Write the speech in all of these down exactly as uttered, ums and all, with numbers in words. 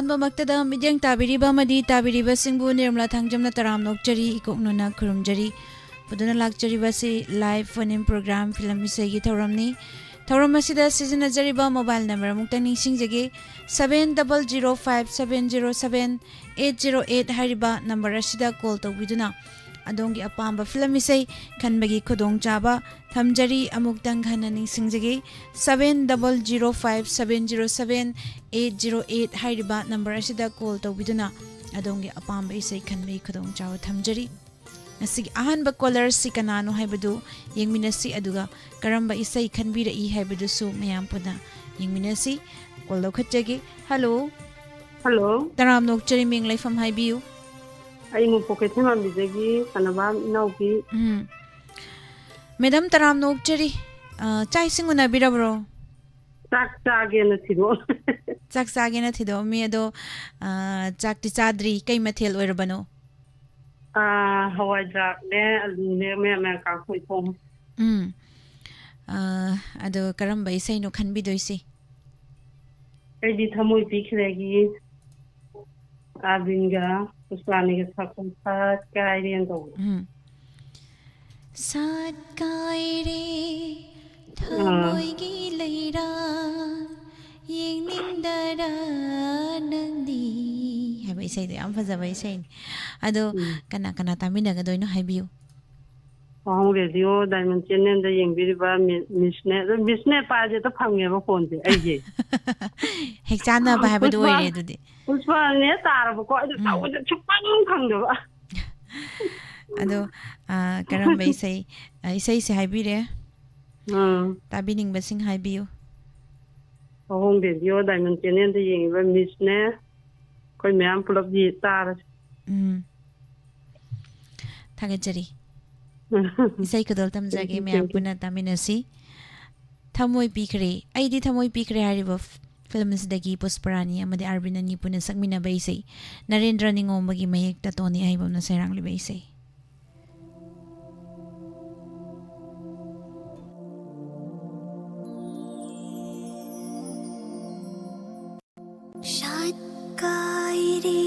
ꯃꯃꯛꯇꯗ ꯃꯤꯠꯌꯦꯡ ꯇꯥꯕꯤꯔꯤꯕ ꯑꯃꯗꯤ ꯇꯥꯕꯤꯔꯤꯕꯁꯤꯡꯕꯨ ꯅꯤꯔꯃꯂꯥ ꯊꯥꯡꯖꯝꯅ ꯇꯔꯥꯝꯅ ꯑꯣꯛꯆꯔꯤ, ꯏꯀꯣꯛꯅꯅ ꯈꯨꯔꯨꯝꯖꯔꯤ꯫ ꯄꯨꯗꯨꯅ ꯂꯥꯛꯆꯔꯤꯕ ꯑꯁꯤ live phone in program film ꯏꯁꯩꯒꯤ ꯊꯧꯔꯝꯅꯤ꯫ ꯊꯧꯔꯝ ꯑꯁꯤꯗ ꯁꯤꯖꯤꯟꯅꯖꯔꯤꯕ mobile number ꯑꯃꯨꯛꯇꯪ ꯅꯤꯡꯁꯤꯡꯖꯒꯦ, seven double zero five seven zero seven eight zero eight ꯍꯥꯏꯔꯤꯕ number ꯑꯁꯤꯗ call ꯇꯧꯕꯤꯗꯨꯅ ꯑꯗꯣꯝꯒꯤ ꯑꯄꯥꯝꯕ ꯐꯤꯂꯝ ꯏꯁꯩ ꯈꯟꯕꯒꯤ ꯈꯨꯗꯣꯡꯆꯥꯕ ꯊꯝꯖꯔꯤ꯫ ꯑꯃꯨꯛꯇꯪ ꯍꯟꯅ ꯅꯤꯡꯁꯤꯡꯖꯒꯦ, seven double zero five seven zero seven eight zero eight ꯍꯥꯏꯔꯤꯕ number ꯑꯁꯤꯗ call ꯇꯧꯕꯤꯗꯨꯅ ꯑꯗꯣꯝꯒꯤ ꯑꯄꯥꯝꯕ ꯏꯁꯩ ꯈꯟꯕꯒꯤ ꯈꯨꯗꯣꯡꯆꯥꯕ ꯊꯝꯖꯔꯤ꯫ ꯉꯁꯤꯒꯤ ꯑꯍꯥꯟꯕ caller ꯁꯤ ꯀꯅꯥꯅꯣ ꯍꯥꯏꯕꯗꯨ ꯌꯦꯡꯃꯤꯟꯅꯁꯤ, ꯑꯗꯨꯒ ꯀꯔꯝꯕ ꯏꯁꯩ ꯈꯟꯕꯤꯔꯛꯏ ꯍꯥꯏꯕꯗꯨꯁꯨ ꯃꯌꯥꯝ ꯄꯨꯟꯅ ꯌꯦꯡꯃꯤꯟꯅꯁꯤ꯫ Call ꯂꯧꯈꯠꯆꯒꯦ꯫ Hello꯫ Hello꯫ ꯇꯔꯥꯝꯅ ꯑꯣꯛꯆꯔꯤ, ꯃꯤꯡ ꯂꯩꯐꯝ ꯍꯥꯏꯕꯤꯌꯨ꯫ ꯑꯩ ꯃꯣꯄꯣꯛ ꯀꯩꯊꯦꯜꯃꯥꯟꯕꯤꯗꯒꯤ ꯁꯅꯕꯥꯝ ꯏꯅꯥꯎꯄꯤ꯫ ꯎꯝ꯫ Madam, ꯇꯔꯥꯝꯅ ꯑꯣꯛꯆꯔꯤ꯫ ꯑ, ꯆꯥꯛ ꯏꯁꯤꯡ ꯎꯅꯕꯤꯔꯕ꯭ꯔꯣ? ꯆꯥꯛ ꯆꯥꯒꯦꯅ ꯊꯤꯗꯣꯛ- ꯆꯥꯛ ꯆꯥꯒꯦꯅ ꯊꯤꯗꯣꯛꯑꯝꯃꯤ, ꯑꯗꯣ, ꯑ, ꯆꯥꯛꯇꯤ ꯆꯥꯗ꯭ꯔꯤ꯫ ꯀꯩ ꯃꯊꯦꯜ ꯑꯣꯏꯔꯕꯅꯣ? ꯑꯥ, ꯍꯋꯥꯏꯗ꯭ꯔꯥꯛꯅꯦ, ꯑꯂꯨꯅꯦ, ꯃꯌꯥꯟ ꯃꯌꯥꯟ ꯀꯥꯡꯁꯣꯏ ꯊꯣꯡꯉꯦ꯫ ꯎꯝ꯫ ꯑ, ꯑꯗꯣ ꯀꯔꯝꯕ ꯏꯁꯩꯅꯣ ꯈꯟꯕꯤꯗꯣꯏꯁꯤ? ꯑꯩꯗꯤ ꯊꯃꯣꯏ ꯄꯤꯈ꯭ꯔꯦꯒꯤ ꯑꯥꯔꯕꯤꯟꯒ ꯄꯨꯁꯄꯥꯅꯤꯒ ꯁꯛꯄ ꯁꯥꯠ ꯀꯥꯏꯔꯦꯅ ꯇꯧꯕꯗꯣ꯫ ꯎꯝ꯫ ꯁꯥꯠ ꯀꯥꯏꯔꯦ ꯊꯃꯣꯏꯒꯤ ꯂꯩꯔꯥ, ꯌꯦꯡꯅꯤꯡꯗꯔꯥ ꯅꯪꯗꯤ ꯍꯥꯏꯕ ꯏꯁꯩꯗꯣ ꯌꯥꯝ ꯐꯖꯕ ꯏꯁꯩꯅꯤ꯫ ꯑꯗꯣ ꯎꯝ꯫ ꯀꯅꯥ ꯀꯅꯥ ꯇꯥꯃꯤꯟꯅꯒꯗꯣꯏꯅꯣ ꯍꯥꯏꯕꯤꯌꯨ꯫ ꯋꯥꯍꯣꯡ ꯔꯦꯗꯤꯑꯣ ꯗꯥꯏꯃꯟ ꯆꯦꯅꯦꯜꯗ ꯌꯦꯡꯕꯤꯔꯤꯕ ꯃꯤ-, ꯃꯤꯁꯅꯦ꯫ ꯑꯗꯣ ꯃꯤꯁꯅꯦ ꯄꯥꯏꯔꯗꯤ ꯍꯦꯛꯇ ꯐꯪꯉꯦꯕ ꯐꯣꯟꯁꯦ ꯑꯩꯁꯦ꯫ ꯍꯦꯛ ꯆꯥꯟꯅꯕ ꯍꯥꯏꯕꯗꯨ ꯄꯨꯁꯄꯥ-, ꯑꯣꯏꯔꯦ ꯑꯗꯨꯗꯤ꯫ ꯄꯨꯁꯄꯥꯅꯦ ꯇꯥꯔꯕꯀꯣ, ꯑꯩꯗꯣ ꯎꯝ꯫ ꯇꯧꯕꯁꯦ ꯁꯨꯛꯐꯪ ꯐꯪꯗꯕ꯫ ꯑꯗꯣ, ꯑ, ꯀꯔꯝꯕ ꯏꯁꯩ, ꯑ, ꯏꯁꯩꯁꯦ ꯍꯥꯏꯕꯤꯔꯦ꯫ ꯎꯝ꯫ ꯇꯥꯕꯤꯅꯤꯡꯕꯁꯤꯡ ꯍꯥꯏꯕꯤꯌꯨ꯫ ꯋꯥꯍꯣꯡ ꯔꯦꯗꯤꯑꯣ ꯗꯥꯏꯃꯟ ꯆꯦꯅꯦꯜꯗ ꯌꯦꯡꯉꯤꯕ ꯃꯤꯁꯅꯦ, ꯑꯩꯈꯣꯏ ꯃꯌꯥꯝ ꯄꯨꯂꯞ ꯌꯦ-, ꯇꯥꯔꯁꯤ꯫ ꯎꯝ꯫ ꯊꯥꯒꯠꯆꯔꯤ꯫ ꯏꯁꯩ ꯈꯨꯗꯣꯜ ꯇꯝꯖꯒꯦ, Thank you, ꯃꯌꯥꯝ thank you꯫ ꯄꯨꯟꯅ ꯇꯥꯃꯤꯟꯅꯁꯤ꯫ ꯊꯃꯣꯏ ꯄꯤꯈ꯭ꯔꯦ, ꯑꯩꯗꯤ ꯊꯃꯣꯏ ꯄꯤꯈ꯭ꯔꯦ ꯍꯥꯏꯔꯤꯕ ꯐ-, ꯐꯤꯂꯝ ꯑꯁꯤꯗꯒꯤ ꯄꯨꯁꯄꯔꯥꯅꯤ ꯑꯃꯗꯤ ꯑꯥꯔꯕꯤꯟ ꯑꯅꯤ ꯄꯨꯟꯅ ꯁꯛꯃꯤꯟꯅꯕ ꯏꯁꯩ, ꯅꯔꯦꯟꯗ꯭ꯔ ꯅꯤꯉꯣꯝꯕꯒꯤ ꯃꯌꯦꯛꯇ ꯇꯣꯅꯤ ꯑꯍꯩꯕꯝꯅ ꯁꯩꯔꯥꯡꯂꯤꯕ ꯏꯁꯩ꯫ ꯁꯥꯠ ꯀꯥꯏꯔꯦ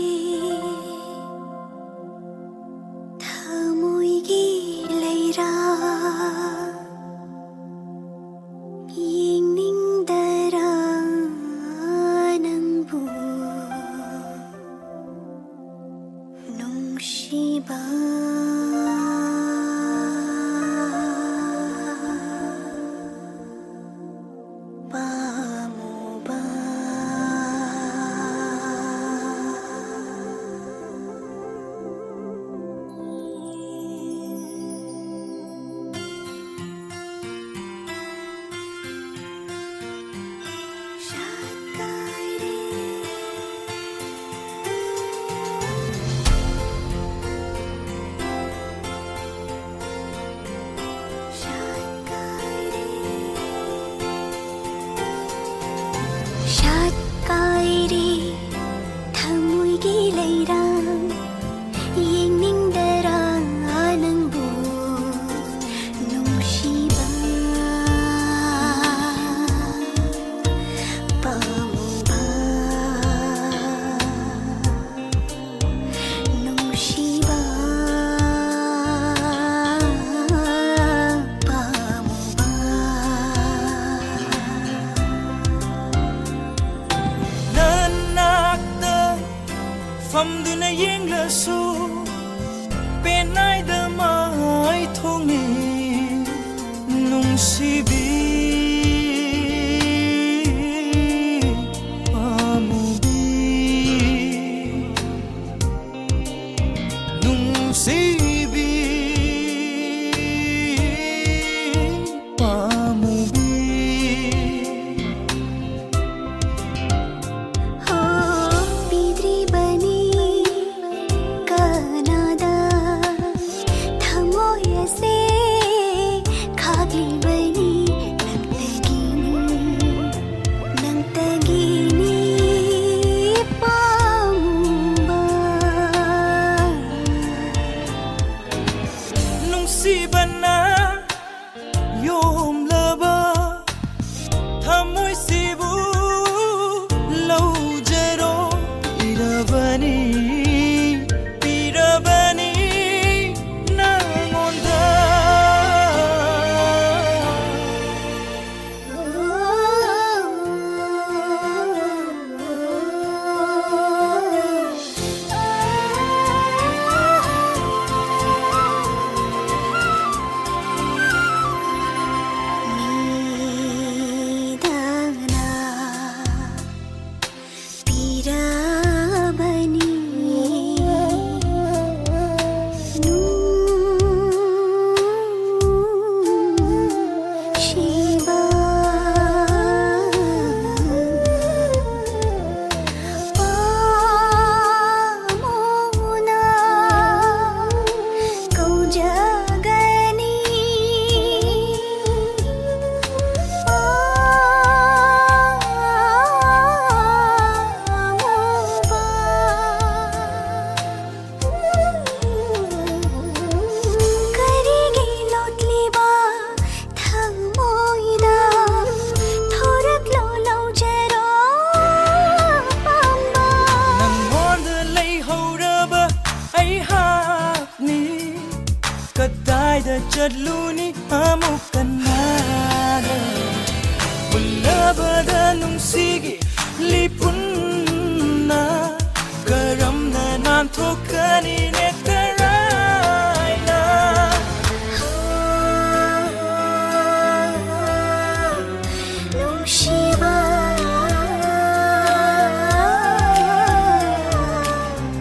ꯊꯃꯣꯏꯒꯤ ꯂꯩꯔꯥ, ꯌꯦꯡꯅꯤꯡꯗꯔꯥ ꯅꯪꯕꯨ ꯅꯨꯡꯁꯤꯕ꯫ ꯄꯥꯝꯃꯨꯕ꯫ ꯀꯥꯏꯔꯦ ꯊꯃꯣꯏꯒꯤ ꯂꯩꯔꯥ, ꯌꯦꯡꯅꯤꯡꯗꯔꯥ ꯅꯪꯕꯨ ꯅꯨꯡꯁꯤꯕ꯫ ꯄꯥꯝꯃꯨꯕ, ꯅꯨꯡꯁꯤꯕ꯫ ꯄꯥꯝꯃꯨꯕ꯫ ꯅꯅꯥꯛꯇ ꯐꯝꯗꯨꯅ ꯌꯦꯡꯂꯁꯨ ꯄꯦꯟꯅꯥꯏꯗ ꯃꯥꯏ ꯊꯣꯡꯂꯤ ꯅꯨꯡꯁꯤꯕꯤ꯫ ꯄꯥꯝꯃꯨꯕꯤ꯫ ꯅꯨꯡꯁꯤꯕꯤ ꯄꯥꯝꯃꯨꯕꯤ꯫ ꯍꯣ, ꯄꯤꯗ꯭ꯔꯤꯕꯅꯤ ꯀꯅꯥꯗ ꯊꯃꯣꯏ ꯑꯁꯦ ꯈꯥꯛꯂꯤꯕꯅꯤ꯫ ꯆꯠꯂꯨꯅꯤ ꯑꯃꯨꯛ ꯀꯟꯅ ꯎꯜꯂꯕꯗ ꯅꯨꯡꯁꯤꯒꯤ ꯂꯤꯄꯨꯟꯅ ꯀꯔꯝꯅ ꯅꯥꯟꯊꯣꯛꯀꯅꯤ ꯅꯦꯛꯇꯔꯥꯏꯅ? ꯅꯨꯡꯁꯤꯕ꯫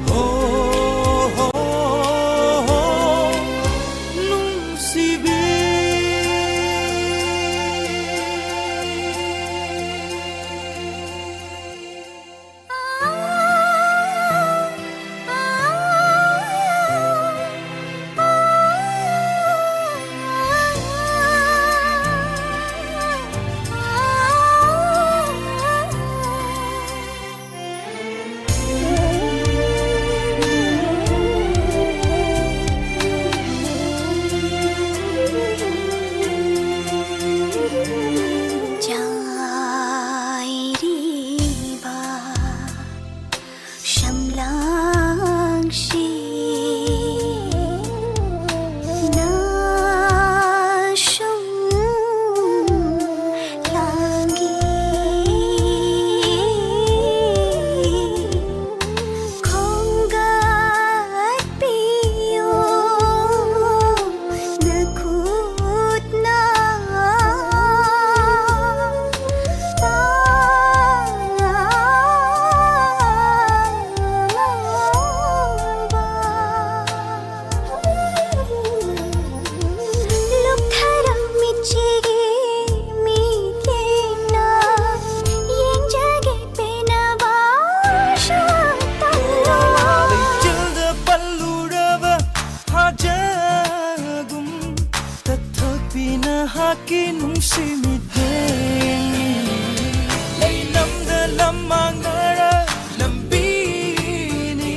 ꯍꯣ, ꯍꯣ, ꯍꯣ, ꯅꯨꯡꯁꯤꯕꯤ꯫ ꯆꯥꯏꯔꯤꯕ ꯁꯝꯂꯥꯡꯁꯤ ꯅꯁꯨꯝ ꯂꯥꯡꯒꯤ ꯈꯣꯡꯒꯠꯄꯤꯌꯨ ꯅꯈꯨꯠꯅ꯫ ꯂꯨꯞꯊꯔꯝꯃꯤ ꯆꯦꯒꯤ ꯃꯤꯠꯌꯦꯡꯅ ꯌꯦꯡꯖꯒꯦ ꯄꯦꯟꯅꯕ ꯁꯛꯇꯝꯗꯨ꯫ ꯂꯩꯆꯤꯜꯗ ꯄꯜꯂꯨꯔꯕ ꯐꯥꯖꯒꯨꯝ ꯇꯠꯊꯣꯛꯄꯤ ꯅꯍꯥꯛꯀꯤ ꯅꯨꯡꯁꯤ ꯃꯤꯠꯌꯦꯡꯅꯤ꯫ ꯂꯩꯅꯝꯗ ꯂꯝꯃꯥꯡꯅꯔ ꯂꯝꯕꯤꯅꯤ꯫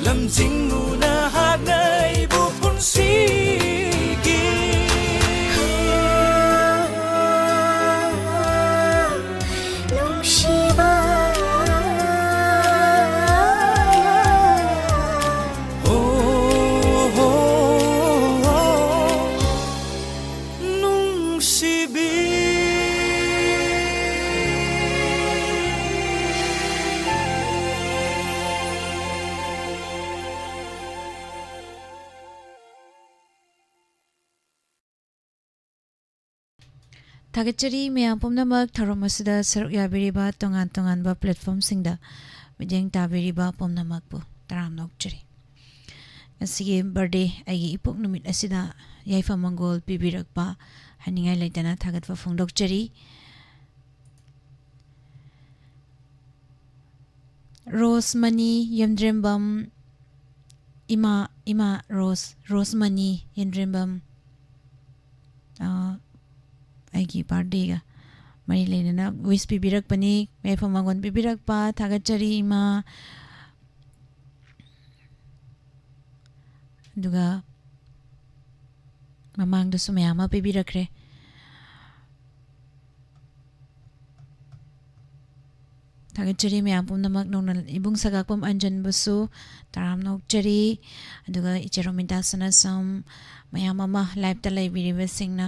ꯂꯝꯖꯤꯡꯉꯨ ꯅꯍꯥꯛꯅ ꯑꯩꯕꯨ ꯄꯨꯟꯁꯤꯒꯤ꯫ ꯅꯨꯡꯁꯤꯕ꯫ ꯍꯣ, ꯍꯣ, ꯍꯣ, ꯊꯥꯒꯠꯆꯔꯤ ꯃꯌꯥꯝ ꯄꯨꯝꯅꯃꯛ, ꯊꯧꯔꯝ ꯑꯁꯤꯗ ꯁꯔꯨꯛ ꯌꯥꯕꯤꯔꯤꯕ ꯇꯣꯉꯥꯟ ꯇꯣꯉꯥꯟꯕ platformꯁꯤꯡꯗ ꯃꯤꯠꯌꯦꯡ ꯇꯥꯕꯤꯔꯤꯕ ꯄꯨꯝꯅꯃꯛꯄꯨ ꯇꯔꯥꯝꯅ ꯑꯣꯛꯆꯔꯤ꯫ ꯉꯁꯤꯒꯤ birthday, ꯑꯩꯒꯤ ꯏꯄꯣꯛ ꯅꯨꯃꯤꯠ ꯑꯁꯤꯗ ꯌꯥꯏꯐ ꯃꯪꯒꯣꯜ ꯄꯤꯕꯤꯔꯛꯄ ꯍꯥꯏꯅꯤꯡꯉꯥꯏ ꯂꯩꯇꯅ ꯊꯥꯒꯠꯄ ꯐꯣꯡꯗꯣꯛꯆꯔꯤ꯫ ꯔꯣꯁꯃꯅꯤ ꯌꯦꯝꯗ꯭ꯔꯦꯝꯕꯝ, ꯏꯃꯥ, ꯏꯃꯥ ꯔꯣꯁ, ꯔꯣꯁꯃꯅꯤ ꯌꯦꯝꯗ꯭ꯔꯦꯝꯕꯝ, ꯑ, ꯑꯩꯒꯤ birthdayꯒ ꯃꯔꯤ ꯂꯩꯅꯅ wish ꯄꯤꯕꯤꯔꯛꯄꯅꯤ, ꯌꯥꯏꯐ ꯃꯪꯒꯣꯜ ꯄꯤꯕꯤꯔꯛꯄ, ꯊꯥꯒꯠꯆꯔꯤ ꯏꯃꯥ꯫ ꯑꯗꯨꯒ ꯃꯃꯥꯡꯗꯁꯨ ꯃꯌꯥꯝ ꯑꯃ ꯄꯤꯕꯤꯔꯛꯈ꯭ꯔꯦ꯫ ꯊꯥꯒꯠꯆꯔꯤ ꯃꯌꯥꯝ ꯄꯨꯝꯅꯃꯛ, ꯅꯧꯅ ꯏꯕꯨꯡ ꯁꯒꯥꯛꯄꯝ ꯑꯟꯖꯟꯕꯨꯁꯨ ꯇꯔꯥꯝꯅ ꯑꯣꯛꯆꯔꯤ꯫ ꯑꯗꯨꯒ ꯏꯆꯦ ꯔꯣꯃꯤꯇꯥ ꯁꯅꯥꯁꯝ, ꯃꯌꯥꯝ ꯑꯃ liveꯇ ꯂꯩꯕꯤꯔꯤꯕꯁꯤꯡꯅ,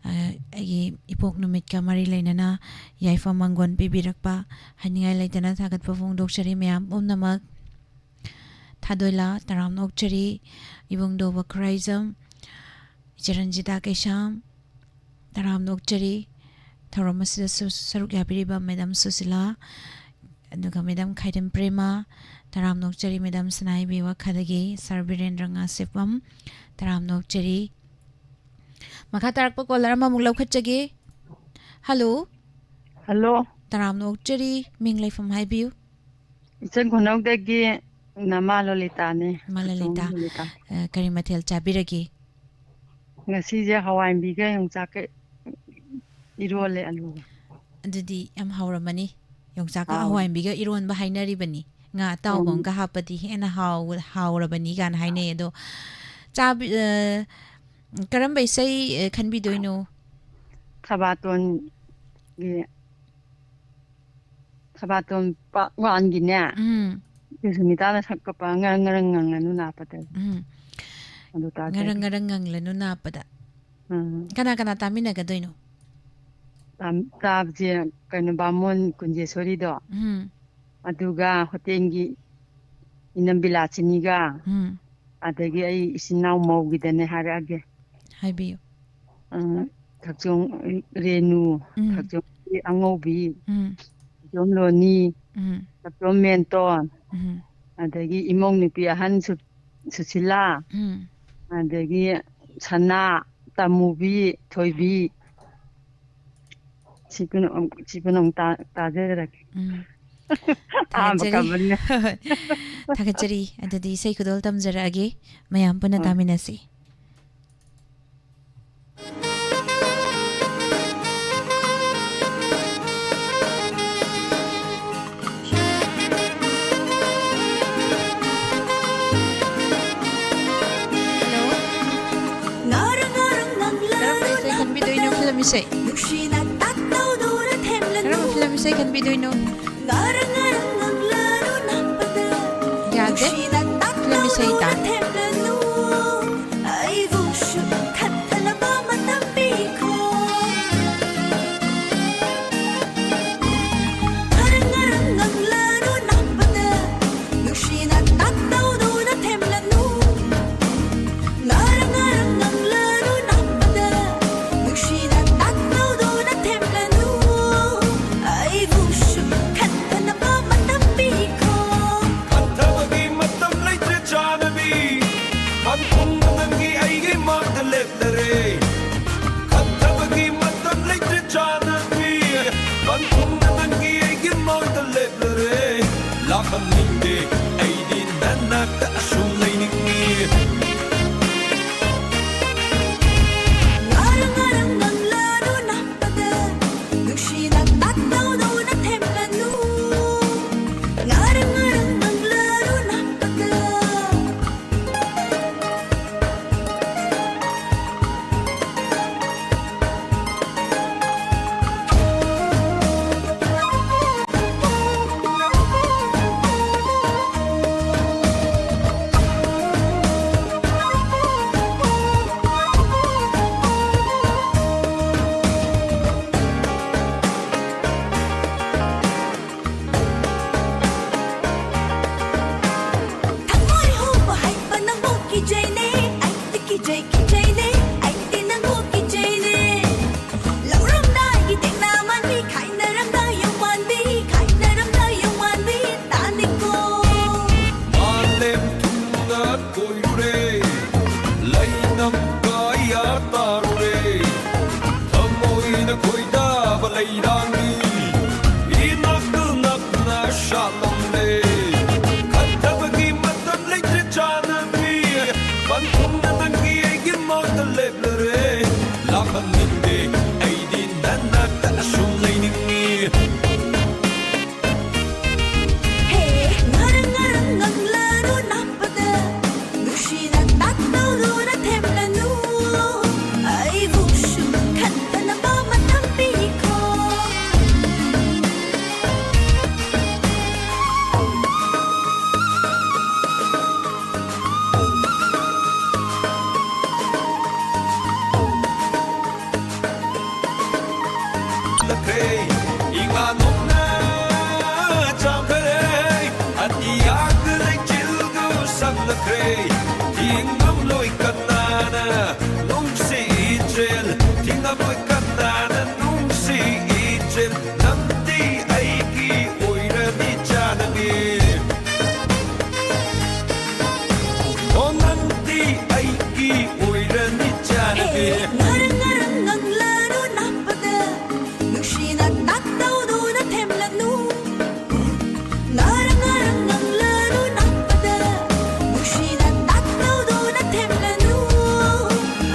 ꯑ, ꯑꯩꯒꯤ ꯏꯄꯣꯛ ꯅꯨꯃꯤꯠꯀ ꯃꯔꯤ ꯂꯩꯅꯅ ꯌꯥꯏꯐ ꯃꯪꯒꯣꯜ ꯄꯤꯕꯤꯔꯛꯄ ꯍꯥꯏꯅꯤꯡꯉꯥꯏ ꯂꯩꯇꯅ ꯊꯥꯒꯠꯄ ꯐꯣꯡꯗꯣꯛꯆꯔꯤ ꯃꯌꯥꯝ ꯄꯨꯝꯅꯃꯛ꯫ ꯊꯥꯗꯣꯏꯂꯥ, ꯇꯔꯥꯝꯅ ꯑꯣꯛꯆꯔꯤ꯫ ꯏꯕꯨꯡꯗꯣ ꯋꯥꯈ꯭ꯔꯥꯏꯖꯝ, ꯏꯆꯦ ꯔꯟꯖꯤꯇꯥ ꯀꯩꯁꯥꯝ, ꯇꯔꯥꯝꯅ ꯑꯣꯛꯆꯔꯤ꯫ ꯊꯧꯔꯝ ꯑꯁꯤꯗꯁꯨ ꯁꯔꯨꯛ ꯌꯥꯕꯤꯔꯤꯕ Madam ꯁꯨꯁꯤꯂꯥ, ꯑꯗꯨꯒ Madam ꯈꯥꯏꯗꯦꯝ ꯄ꯭ꯔꯦꯃꯥ, ꯇꯔꯥꯝꯅ ꯑꯣꯛꯆꯔꯤ꯫ Madam ꯁꯅꯥꯏꯕꯤ ꯋꯥꯈꯥꯗꯒꯤ Sir ꯕꯤꯔꯦꯟꯗ꯭ꯔ ꯉꯥꯁꯦꯞꯄꯝ, ꯇꯔꯥꯝꯅ ꯑꯣꯛꯆꯔꯤ꯫ ꯃꯈꯥ ꯇꯥꯔꯛꯄ caller ꯑꯃꯃꯨꯛ ꯂꯧꯈꯠꯆꯒꯦ꯫ Hello꯫ Hello꯫ ꯇꯔꯥꯝꯅ ꯑꯣꯛꯆꯔꯤ, ꯃꯤꯡ ꯂꯩꯐꯝ ꯍꯥꯏꯕꯤꯌꯨ꯫ ꯏꯆꯟ ꯈꯨꯅꯧꯗꯒꯤ ꯅꯃꯥ ꯂꯣꯂꯤꯇꯥꯅꯦ꯫ ꯏꯃꯥ ꯂꯣꯂꯤꯇꯥ, ꯂꯣꯂꯤꯇꯥ꯫ ꯑ, ꯀꯔꯤ ꯃꯊꯦꯜ ꯆꯥꯕꯤꯔꯒꯦ? ꯉꯁꯤꯁꯦ ꯍꯋꯥꯏꯟꯕꯤꯒ ꯌꯣꯡꯆꯥꯛꯀ ꯏꯔꯣꯜꯂꯦ, ꯑꯂꯨꯒ꯫ ꯑꯗꯨꯗꯤ ꯌꯥꯝ ꯍꯥꯎꯔꯝꯃꯅꯤ꯫ ꯌꯣꯡꯆꯥꯛꯀ ꯍꯥꯎꯔꯦ꯫ ꯍꯋꯥꯏꯟꯕꯤꯒ ꯏꯔꯣꯟꯕ ꯍꯥꯏꯅꯔꯤꯕꯅꯤ꯫ ꯉꯥ ꯑꯇꯥꯎꯕ ꯎꯝ꯫ ꯑꯃꯒ ꯍꯥꯞꯄꯗꯤ ꯍꯦꯟꯅ ꯍꯥꯎ-, ꯍꯥꯎꯔꯕꯅꯤ ꯀꯥꯏꯅ ꯍꯥꯏꯅꯩ꯫ ꯑꯗꯣ ꯆꯥꯕꯤ-, ꯑ, ꯀꯔꯝꯕ ꯏꯁꯩ, ꯑ, ꯈꯟꯕꯤꯗꯣꯏꯅꯣ? ꯊꯕꯥꯇꯣꯟꯒꯤ, ꯊꯕꯥꯇꯣꯟ part oneꯒꯤꯅꯦ꯫ ꯎꯝ꯫ ꯁꯨꯁꯃꯤꯇꯥꯅ ꯁꯛꯄ ꯉꯔꯪ ꯉꯔꯪ ꯉꯪꯂꯅꯨ ꯅꯥꯄꯗ꯫ ꯎꯝ꯫ ꯑꯗꯨ ꯇꯥꯖꯒꯦ꯫ ꯉꯔꯪ ꯉꯔꯪ ꯉꯪꯂꯅꯨ ꯅꯥꯄꯗ꯫ ꯎꯝ꯫ ꯀꯅꯥ ꯀꯅꯥ ꯇꯥꯃꯤꯟꯅꯒꯗꯣꯏꯅꯣ? ꯇꯥꯝ-, ꯇꯥꯕꯁꯦ ꯀꯩꯅꯣ, ꯕꯥꯃꯣꯟ ꯀꯨꯟꯖꯦꯁꯣꯔꯤꯗꯣ꯫ ꯎꯝ꯫ ꯑꯗꯨꯒ ꯍꯣꯇꯦꯜꯒꯤ ꯏꯅꯝ ꯕꯤꯂꯥꯁꯤꯅꯤꯒ, ꯎꯝ꯫ ꯑꯗꯒꯤ ꯑꯩ ꯏꯆꯤꯟ ꯏꯅꯥꯎ ꯃꯧꯒꯤꯗꯅꯦ ꯍꯥꯏꯔꯛꯑꯒꯦ꯫ ꯍꯥꯏꯕꯤꯌꯨ꯫ ꯑ, ꯊꯛꯆꯣꯝ ꯔꯦꯅꯨ, ꯎꯝ꯫ ꯊꯛꯆꯣꯝ ꯑꯉꯧꯕꯤ, ꯎꯝ꯫ ꯊꯛꯆꯣꯝ ꯂꯣꯅꯤ, ꯎꯝ꯫ ꯊꯛꯆꯣꯝ ꯃꯦꯟꯇꯣꯟ, ꯎꯝ꯫ ꯑꯗꯒꯤ ꯏꯃꯧ ꯅꯨꯄꯤ ꯑꯍꯟ ꯁꯨ-, ꯁꯨꯁꯤꯂꯥ, ꯎꯝ꯫ ꯑꯗꯒꯤ ꯁꯅꯥ, ꯇꯃꯨꯕꯤ, ꯊꯣꯏꯕꯤ, ꯁꯤ ꯄꯨꯝꯅꯃꯛ, ꯁꯤ ꯄꯨꯝꯅꯃꯛ ꯇꯥ-, ꯇꯥꯖꯔꯛꯀꯦ꯫ ꯎꯝ꯫ ꯑꯍꯥꯟꯕ ꯊꯥꯒꯠꯆꯔꯤ꯫ ꯀꯝꯄꯅꯤꯅ꯫ ꯍꯣꯏ, ꯍꯣꯏ꯫ ꯊꯥꯒꯠꯆꯔꯤ꯫ ꯑꯗꯨꯗꯤ ꯏꯁꯩ ꯈꯨꯗꯣꯜ ꯇꯝꯖꯔꯛꯑꯒꯦ꯫ ꯃꯌꯥꯝ ꯄꯨꯟꯅ ꯎꯝ꯫ ꯇꯥꯃꯤꯟꯅꯁꯤ꯫ ꯍꯜꯂꯣ꯫ ꯀꯔꯝꯕ ꯏꯁꯩ ꯈꯟꯕꯤꯗꯣꯏꯅꯣ, ꯐꯤꯂꯝ ꯏꯁꯩ? ꯀꯔꯝꯕ ꯐꯤꯂꯝ ꯏꯁꯩ ꯈꯟꯕꯤꯗꯣꯏꯅꯣ? ꯌꯥꯗꯦ? ꯐꯤꯂꯝ ꯏꯁꯩ ꯇꯥ꯫ ꯈꯟꯊꯕꯒꯤ ꯃꯇꯝ ꯂꯩꯇ꯭ꯔꯦ ꯆꯥꯅꯕꯤ꯫ ꯈꯣꯏꯗꯥꯕ ꯂꯩꯔꯥꯡꯅꯤ, ꯏꯅꯥꯛꯇ ꯅꯛꯅ ꯁꯥꯠꯂꯝꯂꯦ꯫ ꯈꯟꯊꯕꯒꯤ ꯃꯇꯝ ꯂꯩꯇ꯭ꯔꯦ ꯆꯥꯅꯕꯤ, ꯄꯟꯊꯨꯡꯅ ꯅꯪꯒꯤ ꯑꯩꯒꯤ ꯃꯥꯡꯗ ꯂꯦꯞꯂꯔꯦ꯫ ꯂꯥꯛꯍꯟꯅꯤꯡꯗꯦ, ꯑꯩꯗꯤ ꯅꯅꯥꯛꯇ ꯑꯁꯨꯝ ꯂꯩꯅꯤꯡꯉꯤ꯫ ꯍꯦ, ꯉꯔꯪ ꯉꯔꯪ ꯉꯪꯂꯅꯨ ꯅꯥꯛꯄꯗ, ꯅꯨꯡꯁꯤꯅ ꯇꯥꯛꯇꯧꯗꯨꯅ ꯊꯦꯝꯂꯅꯨ꯫ ꯑꯩꯕꯨꯁꯨ ꯈꯟꯊꯅꯕ ꯃꯇꯝ ꯄꯤꯈꯣ꯫ ꯂꯛꯈ꯭ꯔꯦ, ꯏꯉꯥ ꯅꯣꯡꯅ ꯆꯥꯝꯈ꯭ꯔꯦ, ꯑꯇꯤꯌꯥꯗ ꯂꯩꯆꯤꯜꯗꯨ ꯁꯪꯂꯛꯈ꯭ꯔꯦ꯫ ꯊꯤꯡꯉꯝꯂꯣꯏ ꯀꯅꯥꯅ ꯅꯨꯡꯁꯤ ꯏꯆꯦꯜ, ꯊꯤꯡꯉꯝꯂꯣꯏ ꯀꯅꯥꯅ ꯅꯨꯡꯁꯤ ꯏꯆꯦꯜ, ꯅꯪꯗꯤ ꯑꯩꯒꯤ ꯑꯣꯏꯔꯅꯤ ꯆꯥꯅꯕꯤ꯫ ꯑꯣ, ꯅꯪꯗꯤ ꯑꯩꯒꯤ ꯑꯣꯏꯔꯅꯤ ꯆꯥꯅꯕꯤ꯫ ꯍꯦ, ꯉꯔꯪ ꯉꯔꯪ ꯉꯪꯂꯅꯨ ꯅꯥꯛꯄꯗ, ꯅꯨꯡꯁꯤꯅ ꯇꯥꯛꯇꯧꯗꯨꯅ ꯊꯦꯝꯂꯅꯨ꯫ ꯉꯔꯪ ꯉꯔꯪ ꯉꯪꯂꯅꯨ ꯅꯥꯛꯄꯗ, ꯅꯨꯡꯁꯤꯅ ꯇꯥꯛꯇꯧꯗꯨꯅ ꯊꯦꯝꯂꯅꯨ꯫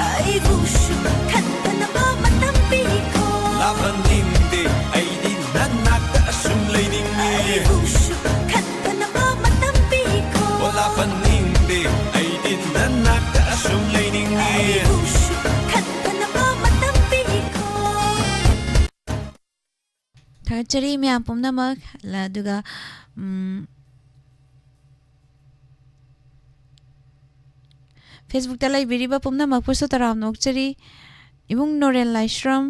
ꯑꯩꯕꯨꯁꯨ ꯈꯟꯊꯅꯕ ꯃꯇꯝ ꯄꯤꯈꯣ꯫ ꯂꯥꯛꯍꯟꯅꯤꯡꯗꯦ, ꯑꯩꯗꯤ ꯅꯅꯥꯛꯇ ꯑꯁꯨꯝ ꯂꯩꯅꯤꯡꯉꯤ꯫ ꯑꯩꯕꯨꯁꯨ ꯈꯟꯊꯅꯕ ꯃꯇꯝ ꯄꯤꯈꯣ꯫ ꯑꯣ, ꯂꯥꯛꯍꯟꯅꯤꯡꯗꯦ, ꯑꯩꯗꯤ ꯅꯅꯥꯛꯇ ꯑꯁꯨꯝ ꯂꯩꯅꯤꯡꯉꯤ꯫ ꯑꯩꯕꯨꯁꯨ ꯈꯟꯊꯅꯕ ꯃꯇꯝ ꯄꯤꯈꯣ꯫ ꯊꯥꯒꯠꯆꯔꯤ ꯃꯌꯥꯝ ꯄꯨꯝꯅꯃꯛ꯫ ꯂ-, ꯑꯗꯨꯒ, ꯎꯝ, Facebook-ꯇ ꯂꯩꯕꯤꯔꯤꯕ ꯄꯨꯝꯅꯃꯛꯄꯨꯁꯨ ꯇꯔꯥꯝꯅ ꯑꯣꯛꯆꯔꯤ꯫ ꯏꯕꯨꯡ ꯅꯣꯔꯦꯟ ꯂꯥꯏꯁ꯭ꯔꯝ,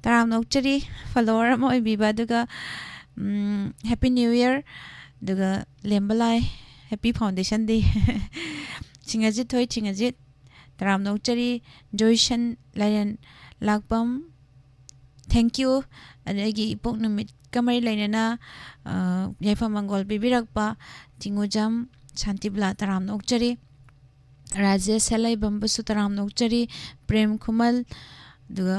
ꯇꯔꯥꯝꯅ ꯑꯣꯛꯆꯔꯤ꯫ Follower ꯑꯃ ꯑꯣꯏꯕꯤꯕ, ꯑꯗꯨꯒ, ꯎꯝ, Happy New Year, ꯑꯗꯨꯒ ꯂꯦꯝꯕ ꯂꯥꯏ, Happy Foundation Day꯫ ꯁꯤꯡꯉꯖꯤꯠ ꯊꯣꯏ ꯁꯤꯡꯉꯖꯤꯠ, ꯇꯔꯥꯝꯅ ꯑꯣꯛꯆꯔꯤ꯫ ꯖꯣꯏꯁꯟ ꯂꯥꯏꯔꯦꯟ ꯂꯥꯛꯄꯝ, thank you꯫ ꯑꯗ ꯑꯩꯒꯤ ꯏꯄꯣꯛ ꯅꯨꯃꯤꯠꯀ ꯃꯔꯤ ꯂꯩꯅꯅ, ꯑ, ꯌꯥꯏꯐ ꯃꯪꯒꯣꯜ ꯄꯤꯕꯤꯔꯛꯄ ꯆꯤꯡꯉꯨꯖꯝ ꯁꯥꯟꯇꯤꯕꯂꯥ, ꯇꯔꯥꯝꯅ ꯑꯣꯛꯆꯔꯤ꯫ ꯔꯥꯖꯦꯁ ꯁꯦꯂꯩꯕꯝꯕꯨꯁꯨ ꯇꯔꯥꯝꯅ ꯑꯣꯛꯆꯔꯤ꯫ ꯄ꯭ꯔꯦꯝ ꯈꯨꯃꯜ, ꯑꯗꯨꯒ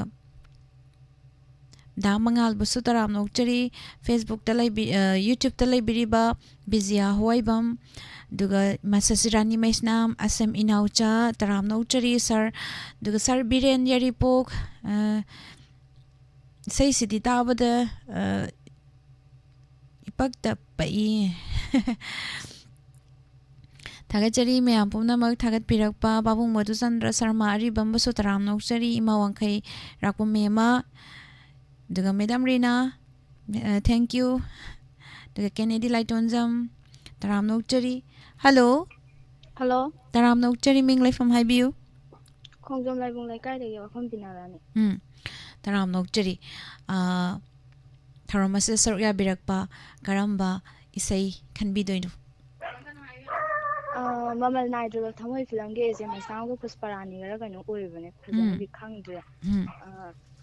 ꯗꯥ ꯃꯉꯥꯜꯕꯨꯁꯨ ꯇꯔꯥꯝꯅ ꯑꯣꯛꯆꯔꯤ꯫ Facebook-ꯇ ꯂꯩꯕꯤ-, ꯑ, YouTube-ꯇ ꯂꯩꯕꯤꯔꯤꯕ ꯕꯤꯖꯤꯌꯥ ꯍꯨꯋꯥꯏꯕꯝ, ꯑꯗꯨꯒ ꯃꯁꯁꯤ ꯔꯥꯅꯤ ꯃꯩꯁꯅꯥꯝ, ꯑꯁꯦꯝ ꯏꯅꯥꯎꯆꯥ, ꯇꯔꯥꯝꯅ ꯑꯣꯛꯆꯔꯤ ꯁꯥꯔ꯫ ꯑꯗꯨꯒ ꯁꯥꯔ ꯕꯤꯔꯦꯟ ꯌꯥꯏꯔꯤꯄꯣꯛ, ꯑ, ꯏꯁꯩꯁꯤꯗꯤ ꯇꯥꯕꯗ, ꯑ, ꯏꯄꯛꯇ ꯄꯛꯏ꯫ ꯊꯥꯒꯠꯆꯔꯤ ꯃꯌꯥꯝ ꯄꯨꯝꯅꯃꯛ ꯊꯥꯒꯠꯄꯤꯔꯛꯄ ꯄꯥꯕꯨꯡ ꯃꯙꯨꯆꯟꯗ꯭ꯔ ꯁꯔꯃ ꯑꯔꯤꯕꯝꯕꯨꯁꯨ ꯇꯔꯥꯝꯅ ꯑꯣꯛꯆꯔꯤ, ꯏꯃꯥ ꯋꯥꯡꯈꯩ ꯔꯥꯛꯄꯝ ꯃꯦꯝꯃ, ꯑꯗꯨꯒ ꯃꯦꯗꯥꯝ ꯔꯤꯅꯥ, ꯑ, thank you꯫ ꯑꯗꯨꯒ ꯀꯦꯅꯦꯗꯤ ꯂꯥꯏꯇꯣꯟꯖꯝ, ꯇꯔꯥꯝꯅ ꯑꯣꯛꯆꯔꯤ꯫ ꯍꯜꯂꯣ꯫ ꯍꯜꯂꯣ꯫ ꯇꯔꯥꯝꯅ ꯑꯣꯛꯆꯔꯤ, ꯃꯤꯡ ꯂꯩꯐꯝ ꯍꯥꯏꯕꯤꯌꯨ꯫ ꯈꯣꯡꯖꯣꯝ ꯂꯥꯏꯕꯨꯡ ꯂꯩꯀꯥꯏꯗꯒꯤ ꯋꯥꯐꯝ ꯕꯤꯅꯥꯔꯥꯅꯤ꯫ ꯎꯝ, ꯇꯔꯥꯝꯅ ꯑꯣꯛꯆꯔꯤ꯫ ꯑ, ꯊꯧꯔꯝ ꯑꯁꯤꯗ ꯁꯔꯨꯛ ꯌꯥꯕꯤꯔꯛꯄ ꯀꯔꯝꯕ ꯏꯁꯩ ꯈꯟꯕꯤꯗꯣꯏꯅꯣ? ꯑ, ꯃꯃꯜ ꯅꯥꯏꯗ꯭ꯔꯕ ꯊꯃꯣꯏ ꯐꯤꯂꯝꯒꯤ ꯑꯦꯖꯦ ꯃꯩꯁꯅꯥꯝꯒ ꯄꯨꯁꯄꯔꯥꯅꯤꯒꯔ ꯀꯩꯅꯣ ꯑꯣꯏꯕꯅꯦ, ꯐꯖꯅꯗꯤ ꯎꯝ꯫ ꯈꯪꯗ꯭ꯔꯦ꯫ ꯎꯝ꯫ ꯑ,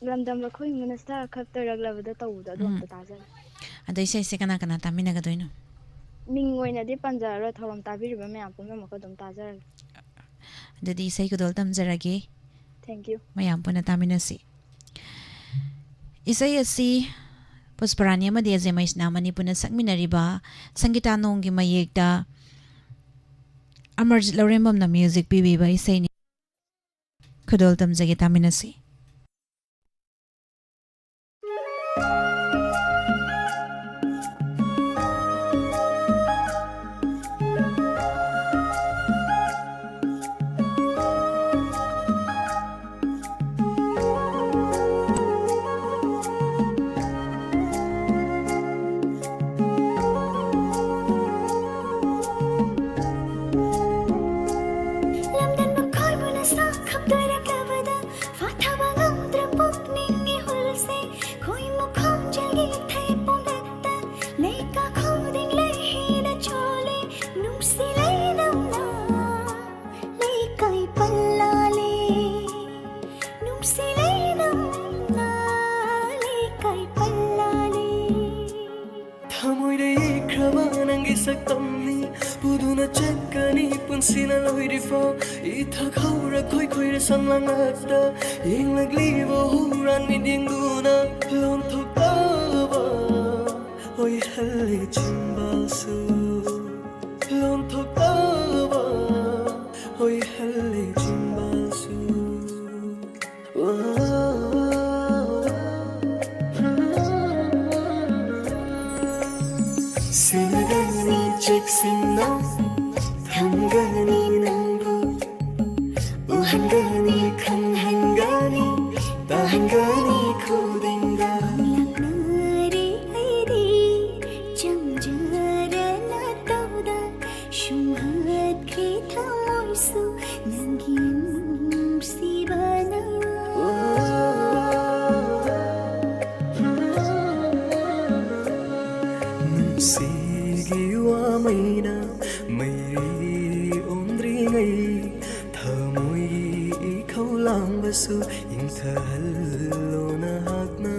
ꯂꯝꯗꯝ ꯂꯈꯣꯏ ꯃꯤꯅꯤꯁꯇꯔ ꯈꯛ ꯇꯣꯏꯔꯛꯂꯕꯗ ꯇꯧꯕꯗꯣ ꯑꯗꯨ ꯎꯝ꯫ ꯑꯝꯇ ꯇꯥꯖꯒꯦ꯫ ꯑꯗꯣ ꯏꯁꯩꯁꯦ ꯀꯅꯥ ꯀꯅꯥ ꯇꯥꯃꯤꯟꯅꯒꯗꯣꯏꯅꯣ? ꯃꯤꯡ ꯑꯣꯏꯅꯗꯤ ꯄꯟꯖꯔꯔꯣꯏ, ꯊꯧꯔꯝ ꯇꯥꯕꯤꯔꯤꯕ ꯃꯌꯥꯝ ꯄꯨꯝꯅꯃꯛꯀ ꯑꯗꯨꯝ ꯇꯥꯖꯔꯒꯦ꯫ ꯑꯗꯨꯗꯤ ꯏꯁꯩ ꯈꯨꯗꯣꯜ ꯇꯝꯖꯔꯒꯦ꯫ Thank you꯫ ꯃꯌꯥꯝ ꯄꯨꯟꯅ ꯇꯥꯃꯤꯟꯅꯁꯤ꯫ ꯏꯁꯩ ꯑꯁꯤ ꯄꯨꯁꯄꯔꯥꯅꯤ ꯑꯃꯗꯤ ꯑꯦꯖꯦ ꯃꯩꯁꯅꯥꯝ ꯑꯅꯤ ꯄꯨꯟꯅ ꯁꯛꯃꯤꯟꯅꯔꯤꯕ ꯁꯪꯒꯤꯇꯥ ꯅꯣꯡꯒꯤ ꯃꯌꯦꯛꯇ ꯑꯃꯔꯖꯤꯠ ꯂꯧꯔꯦꯝꯕꯝꯅ ꯃ꯭ꯌꯨꯖꯤꯛ ꯄꯤꯕꯤꯕ ꯏꯁꯩꯅꯤ꯫ ꯈꯨꯗꯣꯜ ꯇꯝꯖꯒꯦ, ꯇꯥꯃꯤꯟꯅꯁꯤ꯫ ꯂꯝꯗꯝ ꯃꯈꯣꯏꯕꯨ ꯅꯁꯥ ꯈꯪꯗꯣꯏꯔꯛꯂꯕꯗ ꯐꯥꯊꯕ ꯉꯝꯗ꯭ꯔ ꯄꯨꯛꯅꯤꯡꯒꯤ ꯍꯨꯜꯁꯦ ꯈꯣꯏꯃꯨ ꯈꯣꯡꯖꯦꯜꯒꯤ ꯏꯊꯩ ꯄꯣꯝꯕꯦꯠꯇ ꯂꯩꯀꯥ ꯈꯨꯗꯤꯡ ꯂꯩꯍꯤꯗ ꯆꯣꯜꯂꯤ ꯅꯨꯡꯁꯤ ꯂꯩꯅꯝꯅ ꯂꯩꯀꯥꯏ ꯄꯜꯂꯥꯂꯦ ꯅꯨꯡꯁꯤ ꯂꯩꯅꯝꯅ ꯂꯩꯀꯥꯏ ꯄꯜꯂꯥꯂꯦ ꯊꯃꯣꯏꯗ ꯌꯦꯛꯈ꯭ꯔꯕ ꯅꯪꯒꯤ ꯁꯛꯇꯝꯅꯤ ꯄꯨꯗꯨꯅ ꯆꯠꯀꯅꯤ ꯄꯨꯟꯁꯤꯅ ꯂꯣꯏꯔꯤꯐꯥꯎ ꯏꯊꯛ ꯍꯧꯔ ꯈꯣꯏꯈꯣꯏꯔ ꯁꯝꯂꯥꯡꯂꯛꯇ ꯌꯦꯡꯂꯛꯂꯤꯕ ꯍꯨꯔꯥꯟ ꯃꯤꯠꯌꯦꯡꯗꯨꯅ ꯍꯜꯂꯦ ꯆꯤꯝꯕꯥꯜꯁꯨ, ꯂꯣꯟꯊꯣꯛꯇꯕ ꯑꯣꯏꯍꯜꯂꯦ ꯆꯤꯝꯕꯥꯜꯁꯨ꯫ ꯁꯦꯟꯅꯒꯅꯤ ꯆꯦꯛꯁꯤꯟꯅ, ꯊꯝꯒꯅꯤ ꯅꯪꯕꯨ, ꯎꯍꯟꯒꯅꯤ, ꯈꯪꯍꯟꯒꯅꯤ, ꯇꯥꯍꯟꯒꯅꯤ ꯈꯨꯗꯤꯡꯗ꯫ ꯂꯥꯛꯅꯔꯦ ꯑꯩꯗꯤ ꯆꯪꯖꯔꯅ ꯇꯧꯗ, ꯁꯨꯝꯍꯠꯈꯤ ꯊꯃꯣꯏꯁꯨ ꯅꯪꯒꯤ ꯅꯨꯡꯁꯤꯕꯅ꯫ ꯅꯨꯡꯁꯤꯒꯤ ꯋꯥꯃꯩꯅ ꯃꯩꯔꯤ ꯑꯣꯟꯗ꯭ꯔꯤꯉꯩ, ꯊꯃꯣꯏꯒꯤ ꯏꯈꯧ ꯂꯥꯡꯕꯁꯨ ꯏꯪꯊꯍꯜꯂꯣ ꯅꯍꯥꯛꯅ꯫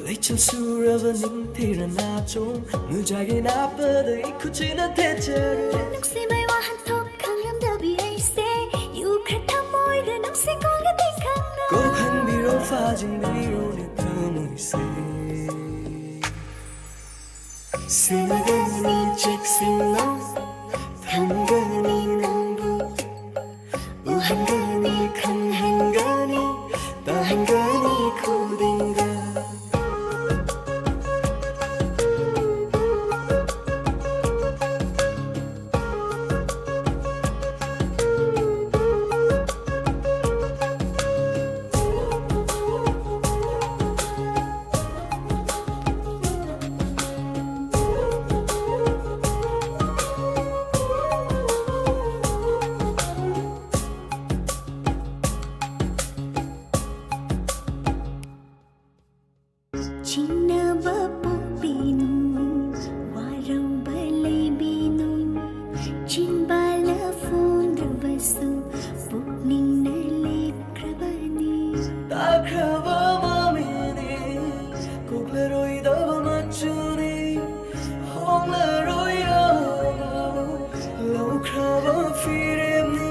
ꯂꯩꯆꯤꯜ ꯁꯨꯔꯕ ꯅꯤꯡꯊꯤꯔ ꯅꯥꯆꯣꯝ, ꯅꯨꯡꯖꯥꯒꯤ ꯅꯥꯞꯄꯗ ꯏꯈꯨꯠꯁꯤꯅ ꯊꯦꯠꯆꯔꯦ꯫ ꯅꯨꯡꯁꯤꯕꯩ ꯋꯥꯍꯟꯊꯣꯛ ꯈꯪꯂꯝꯗꯕꯤ ꯑꯩꯁꯦ, ꯌꯨꯈ꯭ꯔ ꯊꯃꯣꯏꯗ ꯅꯨꯡꯁꯤ ꯀꯣꯜꯒ ꯇꯦꯡꯈꯪꯅ꯫ ꯀꯣꯛꯍꯟꯕꯤꯔꯣ, ꯐꯥꯖꯤꯟꯕꯤꯔꯣꯅꯦ ꯊꯃꯣꯏꯁꯦ꯫ ꯁꯦꯟꯅꯒꯅꯤ ꯆꯦꯛꯁꯤꯟꯅ, ꯊꯝꯒꯅꯤ ꯅꯪꯕꯨ, ꯎꯍꯟꯒꯅꯤ, ꯈꯪꯍꯟꯒꯅꯤ, ꯇꯥꯍꯟꯒꯅꯤ ꯈꯨꯗꯤꯡꯗ꯫ ꯆꯤꯡꯅꯕ ꯄꯣꯛꯄꯤꯅꯨ, ꯋꯥꯔꯧꯕ ꯂꯩꯕꯤꯅꯨ, ꯆꯤꯟꯕꯥꯜꯅ ꯐꯣꯡꯗ꯭ꯔꯕꯁꯨ ꯄꯨꯛꯅꯤꯡꯅ ꯂꯦꯞꯈ꯭ꯔꯕꯅꯤ꯫ ꯇꯥꯈ꯭ꯔꯕ ꯃꯃꯤꯅꯤ, ꯀꯣꯛꯂꯔꯣꯏꯗꯕ ꯃꯆꯨꯅꯤ, ꯍꯣꯡꯂꯔꯣꯏ ꯑꯃꯨꯛ ꯂꯧꯈ꯭ꯔꯕ ꯐꯤꯔꯦꯞꯅꯤ꯫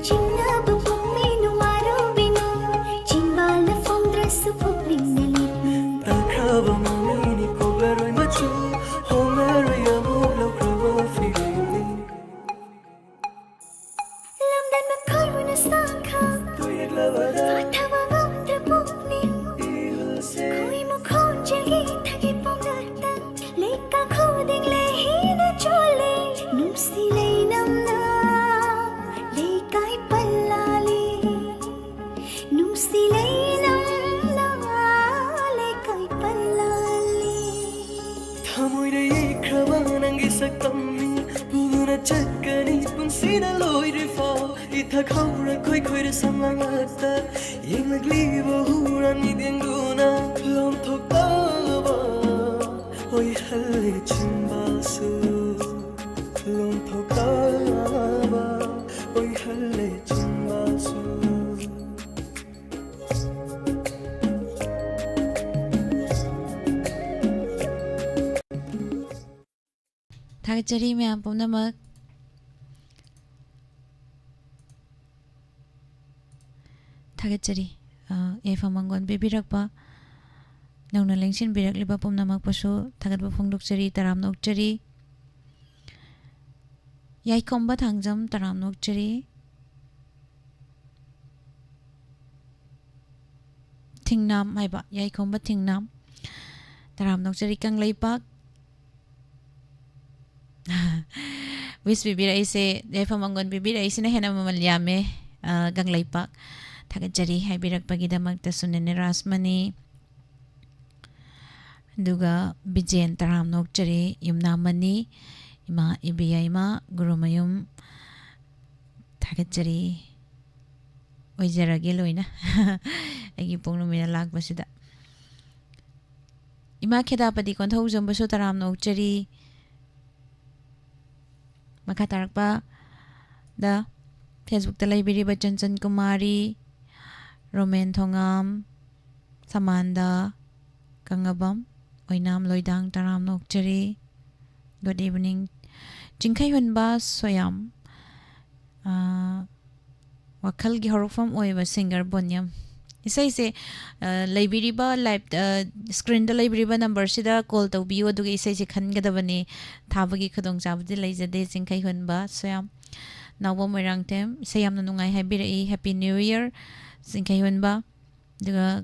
ꯆꯤꯡꯅꯕ ꯄꯣꯛꯃꯤꯅꯨ, ꯋꯥꯔꯧꯕꯤꯅꯨ, ꯆꯤꯟꯕꯥꯜꯅ ꯐꯣꯡꯗ꯭ꯔꯁꯨ ꯄꯨꯛꯅꯤꯡꯅ ꯂꯦꯞꯅꯤ꯫ ꯇꯥꯈ꯭ꯔꯕ ꯁꯛꯇꯝꯅꯤ ꯄꯨꯗꯨꯅ ꯆꯠꯀꯅꯤ ꯄꯨꯟꯁꯤꯅ ꯂꯣꯏꯗ꯭ꯔꯤꯐꯥꯎ ꯏꯊꯛ ꯍꯧꯔ ꯈꯣꯏꯈꯣꯏꯔ ꯁꯝꯂꯥꯡꯂꯛꯇ ꯌꯦꯡꯂꯛꯂꯤꯕ ꯍꯨꯔꯥꯟ ꯃꯤꯠꯌꯦꯡꯗꯨꯅ ꯂꯣꯟꯊꯣꯛꯇꯕ ꯑꯣꯏꯍꯜꯂꯦ ꯆꯤꯟꯕꯥꯜꯁꯨ ꯂꯣꯟꯊꯣꯛꯇꯕ ꯑꯣꯏꯍꯜꯂꯦ ꯆꯤꯟꯕꯥꯜꯁꯨ꯫ ꯊꯥꯒꯠꯆꯔꯤ ꯃꯌꯥꯝ ꯄꯨꯝꯅꯃꯛ꯫ ꯊꯥꯒꯠꯆꯔꯤ꯫ ꯑ, ꯌꯥꯏꯐ ꯃꯪꯒꯣꯜ ꯄꯤꯕꯤꯔꯛꯄ, ꯅꯧꯅ ꯂꯦꯡꯁꯤꯟꯕꯤꯔꯛꯂꯤꯕ ꯄꯨꯝꯅꯃꯛꯄꯨꯁꯨ ꯊꯥꯒꯠꯄ ꯐꯣꯡꯗꯣꯛꯆꯔꯤ, ꯇꯔꯥꯝꯅ ꯑꯣꯛꯆꯔꯤ꯫ ꯌꯥꯏꯈꯣꯝꯕ ꯊꯥꯡꯖꯝ, ꯇꯔꯥꯝꯅ ꯑꯣꯛꯆꯔꯤ꯫ ꯊꯤꯡꯅꯥꯝ ꯍꯥꯏꯕ, ꯌꯥꯏꯈꯣꯝꯕ ꯊꯤꯡꯅꯥꯝ, ꯇꯔꯥꯝꯅ ꯑꯣꯛꯆꯔꯤ꯫ ꯀꯪꯂꯩꯄꯥꯛ, wish ꯄꯤꯕꯤꯔꯛꯏꯁꯦ, ꯌꯥꯏꯐ ꯃꯪꯒꯣꯜ ꯄꯤꯕꯤꯔꯛꯏꯁꯤꯅ ꯍꯦꯟꯅ ꯃꯃꯜ ꯌꯥꯝꯃꯦ꯫ ꯑ, ꯀꯪꯂꯩꯄꯥꯛ, ꯊꯥꯒꯠꯆꯔꯤ ꯍꯥꯏꯕꯤꯔꯛꯄꯒꯤꯗꯃꯛꯇꯁꯨ ꯅꯦꯅꯦ ꯔꯥꯁꯃꯅꯤ꯫ ꯑꯗꯨꯒ ꯕꯤꯖꯦꯟ, ꯇꯔꯥꯝꯅ ꯑꯣꯛꯆꯔꯤ꯫ ꯌꯨꯝꯅꯥꯝ ꯃꯅꯤ, ꯏꯃꯥ ꯏꯕꯦꯌꯥꯏꯃ ꯒꯨꯔꯨꯃꯌꯨꯝ, ꯊꯥꯒꯠꯆꯔꯤ꯫ ꯑꯣꯏꯖꯔꯒꯦ ꯂꯣꯏꯅ꯫ ꯑꯩꯒꯤ ꯄꯣꯛ ꯅꯨꯃꯤꯠꯅ ꯂꯥꯛꯄꯁꯤꯗ꯫ ꯏꯃꯥ ꯈꯦꯗꯥꯄꯇꯤ ꯀꯣꯟꯊꯧꯖꯝꯕꯨꯁꯨ ꯇꯔꯥꯝꯅ ꯑꯣꯛꯆꯔꯤ꯫ ꯃꯈꯥ ꯇꯥꯔꯛꯄꯗ Facebook ꯇ ꯂꯩꯕꯤꯔꯤꯕ ꯆꯟꯆꯟ ꯀꯨꯃꯥꯔꯤ, ꯔꯣꯃꯦꯟ ꯊꯣꯉꯥꯝ, ꯁꯃꯥꯟꯗ, ꯀꯪꯉꯕꯝ, ꯑꯣꯏꯅꯥꯝ ꯂꯣꯏꯗꯥꯡ, ꯇꯔꯥꯝꯅ ꯑꯣꯛꯆꯔꯤ꯫ Good evening꯫ ꯆꯤꯡꯈꯩ ꯍꯨꯟꯕ ꯁꯣꯌꯥꯝ, ꯑꯥ, ꯋꯥꯈꯜꯒꯤ ꯍꯧꯔꯛꯐꯝ ꯑꯣꯏꯕ singer ꯕꯣꯅꯤꯌꯝ꯫ ꯏꯁꯩꯁꯦ, ꯑ, ꯂꯩꯕꯤꯔꯤꯕ live, ꯑ, screen ꯗ ꯂꯩꯕꯤꯔꯤꯕ number ꯁꯤꯗ call ꯇꯧꯕꯤꯌꯨ, ꯑꯗꯨꯒ ꯏꯁꯩꯁꯦ ꯈꯟꯒꯗꯕꯅꯦ꯫ ꯊꯥꯕꯒꯤ ꯈꯨꯗꯣꯡꯆꯥꯕꯗꯤ ꯂꯩꯖꯗꯦ꯫ ꯆꯤꯡꯈꯩ ꯍꯨꯟꯕ ꯁꯣꯌꯥꯝ, ꯅꯥꯎꯕꯝ ꯃꯣꯏꯔꯥꯡꯊꯦꯝ, ꯏꯁꯩ ꯌꯥꯝꯅ ꯅꯨꯡꯉꯥꯏ ꯍꯥꯏꯕꯤꯔꯛꯏ꯫ Happy New Year, ꯆꯤꯡꯈꯩ ꯍꯨꯟꯕ꯫ ꯑꯗꯨꯒ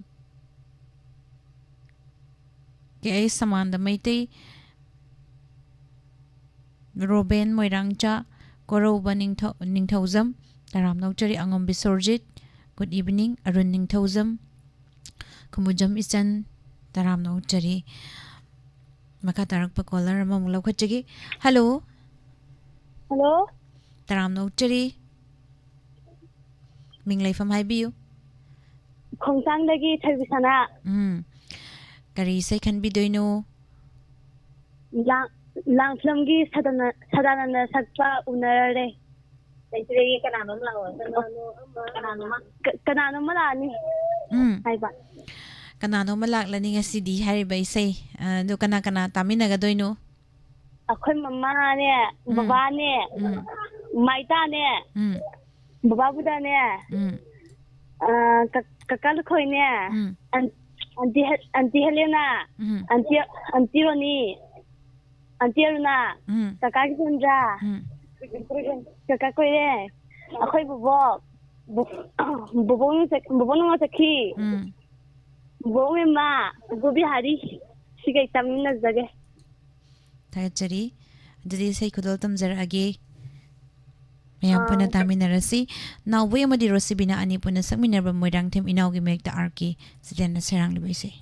ꯀꯦ ꯑꯩꯁ ꯁꯃꯥꯟꯗ ꯃꯩꯇꯩ, ꯔꯣꯕꯦꯟ ꯃꯣꯏꯔꯥꯡꯆꯥ, ꯀꯣꯔꯧꯕ ꯅꯤꯡꯊꯧ-, ꯅꯤꯡꯊꯧꯖꯝ, ꯇꯔꯥꯝꯅ ꯑꯣꯛꯆꯔꯤ꯫ ꯑꯉꯣꯝ ꯕꯤꯁꯣꯔꯖꯤꯠ, good evening꯫ ꯑꯔꯨꯟ ꯅꯤꯡꯊꯧꯖꯝ, ꯈꯨꯃꯨꯖꯝ ꯏꯆꯟ, ꯇꯔꯥꯝꯅ ꯑꯣꯛꯆꯔꯤ꯫ ꯃꯈꯥ ꯇꯥꯔꯛꯄ ꯀꯣꯂꯔ ꯑꯃꯃꯨꯛ ꯂꯧꯈꯠꯆꯒꯦ꯫ ꯍꯜꯂꯣ꯫ ꯍꯜꯂꯣ꯫ ꯇꯔꯥꯝꯅ ꯑꯣꯛꯆꯔꯤ꯫ ꯃꯤꯡ ꯂꯩꯐꯝ ꯍꯥꯏꯕꯤꯌꯨ꯫ ꯈꯣꯡꯁꯥꯡꯗꯒꯤ ꯊꯣꯏꯕꯤꯁꯅꯥ꯫ ꯎꯝ꯫ ꯀꯔꯤ ꯏꯁꯩ ꯈꯟꯕꯤꯗꯣꯏꯅꯣ? ꯂꯥꯡ-, ꯂꯥꯡ ꯐꯤꯂꯝꯒꯤ ꯁꯗꯥꯅ-, ꯁꯗꯥꯅꯟꯗ ꯁꯛꯄ ꯎꯅꯔꯔꯦ꯫ ꯂꯩꯇ꯭ꯔꯦꯌꯦ, ꯀꯅꯥꯅꯣꯝ ꯂꯥꯛꯑꯣ꯫ ꯀꯅꯥꯅꯣ ꯑꯃ, ꯀꯅꯥꯅꯣ ꯑꯃ꯫ ꯀ-, ꯀꯅꯥꯅꯣ ꯑꯃ ꯂꯥꯛꯑꯅꯤ ꯎꯝ꯫ ꯍꯥꯏꯕ꯫ ꯀꯅꯥꯅꯣ ꯑꯃ ꯂꯥꯛꯂꯅꯤ ꯉꯁꯤꯗꯤ ꯍꯥꯏꯔꯤꯕ ꯏꯁꯩ꯫ ꯑ, ꯑꯗꯨ ꯀꯅꯥ ꯀꯅꯥ ꯇꯥꯃꯤꯟꯅꯒꯗꯣꯏꯅꯣ? ꯑꯩꯈꯣꯏ ꯃꯃꯥꯅꯦ, ꯎꯝ꯫ ꯕꯕꯥꯅꯦ, ꯎꯝ꯫ ꯃꯥꯏꯇꯥꯅꯦ, ꯎꯝ꯫ ꯕꯕꯥ ꯕꯨꯙꯅꯦ, ꯎꯝ꯫ ꯑ, ꯀ-, ꯀꯀꯥ ꯂꯨꯈꯣꯏꯅꯦ, ꯎꯝ꯫ ꯑꯟ-, ꯑꯟꯇꯤ ꯍꯦ-, ꯑꯟꯇꯤ ꯍꯦꯂꯦꯅꯥ, ꯎꯝ꯫ ꯑꯟꯇꯤ, ꯑꯟꯇꯤ ꯔꯣꯅꯤ, ꯑꯟꯇꯤ ꯑꯔꯨꯅꯥ, ꯎꯝ꯫ ꯀꯀꯥ ꯀꯤꯁꯟꯗ꯭ꯔ, ꯎꯝ꯫ ꯀꯀꯥ ꯀꯣꯏꯔꯦ, ꯑꯩꯈꯣꯏ ꯕꯣꯕꯣꯛ, ꯕꯣ-, ꯕꯣꯕꯣꯛ ꯅꯨꯡꯉꯣꯜ ꯆꯛ-, ꯕꯣꯕꯣꯛ ꯅꯨꯡꯉꯣꯜ ꯆꯠꯈꯤ, ꯎꯝ꯫ ꯕꯣꯕꯣꯛ ꯃꯦꯝꯃ, ꯕꯣꯕꯣꯛ ꯕꯤꯍꯥꯔꯤ, ꯁꯤꯈꯩ ꯇꯥꯃꯤꯟꯅꯖꯒꯦ꯫ ꯊꯥꯒꯠꯆꯔꯤ꯫ ꯑꯗꯨꯗꯤ ꯏꯁꯩ ꯈꯨꯗꯣꯜ ꯇꯝꯖꯔꯛꯑꯒꯦ꯫ ꯃꯌꯥꯝ ꯄꯨꯟꯅ ꯑꯥ꯫ ꯇꯥꯃꯤꯟꯅꯔꯁꯤ꯫ ꯅꯥꯎꯕꯣꯏ ꯑꯃꯗꯤ ꯔꯣꯁꯤꯕꯤꯅꯥ ꯑꯅꯤ ꯄꯨꯟꯅ ꯁꯛꯃꯤꯟꯅꯔꯕ ꯃꯣꯏꯔꯥꯡꯊꯦꯝ ꯏꯅꯥꯎꯒꯤ ꯃꯌꯦꯛꯇ ꯑꯥꯔ ꯀꯦ ꯖꯤꯇꯦꯟꯅ ꯁꯩꯔꯥꯡꯂꯤꯕ ꯏꯁꯩ꯫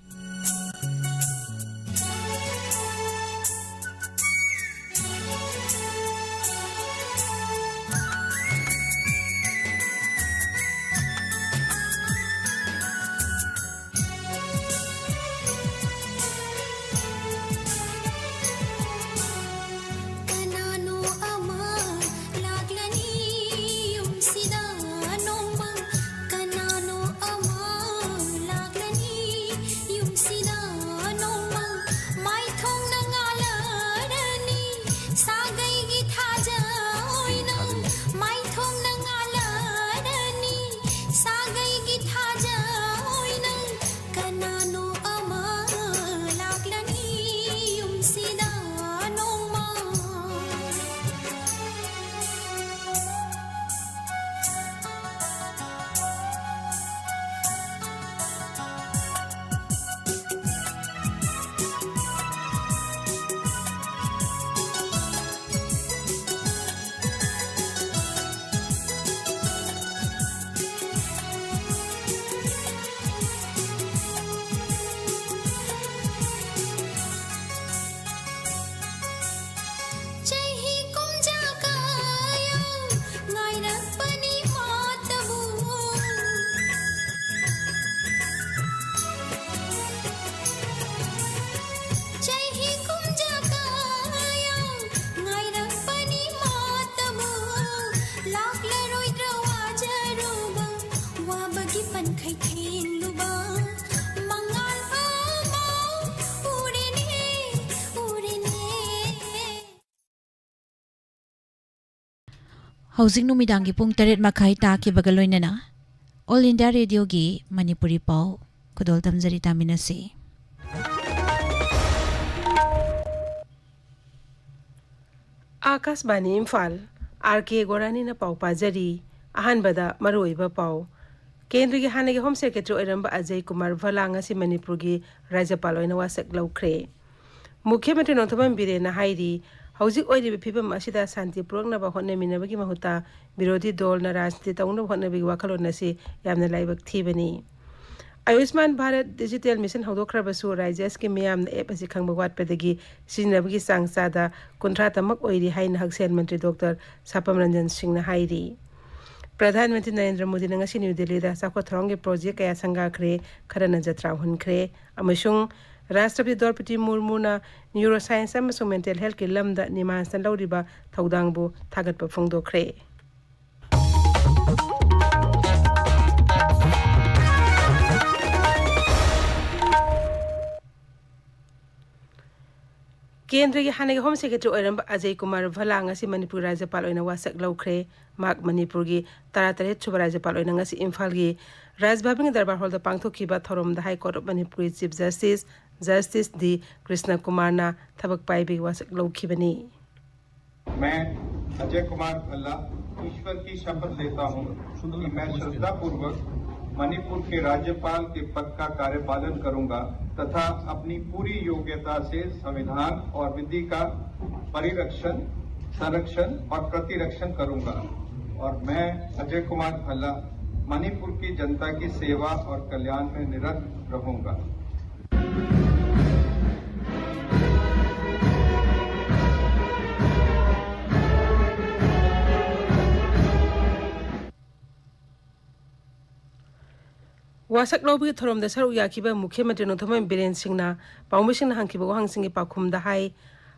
ꯀꯅꯥꯅꯣ ꯑꯃ ꯂꯥꯛꯂꯅꯤ ꯌꯨꯝꯁꯤꯗ ꯅꯣꯡꯃ, ꯀꯅꯥꯅꯣ ꯑꯃ ꯂꯥꯛꯂꯅꯤ ꯌꯨꯝ ꯍꯧꯖꯤꯛ ꯅꯨꯃꯤꯗꯥꯡꯒꯤ ꯄꯨꯡ ꯇꯔꯦꯠ ꯃꯈꯥꯏ ꯇꯥꯈꯤꯕꯒ ꯂꯣꯏꯅꯅ All India Radioꯒꯤ ꯃꯅꯤꯄꯨꯔꯤ ꯄꯥꯎ ꯈꯨꯗꯣꯜ ꯇꯝꯖꯔꯤ, ꯇꯥꯃꯤꯟꯅꯁꯤ꯫ ꯑꯥꯀꯥꯁꯕꯥꯅꯤ ꯏꯝꯐꯥꯜ, ꯑꯥꯔ ꯀꯦ ꯒꯣꯔꯥꯅꯤꯅ ꯄꯥꯎ ꯄꯥꯖꯔꯤ꯫ ꯑꯍꯥꯟꯕꯗ ꯃꯔꯨꯑꯣꯏꯕ ꯄꯥꯎ꯫ ꯀꯦꯟꯗ꯭ꯔꯒꯤ ꯍꯥꯟꯅꯒꯤ ꯍꯣꯝ ꯁꯦꯀ꯭ꯔꯦꯇꯔꯤ ꯑꯣꯏꯔꯝꯕ ꯑꯖꯌ ꯀꯨꯃꯥꯔ ꯚꯂꯥ ꯉꯁꯤ ꯃꯅꯤꯄꯨꯔꯒꯤ ꯔꯥꯖ꯭ꯌꯄꯥꯜ ꯑꯣꯏꯅ ꯋꯥꯁꯛ ꯂꯧꯈ꯭ꯔꯦ꯫ ꯃꯨꯈ꯭ꯌ ꯃꯟꯇ꯭ꯔꯤ ꯅꯣꯡꯊꯣꯝꯕꯝ ꯕꯤꯔꯦꯟꯅ ꯍꯥꯏꯔꯤ, ꯍꯧꯖꯤꯛ ꯑꯣꯏꯔꯤꯕ ꯐꯤꯕꯝ ꯑꯁꯤꯗ ꯁꯥꯟꯇꯤ ꯄꯨꯔꯛꯅꯕ ꯍꯣꯠꯅꯃꯤꯟꯅꯕꯒꯤ ꯃꯍꯨꯠꯇ ꯕꯤꯔꯣꯙꯤ ꯗꯣꯜꯅ ꯔꯥꯖꯅꯤꯇꯤ ꯇꯧꯅꯕ ꯍꯣꯠꯅꯕꯒꯤ ꯋꯥꯈꯜꯂꯣꯟ ꯑꯁꯤ ꯌꯥꯝꯅ ꯂꯥꯏꯕꯛ ꯊꯤꯕꯅꯤ꯫ ꯑꯌꯨꯁꯃꯥꯟ ꯚꯥꯔꯠ ꯗꯤꯖꯤꯇꯦꯜ ꯃꯤꯁꯟ ꯍꯧꯗꯣꯛꯈ꯭ꯔꯕꯁꯨ ꯔꯥꯖ꯭ꯌ ꯑꯁꯤꯒꯤ ꯃꯤꯌꯥꯝꯅ ꯑꯦꯞ ꯑꯁꯤ ꯈꯪꯕ ꯋꯥꯠꯄꯗꯒꯤ ꯁꯤꯖꯤꯟꯅꯕꯒꯤ ꯆꯥꯡ ꯆꯥꯗ ꯀꯨꯟꯊ꯭ꯔꯥ ꯇꯃꯛ ꯑꯣꯏꯔꯤ ꯍꯥꯏꯅ ꯍꯛꯁꯦꯜ ꯃꯟꯇ꯭ꯔꯤ ꯗꯣꯛꯇꯔ ꯁꯥꯄꯝ ꯔꯟꯖꯟ ꯁꯤꯡꯅ ꯍꯥꯏꯔꯤ꯫ ꯄ꯭ꯔꯙꯥꯟ ꯃꯟꯇ꯭ꯔꯤ ꯅꯔꯦꯟꯗ꯭ꯔ ꯃꯣꯗꯤꯅ ꯉꯁꯤ ꯅ꯭ꯌꯨ ꯗꯤꯜꯂꯤꯗ ꯆꯥꯎꯈꯠ ꯊꯧꯔꯥꯡꯒꯤ ꯄ꯭ꯔꯣꯖꯦꯛ ꯀꯌꯥ ꯁꯪꯒꯥꯈ꯭ꯔꯦ, ꯈꯔꯅ ꯖꯇ꯭ꯔꯥ ꯍꯨꯟꯈ꯭ꯔꯦ ꯑꯃꯁꯨꯡ ꯔꯥꯁꯇ꯭ꯔꯄꯇꯤ ꯗ꯭ꯔꯧꯄꯗꯤ ꯃꯨꯔꯃꯨꯅ ꯅ꯭ꯌꯨꯔꯣ ꯁꯥꯏꯟꯁ ꯑꯃꯁꯨꯡ ꯃꯦꯟꯇꯦꯜ ꯍꯦꯜꯊꯀꯤ ꯂꯝꯗ ꯅꯤꯃꯥꯟꯁꯅ ꯂꯧꯔꯤꯕ ꯊꯧꯗꯥꯡꯕꯨ ꯊꯥꯒꯠꯄ ꯐꯣꯡꯗꯣꯛꯈ꯭ꯔꯦ꯫ ꯀꯦꯟꯗ꯭ꯔꯒꯤ ꯍꯥꯟꯅꯒꯤ ꯍꯣꯝ ꯁꯦꯀ꯭ꯔꯦꯇꯔꯤ ꯑꯣꯏꯔꯝꯕ ꯑꯖꯌ ꯀꯨꯃꯥꯔ ꯚꯂꯥ ꯉꯁꯤ ꯃꯅꯤꯄꯨꯔ ꯔꯥꯖ꯭ꯌꯄꯥꯜ ꯑꯣꯏꯅ ꯋꯥꯁꯛ ꯂꯧꯈ꯭ꯔꯦ꯫ ꯃꯍꯥꯛ ꯃꯅꯤꯄꯨꯔꯒꯤ ꯇꯔꯥꯇꯔꯦꯠ ꯁꯨꯕ ꯔꯥꯖ꯭ꯌꯄꯥꯜ ꯑꯣꯏꯅ ꯉꯁꯤ ꯏꯝꯐꯥꯜꯒꯤ ꯔꯥꯖꯚꯕꯟꯒꯤ ꯗꯔꯕꯥꯔ ꯍꯣꯜꯗ ꯄꯥꯡꯊꯣꯛꯈꯤꯕ ꯊꯧꯔꯝꯗ High Court of Manipurꯒꯤ Chief Justice, Justice ꯗꯤ ꯀ꯭ꯔꯤꯁꯅ ꯀꯨꯃꯥꯔꯅ ꯊꯕꯛ ꯄꯥꯏꯕꯒꯤ ꯋꯥꯁꯛ ꯂꯧꯈꯤꯕꯅꯤ꯫ मैं अजय कुमार भल्ला ईश्वर की शपथ लेता हूं कि मैं श्रद्धापूर्वक मणिपुर के राज्यपाल के पद का कार्यपालन करूंगा तथा अपनी पूरी योग्यता से संविधान और विधि का परिरक्षण, संरक्षण और प्रतिरक्षण करूंगा। और मैं अजय कुमार भल्ला मणिपुर की जनता की सेवा और कल्याण में निरत रहूंगा। ꯋꯥꯁꯛ ꯂꯧꯕꯒꯤ ꯊꯧꯔꯝꯗ ꯁꯔꯨꯛ ꯌꯥꯈꯤꯕ ꯃꯨꯈ꯭ꯌ ꯃꯟꯇ꯭ꯔꯤ ꯅꯣꯡꯊꯣꯝꯕꯝ ꯕꯤꯔꯦꯟ ꯁꯤꯡꯅ ꯄꯥꯎꯃꯤꯁꯤꯡꯅ ꯍꯪꯈꯤꯕ ꯋꯥꯍꯪꯁꯤꯡꯒꯤ ꯄꯥꯎꯈꯨꯝꯗ ꯍꯥꯏ,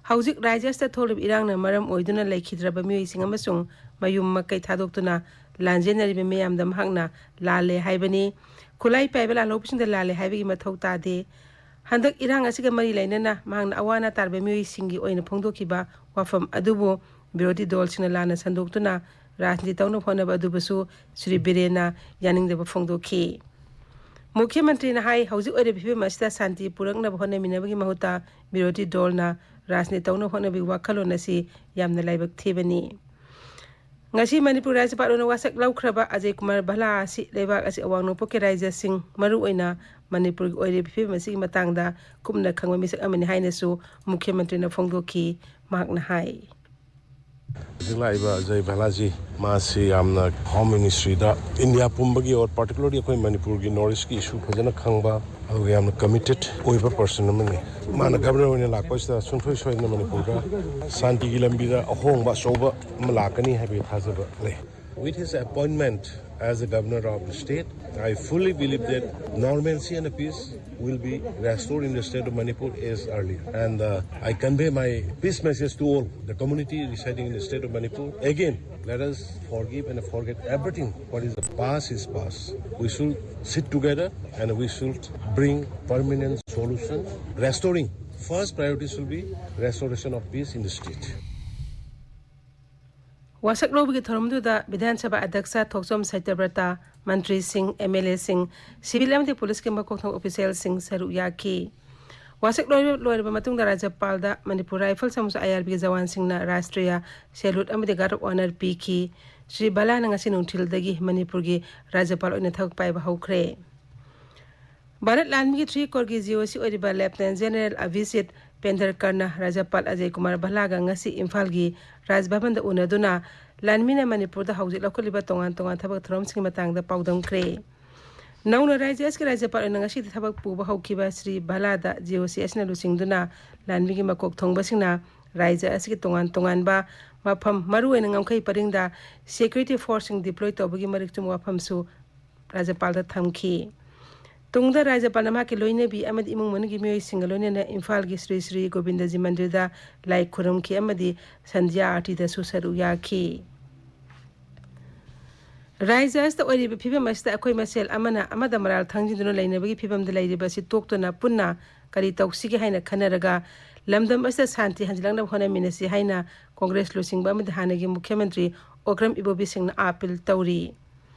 ꯍꯧꯖꯤꯛ ꯔꯥꯖ꯭ꯌ ꯑꯁꯤꯗ ꯊꯣꯛꯂꯤꯕ ꯏꯔꯥꯡꯅ ꯃꯔꯝ ꯑꯣꯏꯗꯨꯅ ꯂꯩꯈꯤꯗ꯭ꯔꯕ ꯃꯤꯑꯣꯏꯁꯤꯡ ꯑꯃꯁꯨꯡ ꯃꯌꯨꯝ ꯃꯀꯩ ꯊꯥꯗꯣꯛꯇꯨꯅ ꯂꯥꯟꯖꯦꯟꯅꯔꯤꯕ ꯃꯤꯌꯥꯝꯗ ꯃꯍꯥꯛꯅ ꯂꯥꯜꯂꯦ ꯍꯥꯏꯕꯅꯤ꯫ ꯈꯨꯠꯂꯥꯏ ꯄꯥꯏꯕ ꯂꯥꯜꯍꯧꯕꯁꯤꯡꯗ ꯂꯥꯜꯂꯦ ꯍꯥꯏꯕꯒꯤ ꯃꯊꯧ ꯇꯥꯗꯦ꯫ ꯍꯟꯗꯛ ꯏꯔꯥꯡ ꯑꯁꯤꯒ ꯃꯔꯤ ꯂꯩꯅꯅ ꯃꯍꯥꯛꯅ ꯑꯋꯥ ꯑꯅꯥ ꯇꯥꯔꯕ ꯃꯤꯑꯣꯏꯁꯤꯡꯒꯤ ꯑꯣꯏꯅ ꯐꯣꯡꯗꯣꯛꯈꯤꯕ ꯋꯥꯐꯝ ꯑꯗꯨꯕꯨ ꯕꯤꯔꯣꯙꯤ ꯗꯣꯜꯁꯤꯡꯅ ꯂꯥꯟꯅ ꯁꯟꯗꯣꯛꯇꯨꯅ ꯔꯥꯖꯅꯤꯇꯤ ꯇꯧꯅꯕ ꯍꯣꯠꯅꯕ ꯑꯗꯨꯕꯨꯁꯨ ꯁ꯭ꯔꯤ ꯕꯤꯔꯦꯟꯅ ꯌꯥꯅꯤꯡꯗꯕ ꯐꯣꯡꯗꯣꯛꯈꯤ꯫ ꯃꯨꯈ꯭ꯌ ꯃꯟꯇ꯭ꯔꯤꯅ ꯍꯥꯏ, ꯍꯧꯖꯤꯛ ꯑꯣꯏꯔꯤꯕ ꯐꯤꯕꯝ ꯑꯁꯤꯗ ꯁꯥꯟꯇꯤ ꯄꯨꯔꯛꯅꯕ ꯍꯣꯠꯅꯃꯤꯟꯅꯕꯒꯤ ꯃꯍꯨꯠꯇ ꯕꯤꯔꯣꯙꯤ ꯗꯣꯜꯅ ꯔꯥꯖꯅꯤꯇꯤ ꯇꯧꯅꯕ ꯍꯣꯠꯅꯕꯒꯤ ꯋꯥꯈꯜꯂꯣꯟ ꯑꯁꯤ ꯌꯥꯝꯅ ꯂꯥꯏꯕꯛ ꯊꯤꯕꯅꯤ꯫ ꯉꯁꯤ ꯃꯅꯤꯄꯨꯔ ꯔꯥꯖ꯭ꯌꯄꯥꯜ ꯑꯣꯏꯅ ꯋꯥꯁꯛ ꯂꯧꯈ꯭ꯔꯕ ꯑꯖꯌ ꯀꯨꯃꯥꯔ ꯚꯜꯂꯥ ꯑꯁꯤ ꯂꯩꯕꯥꯛ ꯑꯁꯤ ꯑꯋꯥꯡ ꯅꯣꯡꯄꯣꯛꯀꯤ ꯔꯥꯖ꯭ꯌꯁꯤꯡ, ꯃꯔꯨꯑꯣꯏꯅ ꯃꯅꯤꯄꯨꯔꯒꯤ ꯑꯣꯏꯔꯤꯕ ꯐꯤꯕꯝ ꯑꯁꯤꯒꯤ ꯃꯇꯥꯡꯗ ꯀꯨꯞꯅ ꯈꯪꯕ ꯃꯤꯁꯛ ꯑꯃꯅꯤ ꯍꯥꯏꯅꯁꯨ ꯃꯨꯈ꯭ꯌ ꯃꯟꯇ꯭ꯔꯤꯅ ꯐꯣꯡꯗꯣꯛꯈꯤ꯫ ꯃꯍꯥꯛꯅ ꯍꯥꯏ꯫ ꯍꯧꯖꯤꯛ ꯂꯥꯛꯏꯕ ꯑꯖꯌ ꯚꯜꯂꯥꯖꯤ, ꯃꯥꯁꯤ ꯌꯥꯝꯅ ꯍꯣꯝ ꯃꯤꯅꯤꯁꯇ꯭ꯔꯤꯗ ꯏꯟꯗꯤꯌꯥ ꯄꯨꯝꯕꯒꯤ, ꯑꯣꯔ ꯄꯥꯔꯇꯤꯀꯨꯂꯔꯂꯤ ꯑꯩꯈꯣꯏ ꯃꯅꯤꯄꯨꯔꯒꯤ ꯅꯣꯔꯠ ꯏꯁꯀꯤ ꯏꯁꯨ ꯐꯖꯅ ꯈꯪꯕ, ꯑꯗꯨꯒ ꯌꯥꯝꯅ ꯀꯃꯤꯇꯦꯠ ꯑꯣꯏꯕ ꯄꯔꯁꯟ ꯑꯃꯅꯤ꯫ ꯃꯥꯅ ꯒꯚꯔꯅꯔ ꯑꯣꯏꯅ ꯂꯥꯛꯄꯁꯤꯗ ꯁꯨꯡꯁꯣꯏ ꯁꯣꯏꯗꯅ ꯃꯅꯤꯄꯨꯔꯗ ꯁꯥꯟꯇꯤꯒꯤ ꯂꯝꯕꯤꯗ ꯑꯍꯣꯡꯕ ꯑꯆꯧꯕ ꯑꯃ ꯂꯥꯛꯀꯅꯤ ꯍꯥꯏꯕꯒꯤ ꯊꯥꯖꯕ ꯂꯩ꯫ With his appointment as the governor of the state, I fully believe that normalcy and peace will be restored in the state of Manipur as earlier. And uh, I convey my peace message to all the community residing in the state of Manipur. Again, let us forgive and forget everything. What is the past is past. We should sit together and we should bring permanent solution. Restoring, first priority should be restoration of peace in the state. ꯋꯥꯁꯛ ꯂꯧꯕꯒꯤ ꯊꯧꯔꯝꯗꯨꯗ ꯕꯤꯙꯥꯟ ꯁꯚꯥ ꯑꯗ꯭ꯌꯛꯁ ꯊꯣꯛꯆꯣꯝ ꯁꯇ꯭ꯌꯕ꯭ꯔꯇ, ꯃꯟꯇ꯭ꯔꯤꯁꯤꯡ, M L ꯑꯦꯁꯤꯡ, civil ꯑꯃꯗꯤ ꯄꯨꯂꯤꯁꯀꯤ ꯃꯀꯣꯛ ꯊꯣꯡꯕ ꯑꯣꯐꯤꯁꯤꯌꯦꯜꯁꯤꯡ ꯁꯔꯨꯛ ꯌꯥꯈꯤ꯫ ꯋꯥꯁꯛ ꯂꯣꯏꯔꯕ, ꯂꯣꯏꯔꯕ ꯃꯇꯨꯡꯗ ꯔꯥꯖ꯭ꯌꯄꯥꯜꯗ ꯃꯅꯤꯄꯨꯔ ꯔꯥꯏꯐꯜꯁ ꯑꯃꯁꯨꯡ ꯑꯥꯏ ꯑꯥꯔ ꯕꯤꯒꯤ ꯖꯋꯥꯟꯁꯤꯡꯅ ꯔꯥꯁꯇ꯭ꯔꯤꯌꯥ ꯁꯦꯂꯨꯠ ꯑꯃꯗꯤ ꯒꯥꯔꯗ ꯑꯣꯐ ꯑꯣꯅꯔ ꯄꯤꯈꯤ꯫ ꯁ꯭ꯔꯤ ꯚꯜꯂꯥꯅ ꯉꯁꯤ ꯅꯨꯡꯊꯤꯜꯗꯒꯤ ꯃꯅꯤꯄꯨꯔꯒꯤ ꯔꯥꯖ꯭ꯌꯄꯥꯜ ꯑꯣꯏꯅ ꯊꯕꯛ ꯄꯥꯏꯕ ꯍꯧꯈ꯭ꯔꯦ꯫ ꯚꯥꯔꯠ ꯂꯥꯟꯃꯤꯒꯤ ꯊ꯭ꯔꯤ ꯀꯣꯔꯒꯤ ꯖꯤ ꯑꯣ ꯁꯤ ꯑꯣꯏꯔꯤꯕ ꯂꯦꯐꯇꯤꯅꯦꯟ ꯖꯦꯅꯔꯦꯜ ꯑꯚꯤꯖꯤꯠ ꯄꯦꯟꯗꯔꯀꯔꯅ ꯔꯥꯖ꯭ꯌꯄꯥꯜ ꯑꯖꯌ ꯀꯨꯃꯥꯔ ꯚꯜꯂꯥꯒ ꯉꯁꯤ ꯏꯝꯐꯥꯜꯒꯤ ꯔꯥꯖ ꯚꯕꯟꯗ ꯎꯅꯗꯨꯅ ꯂꯥꯟꯃꯤꯅ ꯃꯅꯤꯄꯨꯔꯗ ꯍꯧꯖꯤꯛ ꯂꯧꯈꯠꯂꯤꯕ ꯇꯣꯉꯥꯟ ꯇꯣꯉꯥꯟ ꯊꯕꯛ ꯊꯧꯔꯝꯁꯤꯡꯒꯤ ꯃꯇꯥꯡꯗ ꯄꯥꯎꯗꯝꯈ꯭ꯔꯦ꯫ ꯅꯧꯅ ꯔꯥꯖ꯭ꯌ ꯑꯁꯤꯒꯤ ꯔꯥꯖ꯭ꯌꯄꯥꯜ ꯑꯣꯏꯅ ꯉꯁꯤꯗꯤ ꯊꯕꯛ ꯄꯨꯕ ꯍꯧꯈꯤꯕ ꯁ꯭ꯔꯤ ꯚꯜꯂꯥꯗ ꯖꯤ ꯑꯣ ꯁꯤ ꯑꯁꯤꯅ ꯂꯨꯆꯤꯡꯗꯨꯅ ꯂꯥꯟꯃꯤꯒꯤ ꯃꯀꯣꯛ ꯊꯣꯡꯕꯁꯤꯡꯅ ꯔꯥꯖ꯭ꯌ ꯑꯁꯤꯒꯤ ꯇꯣꯉꯥꯟ ꯇꯣꯉꯥꯟꯕ ꯃꯐꯝ, ꯃꯔꯨꯑꯣꯏꯅ ꯉꯝꯈꯩ ꯄꯔꯤꯡꯗ ꯁꯦꯀ꯭ꯌꯨꯔꯤꯇꯤ ꯐꯣꯔꯁꯁꯤꯡ ꯗꯤꯄ꯭ꯂꯣꯏ ꯇꯧꯕꯒꯤ ꯃꯔꯤꯛ ꯆꯨꯝꯕ ꯋꯥꯐꯝꯁꯨ ꯔꯥꯖ꯭ꯌꯄꯥꯜꯗ ꯊꯝꯈꯤ꯫ ꯇꯨꯡꯗ ꯔꯥꯖ꯭ꯌꯄꯥꯜꯅ ꯃꯍꯥꯛꯀꯤ ꯂꯣꯏꯅꯕꯤ ꯑꯃꯗꯤ ꯏꯃꯨꯡ ꯃꯅꯨꯡꯒꯤ ꯃꯤꯑꯣꯏꯁꯤꯡꯒ ꯂꯣꯏꯅꯅ ꯏꯝꯐꯥꯜꯒꯤ ꯁ꯭ꯔꯤ ꯁ꯭ꯔꯤ ꯒꯣꯕꯤꯟꯗꯖꯤ ꯃꯟꯗꯤꯔꯗ ꯂꯥꯏ ꯈꯨꯔꯨꯝꯈꯤ ꯑꯃꯗꯤ ꯁꯟꯙ꯭ꯌꯥ ꯑꯥꯔꯇꯤꯗꯁꯨ ꯁꯔꯨꯛ ꯌꯥꯈꯤ꯫ ꯔꯥꯖ꯭ꯌ ꯑꯁꯤꯗ ꯑꯣꯏꯔꯤꯕ ꯐꯤꯕꯝ ꯑꯁꯤꯗ ꯑꯩꯈꯣꯏ ꯃꯁꯦꯜ ꯑꯃꯅ ꯑꯃꯗ ꯃꯔꯥꯜ ꯊꯥꯡꯖꯤꯟꯗꯨꯅ ꯂꯩꯅꯕꯒꯤ ꯐꯤꯕꯝꯗ ꯂꯩꯔꯤꯕ ꯑꯁꯤ ꯇꯣꯛꯇꯨꯅ ꯄꯨꯟꯅ ꯀꯔꯤ ꯇꯧꯁꯤꯒꯦ ꯍꯥꯏꯅ ꯈꯟꯅꯔꯒ ꯂꯝꯗꯝ ꯑꯁꯤꯗ ꯁꯥꯟꯇꯤ ꯍꯟꯖꯤꯜꯂꯛꯅꯕ ꯍꯣꯠꯅꯃꯤꯟꯅꯁꯤ ꯍꯥꯏꯅ ꯀꯣꯡꯒ꯭ꯔꯦꯁ ꯂꯨꯆꯤꯡꯕ ꯑꯃꯗꯤ ꯍꯥꯟꯅꯒꯤ ꯃꯨꯈ꯭ꯌ ꯃꯟꯇ꯭ꯔꯤ ꯑꯣꯀ꯭ꯔꯝ ꯏꯕꯣꯕꯤ ꯁꯤꯡꯅ ꯑꯥꯄꯤꯜ ꯇꯧꯔꯤ꯫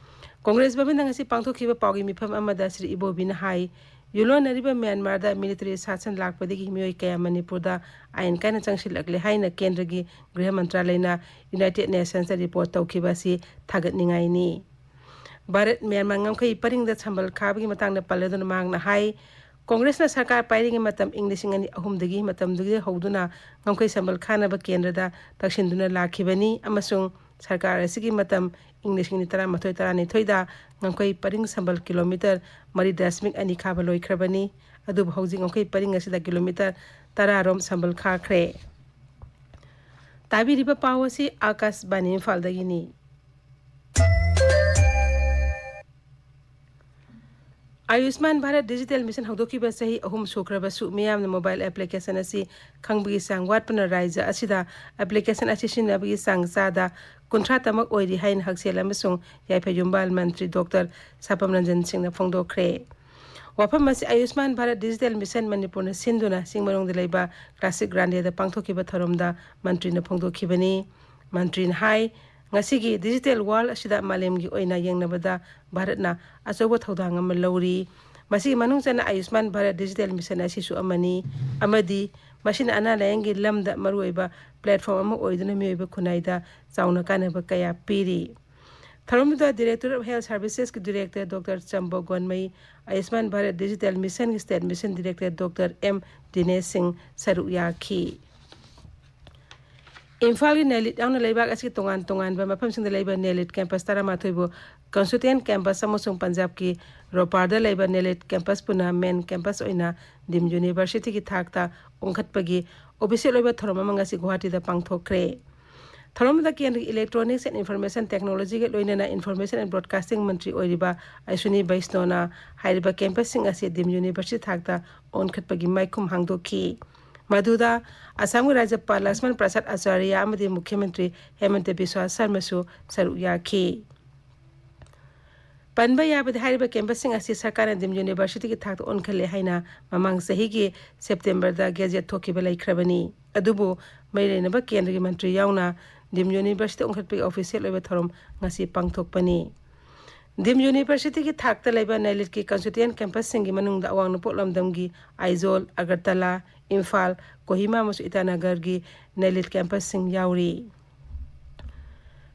ꯀꯣꯡꯒ꯭ꯔꯦꯁ ꯚꯕꯟꯗ ꯉꯁꯤ ꯄꯥꯡꯊꯣꯛꯈꯤꯕ ꯄꯥꯎꯒꯤ ꯃꯤꯐꯝ ꯑꯃꯗ ꯁ꯭ꯔꯤ ꯏꯕꯣꯕꯤꯅ ꯍꯥꯏ, ꯌꯨꯂꯣꯟꯅꯔꯤꯕ ꯃ꯭ꯌꯥꯟꯃꯥꯔꯗ ꯃꯤꯂꯤꯇꯔꯤ ꯁꯥꯁꯟ ꯂꯥꯛꯄꯗꯒꯤ ꯃꯤꯑꯣꯏ ꯀꯌꯥ ꯃꯅꯤꯄꯨꯔꯗ ꯑꯥꯏꯟ ꯀꯥꯏꯅ ꯆꯪꯁꯤꯜꯂꯛꯂꯦ ꯍꯥꯏꯅ ꯀꯦꯟꯗ꯭ꯔꯒꯤ ꯒ꯭ꯔꯤꯍ ꯃꯟꯇ꯭ꯔꯥꯂꯌꯅ ꯌꯨꯅꯥꯏꯇꯦꯗ ꯅꯦꯁꯟꯁꯇ ꯔꯤꯄꯣꯔꯠ ꯇꯧꯈꯤꯕ ꯑꯁꯤ ꯊꯥꯒꯠꯅꯤꯡꯉꯥꯏꯅꯤ꯫ ꯚꯥꯔꯠ ꯃ꯭ꯌꯥꯟꯃꯥꯔ ꯉꯝꯈꯩ ꯄꯔꯤꯡꯗ ꯁꯝꯕꯜ ꯈꯥꯕꯒꯤ ꯃꯇꯥꯡꯗ ꯄꯜꯂꯗꯨꯅ ꯃꯍꯥꯛꯅ ꯍꯥꯏ, ꯀꯣꯡꯒ꯭ꯔꯦꯁꯅ ꯁꯔꯀꯥꯔ ꯄꯥꯏꯔꯤꯉꯩ ꯃꯇꯝ ꯏꯪ ꯂꯤꯁꯤꯡ ꯑꯅꯤ ꯑꯍꯨꯝꯗꯒꯤ ꯃꯇꯝꯗꯨꯗꯒꯤ ꯍꯧꯗꯨꯅ ꯉꯝꯈꯩ ꯁꯝꯕꯜ ꯈꯥꯅꯕ ꯀꯦꯟꯗ꯭ꯔꯗ ꯇꯛꯁꯤꯟꯗꯨꯅ ꯂꯥꯛꯈꯤꯕꯅꯤ ꯑꯃꯁꯨꯡ ꯁꯔꯀꯥꯔ ꯑꯁꯤꯒꯤ ꯃꯇꯝ ꯏꯪ ꯂꯤꯁꯤꯡ ꯑꯅꯤ ꯇꯔꯥꯃꯥꯊꯣꯏ ꯇꯔꯥꯅꯤꯊꯣꯏꯗ ꯉꯝꯈꯩ ꯄꯔꯤꯡ ꯁꯝꯕꯜ ꯀꯤꯂꯣꯃꯤꯇꯔ ꯃꯔꯤ ꯗꯁꯃꯤꯛ ꯑꯅꯤ ꯈꯥꯕ ꯂꯣꯏꯈ꯭ꯔꯕꯅꯤ꯫ ꯑꯗꯨꯕꯨ ꯍꯧꯖꯤꯛ ꯉꯝꯈꯩ ꯄꯔꯤꯡ ꯑꯁꯤꯗ ꯀꯤꯂꯣꯃꯤꯇꯔ ꯇꯔꯥ ꯔꯣꯝ ꯁꯝꯕꯜ ꯈꯥꯈ꯭ꯔꯦ꯫ ꯇꯥꯕꯤꯔꯤꯕ ꯄꯥꯎ ꯑꯁꯤ ꯑꯥꯀꯥꯁꯕꯥꯅꯤ ꯏꯝꯐꯥꯜꯗꯒꯤꯅꯤ꯫ ꯑꯌꯨꯁꯃꯥꯟ ꯚꯥꯔꯠ ꯗꯤꯖꯤꯇꯦꯜ ꯃꯤꯁꯟ ꯍꯧꯗꯣꯛꯈꯤꯕ ꯆꯍꯤ ꯑꯍꯨꯝ ꯁꯨꯈ꯭ꯔꯕꯁꯨ, ꯃꯤꯌꯥꯝꯅ ꯃꯣꯕꯥꯏꯜ ꯑꯦꯄ꯭ꯂꯤꯀꯦꯁꯟ ꯑꯁꯤ ꯈꯪꯕꯒꯤ ꯆꯥꯡ ꯋꯥꯠꯄꯅ ꯔꯥꯖ꯭ꯌ ꯑꯁꯤꯗ ꯑꯦꯄ꯭ꯂꯤꯀꯦꯁꯟ ꯑꯁꯤ ꯁꯤꯖꯤꯟꯅꯕꯒꯤ ꯆꯥꯡ ꯆꯥꯗ ꯀꯨꯟꯊ꯭ꯔꯥ ꯇꯃꯛ ꯑꯣꯏꯔꯤ ꯍꯥꯏꯅ ꯍꯛꯁꯦꯜ ꯑꯃꯁꯨꯡ ꯌꯥꯏꯐ ꯌꯨꯝꯕꯥꯜ ꯃꯟꯇ꯭ꯔꯤ ꯗꯣꯛꯇꯔ ꯁꯥꯄꯝ ꯔꯟꯖꯟ ꯁꯤꯡꯅ ꯐꯣꯡꯗꯣꯛꯈ꯭ꯔꯦ꯫ ꯋꯥꯐꯝ ꯑꯁꯤ ꯑꯌꯨꯁꯃꯥꯟ ꯚꯥꯔꯠ ꯗꯤꯖꯤꯇꯦꯜ ꯃꯤꯁꯟ ꯃꯅꯤꯄꯨꯔꯅ ꯁꯤꯟꯗꯨꯅ ꯆꯤꯡꯃꯩꯔꯣꯡꯗ ꯂꯩꯕ ꯀ꯭ꯂꯥꯁꯤꯛ ꯒ꯭ꯔꯥꯟꯗꯦꯗ ꯄꯥꯡꯊꯣꯛꯈꯤꯕ ꯊꯧꯔꯝꯗ ꯃꯟꯇ꯭ꯔꯤꯅ ꯐꯣꯡꯗꯣꯛꯈꯤꯕꯅꯤ꯫ ꯃꯟꯇ꯭ꯔꯤꯅ ꯍꯥꯏ, ꯉꯁꯤꯒꯤ ꯗꯤꯖꯤꯇꯦꯜ ꯋꯥꯔꯜꯗ ꯑꯁꯤꯗ ꯃꯥꯂꯦꯝꯒꯤ ꯑꯣꯏꯅ ꯌꯦꯡꯅꯕꯗ ꯚꯥꯔꯠꯅ ꯑꯆꯧꯕ ꯊꯧꯗꯥꯡ ꯑꯃ ꯂꯧꯔꯤ꯫ ꯃꯁꯤꯒꯤ ꯃꯅꯨꯡ ꯆꯟꯅ ꯑꯌꯨꯁꯃꯥꯟ ꯚꯥꯔꯠ ꯗꯤꯖꯤꯇꯦꯜ ꯃꯤꯁꯟ ꯑꯁꯤꯁꯨ ꯑꯃꯅꯤ, ꯑꯃꯗꯤ ꯃꯁꯤꯅ ꯑꯅꯥ ꯂꯥꯌꯦꯡꯒꯤ ꯂꯝꯗ ꯃꯔꯨꯑꯣꯏꯕ ꯄ꯭ꯂꯦꯠꯐꯣꯔꯝ ꯑꯃ ꯑꯣꯏꯗꯨꯅ ꯃꯤꯑꯣꯏꯕ ꯈꯨꯟꯅꯥꯏꯗ ꯆꯥꯎꯅ ꯀꯥꯟꯅꯕ ꯀꯌꯥ ꯄꯤꯔꯤ꯫ ꯊꯧꯔꯝꯗꯨꯗ Directorate of Health Servicesꯀꯤ Director Doctor Chambo Gonmei, Ayushman Bharat digital ꯃꯤꯁꯟꯒꯤ State Mission Director Doctor M Dinesh Singh ꯁꯔꯨꯛ ꯌꯥꯈꯤ꯫ ꯏꯝꯐꯥꯜꯒꯤ ꯅꯦꯂꯤꯠ ꯌꯥꯎꯅ ꯂꯩꯕꯥꯛ ꯑꯁꯤꯒꯤ ꯇꯣꯉꯥꯟ ꯇꯣꯉꯥꯟꯕ ꯃꯐꯝꯁꯤꯡꯗ ꯂꯩꯕ ꯅꯦꯂꯤꯠ ꯀꯦꯝꯄꯁ ꯇꯔꯥꯃꯥꯊꯣꯏꯕꯨ ꯀꯟꯁꯇꯤꯇ꯭ꯌꯨꯌꯦꯟꯠ ꯀꯦꯝꯄꯁ ꯑꯃꯁꯨꯡ ꯄꯟꯖꯥꯕꯀꯤ ꯔꯣꯄꯥꯔꯗ ꯂꯩꯕ ꯅꯦꯂꯤꯠ ꯀꯦꯝꯄꯁ ꯄꯨꯟꯅ ꯃꯦꯟ ꯀꯦꯝꯄꯁ ꯑꯣꯏꯅ ꯗꯤꯝ ꯌꯨꯅꯤꯚꯔꯁꯤꯇꯤꯒꯤ ꯊꯥꯛꯇ ꯑꯣꯟꯈꯠꯄꯒꯤ ꯑꯣꯐꯤꯁꯤꯌꯦꯜ ꯑꯣꯏꯕ ꯊꯧꯔꯝ ꯑꯃ ꯉꯁꯤ ꯒꯨꯋꯥꯍꯥꯇꯤꯗ ꯄꯥꯡꯊꯣꯛꯈ꯭ꯔꯦ꯫ ꯊꯧꯔꯝꯗꯨꯗ ꯀꯦꯟꯗ꯭ꯔꯒꯤ Electronics and Information Technologyꯒ ꯂꯣꯏꯅꯅ Information and Broadcasting ꯃꯟꯇ꯭ꯔꯤ ꯑꯣꯏꯔꯤꯕ ꯑꯁ꯭ꯋꯤꯅꯤ ꯕꯩꯁꯅꯣꯅ ꯍꯥꯏꯔꯤꯕ ꯀꯦꯝꯄꯁꯁꯤꯡ ꯑꯁꯤ ꯗꯤꯝ ꯌꯨꯅꯤꯚꯔꯁꯤꯇꯤ ꯊꯥꯛꯇ ꯑꯣꯟꯈꯠꯄꯒꯤ ꯃꯥꯏꯈꯨꯝ ꯍꯥꯡꯗꯣꯛꯈꯤ꯫ ꯃꯗꯨꯗ ꯑꯁꯥꯝꯒꯤ ꯔꯥꯖ꯭ꯌꯄꯥꯜ ꯂꯛꯁꯃꯟ ꯄ꯭ꯔꯁꯥꯗ ꯑꯆꯥꯔꯌ ꯑꯃꯗꯤ ꯃꯨꯈ꯭ꯌ ꯃꯟꯇ꯭ꯔꯤ ꯍꯦꯃꯟꯇ ꯕꯤꯁ꯭ꯋꯥ ꯁꯔꯃꯁꯨ ꯁꯔꯨꯛ ꯌꯥꯈꯤ꯫ ꯄꯟꯕ ꯌꯥꯕꯗꯤ, ꯍꯥꯏꯔꯤꯕ ꯀꯦꯝꯄꯁꯁꯤꯡ ꯑꯁꯤ ꯁꯔꯀꯥꯔꯅ ꯗꯤꯝ ꯌꯨꯅꯤꯚꯔꯁꯤꯇꯤꯒꯤ ꯊꯥꯛꯇ ꯑꯣꯟꯈꯠꯂꯦ ꯍꯥꯏꯅ ꯃꯃꯥꯡ ꯆꯍꯤꯒꯤ ꯁꯦꯞꯇꯦꯝꯕꯔꯗ ꯒꯦꯖꯦꯠ ꯊꯣꯛꯈꯤꯕ ꯂꯩꯈ꯭ꯔꯕꯅꯤ꯫ ꯑꯗꯨꯕꯨ ꯃꯔꯤ ꯂꯩꯅꯕ ꯀꯦꯟꯗ꯭ꯔꯒꯤ ꯃꯟꯇ꯭ꯔꯤ ꯌꯥꯎꯅ ꯗꯤꯝ ꯌꯨꯅꯤꯚꯔꯁꯤꯇꯤ ꯑꯣꯟꯈꯠꯄꯒꯤ ꯑꯣꯐꯤꯁꯤꯌꯦꯜ ꯑꯣꯏꯕ ꯊꯧꯔꯝ ꯉꯁꯤ ꯄꯥꯡꯊꯣꯛꯄꯅꯤ꯫ ꯗꯤꯝ ꯌꯨꯅꯤꯚꯔꯁꯤꯇꯤꯒꯤ ꯊꯥꯛꯇ ꯂꯩꯕ ꯅꯦꯂꯤꯠꯀꯤ ꯀꯟꯁꯇꯤꯇ꯭ꯌꯨꯌꯦꯟ ꯀꯦꯝꯄꯁꯁꯤꯡꯒꯤ ꯃꯅꯨꯡꯗ ꯑꯋꯥꯡ ꯅꯣꯡꯄꯣꯛ ꯂꯝꯗꯝꯒꯤ ꯑꯥꯏꯖꯣꯜ, ꯑꯒꯔꯇꯂꯥ, ꯏꯝꯐꯥꯜ, ꯀꯣꯍꯤꯃꯥ ꯑꯃꯁꯨꯡ ꯏꯇꯥꯅꯒꯔꯒꯤ ꯅꯦꯂꯤꯠ ꯀꯦꯝꯄꯁꯁꯤꯡ ꯌꯥꯎꯔꯤ꯫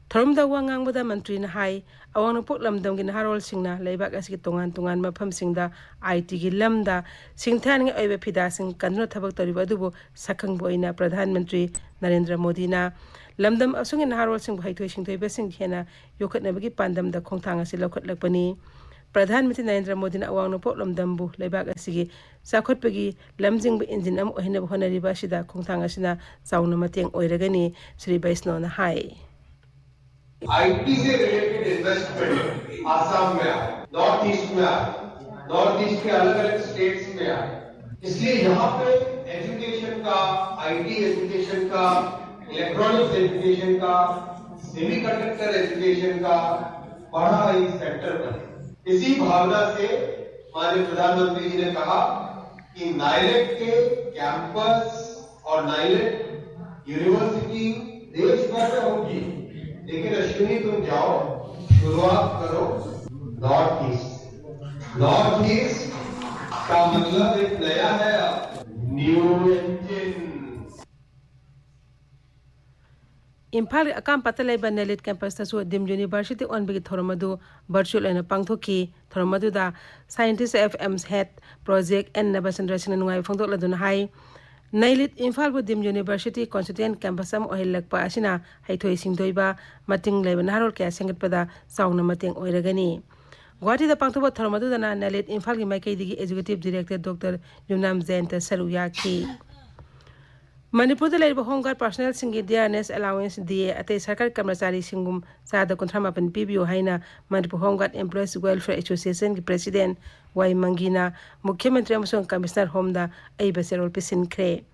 ꯊꯧꯔꯝꯗ ꯋꯥ ꯉꯥꯡꯕꯗ ꯃꯟꯇ꯭ꯔꯤꯅ ꯍꯥꯏ, ꯑꯋꯥꯡ ꯅꯣꯡꯄꯣꯛ ꯂꯝꯗꯝꯒꯤ ꯅꯍꯥꯔꯣꯜꯁꯤꯡꯅ ꯂꯩꯕꯥꯛ ꯑꯁꯤꯒꯤ ꯇꯣꯉꯥꯟ ꯇꯣꯉꯥꯟꯕ ꯃꯐꯝꯁꯤꯡꯗ ꯑꯥꯏ ꯇꯤꯒꯤ ꯂꯝꯗ ꯁꯤꯡꯊꯥꯅꯤꯡꯉꯥꯏ ꯑꯣꯏꯕ ꯐꯤꯗꯥꯁꯤꯡ ꯀꯟꯗꯨꯅ ꯊꯕꯛ ꯇꯧꯔꯤꯕ ꯑꯗꯨꯕꯨ ꯁꯛꯈꯪꯕ ꯑꯣꯏꯅ ꯄ꯭ꯔꯙꯥꯟ ꯃꯟꯇ꯭ꯔꯤ ꯅꯔꯦꯟꯗ꯭ꯔ ꯃꯣꯗꯤꯅ ꯂꯝꯗꯝ ꯑꯁꯤꯒꯤ ꯅꯍꯥꯔꯣꯜꯁꯤꯡꯕꯨ ꯍꯩꯊꯣꯏ ꯁꯤꯡꯊꯣꯏꯕꯁꯤꯡ ꯍꯦꯟꯅ ꯌꯣꯛꯈꯠꯅꯕꯒꯤ ꯄꯥꯟꯗꯝꯗ ꯈꯣꯡꯊꯥꯡ ꯑꯁꯤ ꯂꯧꯈꯠꯂꯛꯄꯅꯤ꯫ ꯄ꯭ꯔꯙꯥꯟ ꯃꯟꯇ꯭ꯔꯤ ꯅꯔꯦꯟꯗ꯭ꯔ ꯃꯣꯗꯤꯅ ꯑꯋꯥꯡ ꯅꯣꯡꯄꯣꯛ ꯂꯝꯗꯝꯕꯨ ꯂꯩꯕꯥꯛ ꯑꯁꯤꯒꯤ ꯆꯥꯎꯈꯠꯄꯒꯤ ꯂꯝꯖꯤꯡꯕ ꯏꯟꯖꯤꯟ ꯑꯃ ꯑꯣꯏꯍꯟꯅꯕ ꯍꯣꯠꯅꯔꯤꯕ ꯑꯁꯤꯗ ꯈꯣꯡꯊꯥꯡ ꯑꯁꯤꯅ ꯆꯥꯎꯅ ꯃꯇꯦꯡ ꯑꯣꯏꯔꯒꯅꯤ, ꯁ꯭ꯔꯤ ꯕꯩꯁꯅꯣꯅ ꯍꯥꯏ꯫ आईटी से रिलेटेड इन्वेस्टमेंट आसाम में आए, नॉर्थ ईस्ट में आए, नॉर्थ ईस्ट के अलग अलग स्टेट्स में आए। इसलिए यहाँ पे एजुकेशन का, आईटी एजुकेशन का, इलेक्ट्रॉनिक्स एजुकेशन का, सेमीकंडक्टर एजुकेशन का बड़ा एक सेक्टर बने। इसी भावना से माननीय प्रधानमंत्री जी ने कहा कि नाइलेट के कैंपस और नाइलेट यूनिवर्सिटी देश भर में होगी, लेकिन अश्विनी, तुम जाओ, शुरुआत करो नॉर्थ ईस्ट। नॉर्थ ईस्ट का मतलब एक नया है, न्यू इंजन। ꯏꯝꯐꯥꯜꯒꯤ ꯑꯀꯥꯝꯄꯥꯠꯇ ꯂꯩꯕ ꯅꯦꯂꯤꯠ ꯀꯦꯝꯄꯁꯇꯁꯨ ꯗꯤꯝ ꯌꯨꯅꯤꯚꯔꯁꯤꯇꯤ ꯑꯣꯟꯕꯒꯤ ꯊꯧꯔꯝ ꯑꯗꯨ ꯚꯔꯆꯨꯑꯦꯜ ꯑꯣꯏꯅ ꯄꯥꯡꯊꯣꯛꯈꯤ꯫ ꯊꯧꯔꯝ ꯑꯗꯨꯗ ꯁꯥꯏꯟꯇꯤꯁ ꯑꯦꯐ ꯑꯦꯝꯁ ꯍꯦꯠ ꯄ꯭ꯔꯣꯖꯦꯛ ꯑꯦꯟ ꯅꯕꯆꯟꯗ꯭ꯔ ꯁꯤꯡꯅ ꯅꯨꯡꯉꯥꯏꯕ ꯐꯣꯡꯗꯣꯛꯂꯗꯨꯅ ꯍꯥꯏ, ꯅꯦꯂꯤꯠ ꯏꯝꯐꯥꯜꯕꯨ ꯗꯤꯝ ꯌꯨꯅꯤꯚꯔꯁꯤꯇꯤ ꯀꯣꯟꯁꯇꯤꯇ꯭ꯌꯨꯌꯦꯟ ꯀꯦꯝꯄꯁ ꯑꯃ ꯑꯣꯏꯍꯜꯂꯛꯄ ꯑꯁꯤꯅ ꯍꯩꯊꯣꯏ ꯁꯤꯡꯊꯣꯏꯕ, ꯃꯇꯤꯡ ꯂꯩꯕ ꯅꯍꯥꯔꯣꯜ ꯀꯌꯥ ꯁꯦꯝꯒꯠꯄꯗ ꯆꯥꯎꯅ ꯃꯇꯦꯡ ꯑꯣꯏꯔꯒꯅꯤ꯫ ꯒꯨꯋꯥꯍꯥꯇꯤꯗ ꯄꯥꯡꯊꯣꯛꯄ ꯊꯧꯔꯝ ꯑꯗꯨꯗꯅ ꯅꯦꯂꯤꯠ ꯏꯝꯐꯥꯜꯒꯤ ꯃꯥꯏꯀꯩꯗꯒꯤ ꯑꯦꯖꯨꯀꯦꯇꯤꯚ ꯗꯤꯔꯦꯛꯇꯔ ꯗꯣꯛꯇꯔ ꯌꯨꯝꯅꯥꯝ ꯖꯌꯟꯇ ꯁꯔꯨꯛ ꯌꯥꯈꯤ꯫ ꯃꯅꯤꯄꯨꯔꯗ ꯂꯩꯔꯤꯕ ꯍꯣꯝ ꯒꯥꯔꯗ ꯄꯥꯔꯁꯣꯅꯦꯜꯁꯤꯡꯒꯤ ꯗꯤꯌꯥꯔꯅꯦꯁ ꯑꯦꯂꯥꯎꯋꯦꯟꯁ, ꯗꯤ ꯑꯦ, ꯑꯇꯩ ꯁꯔꯀꯥꯔ ꯀꯔꯃꯆꯥꯔꯤꯁꯤꯡꯒꯨꯝ ꯆꯥꯗ ꯀꯨꯟꯊ꯭ꯔꯥ ꯃꯥꯄꯟ ꯄꯤꯕꯤꯌꯨ ꯍꯥꯏꯅ Manipur home guard employees welfare ꯑꯦꯁꯣꯁꯤꯌꯦꯁꯟꯒꯤ ꯄ꯭ꯔꯦꯁꯤꯗꯦꯟ ꯋꯥꯏ ꯃꯪꯒꯤꯅ ꯃꯨꯈ꯭ꯌ ꯃꯟꯇ꯭ꯔꯤ ꯑꯃꯁꯨꯡ ꯀꯃꯤꯁꯅꯔ ꯍꯣꯝꯗ ꯑꯏꯕ ꯆꯦꯔꯣꯜ ꯄꯤꯁꯤꯟꯈ꯭ꯔꯦ꯫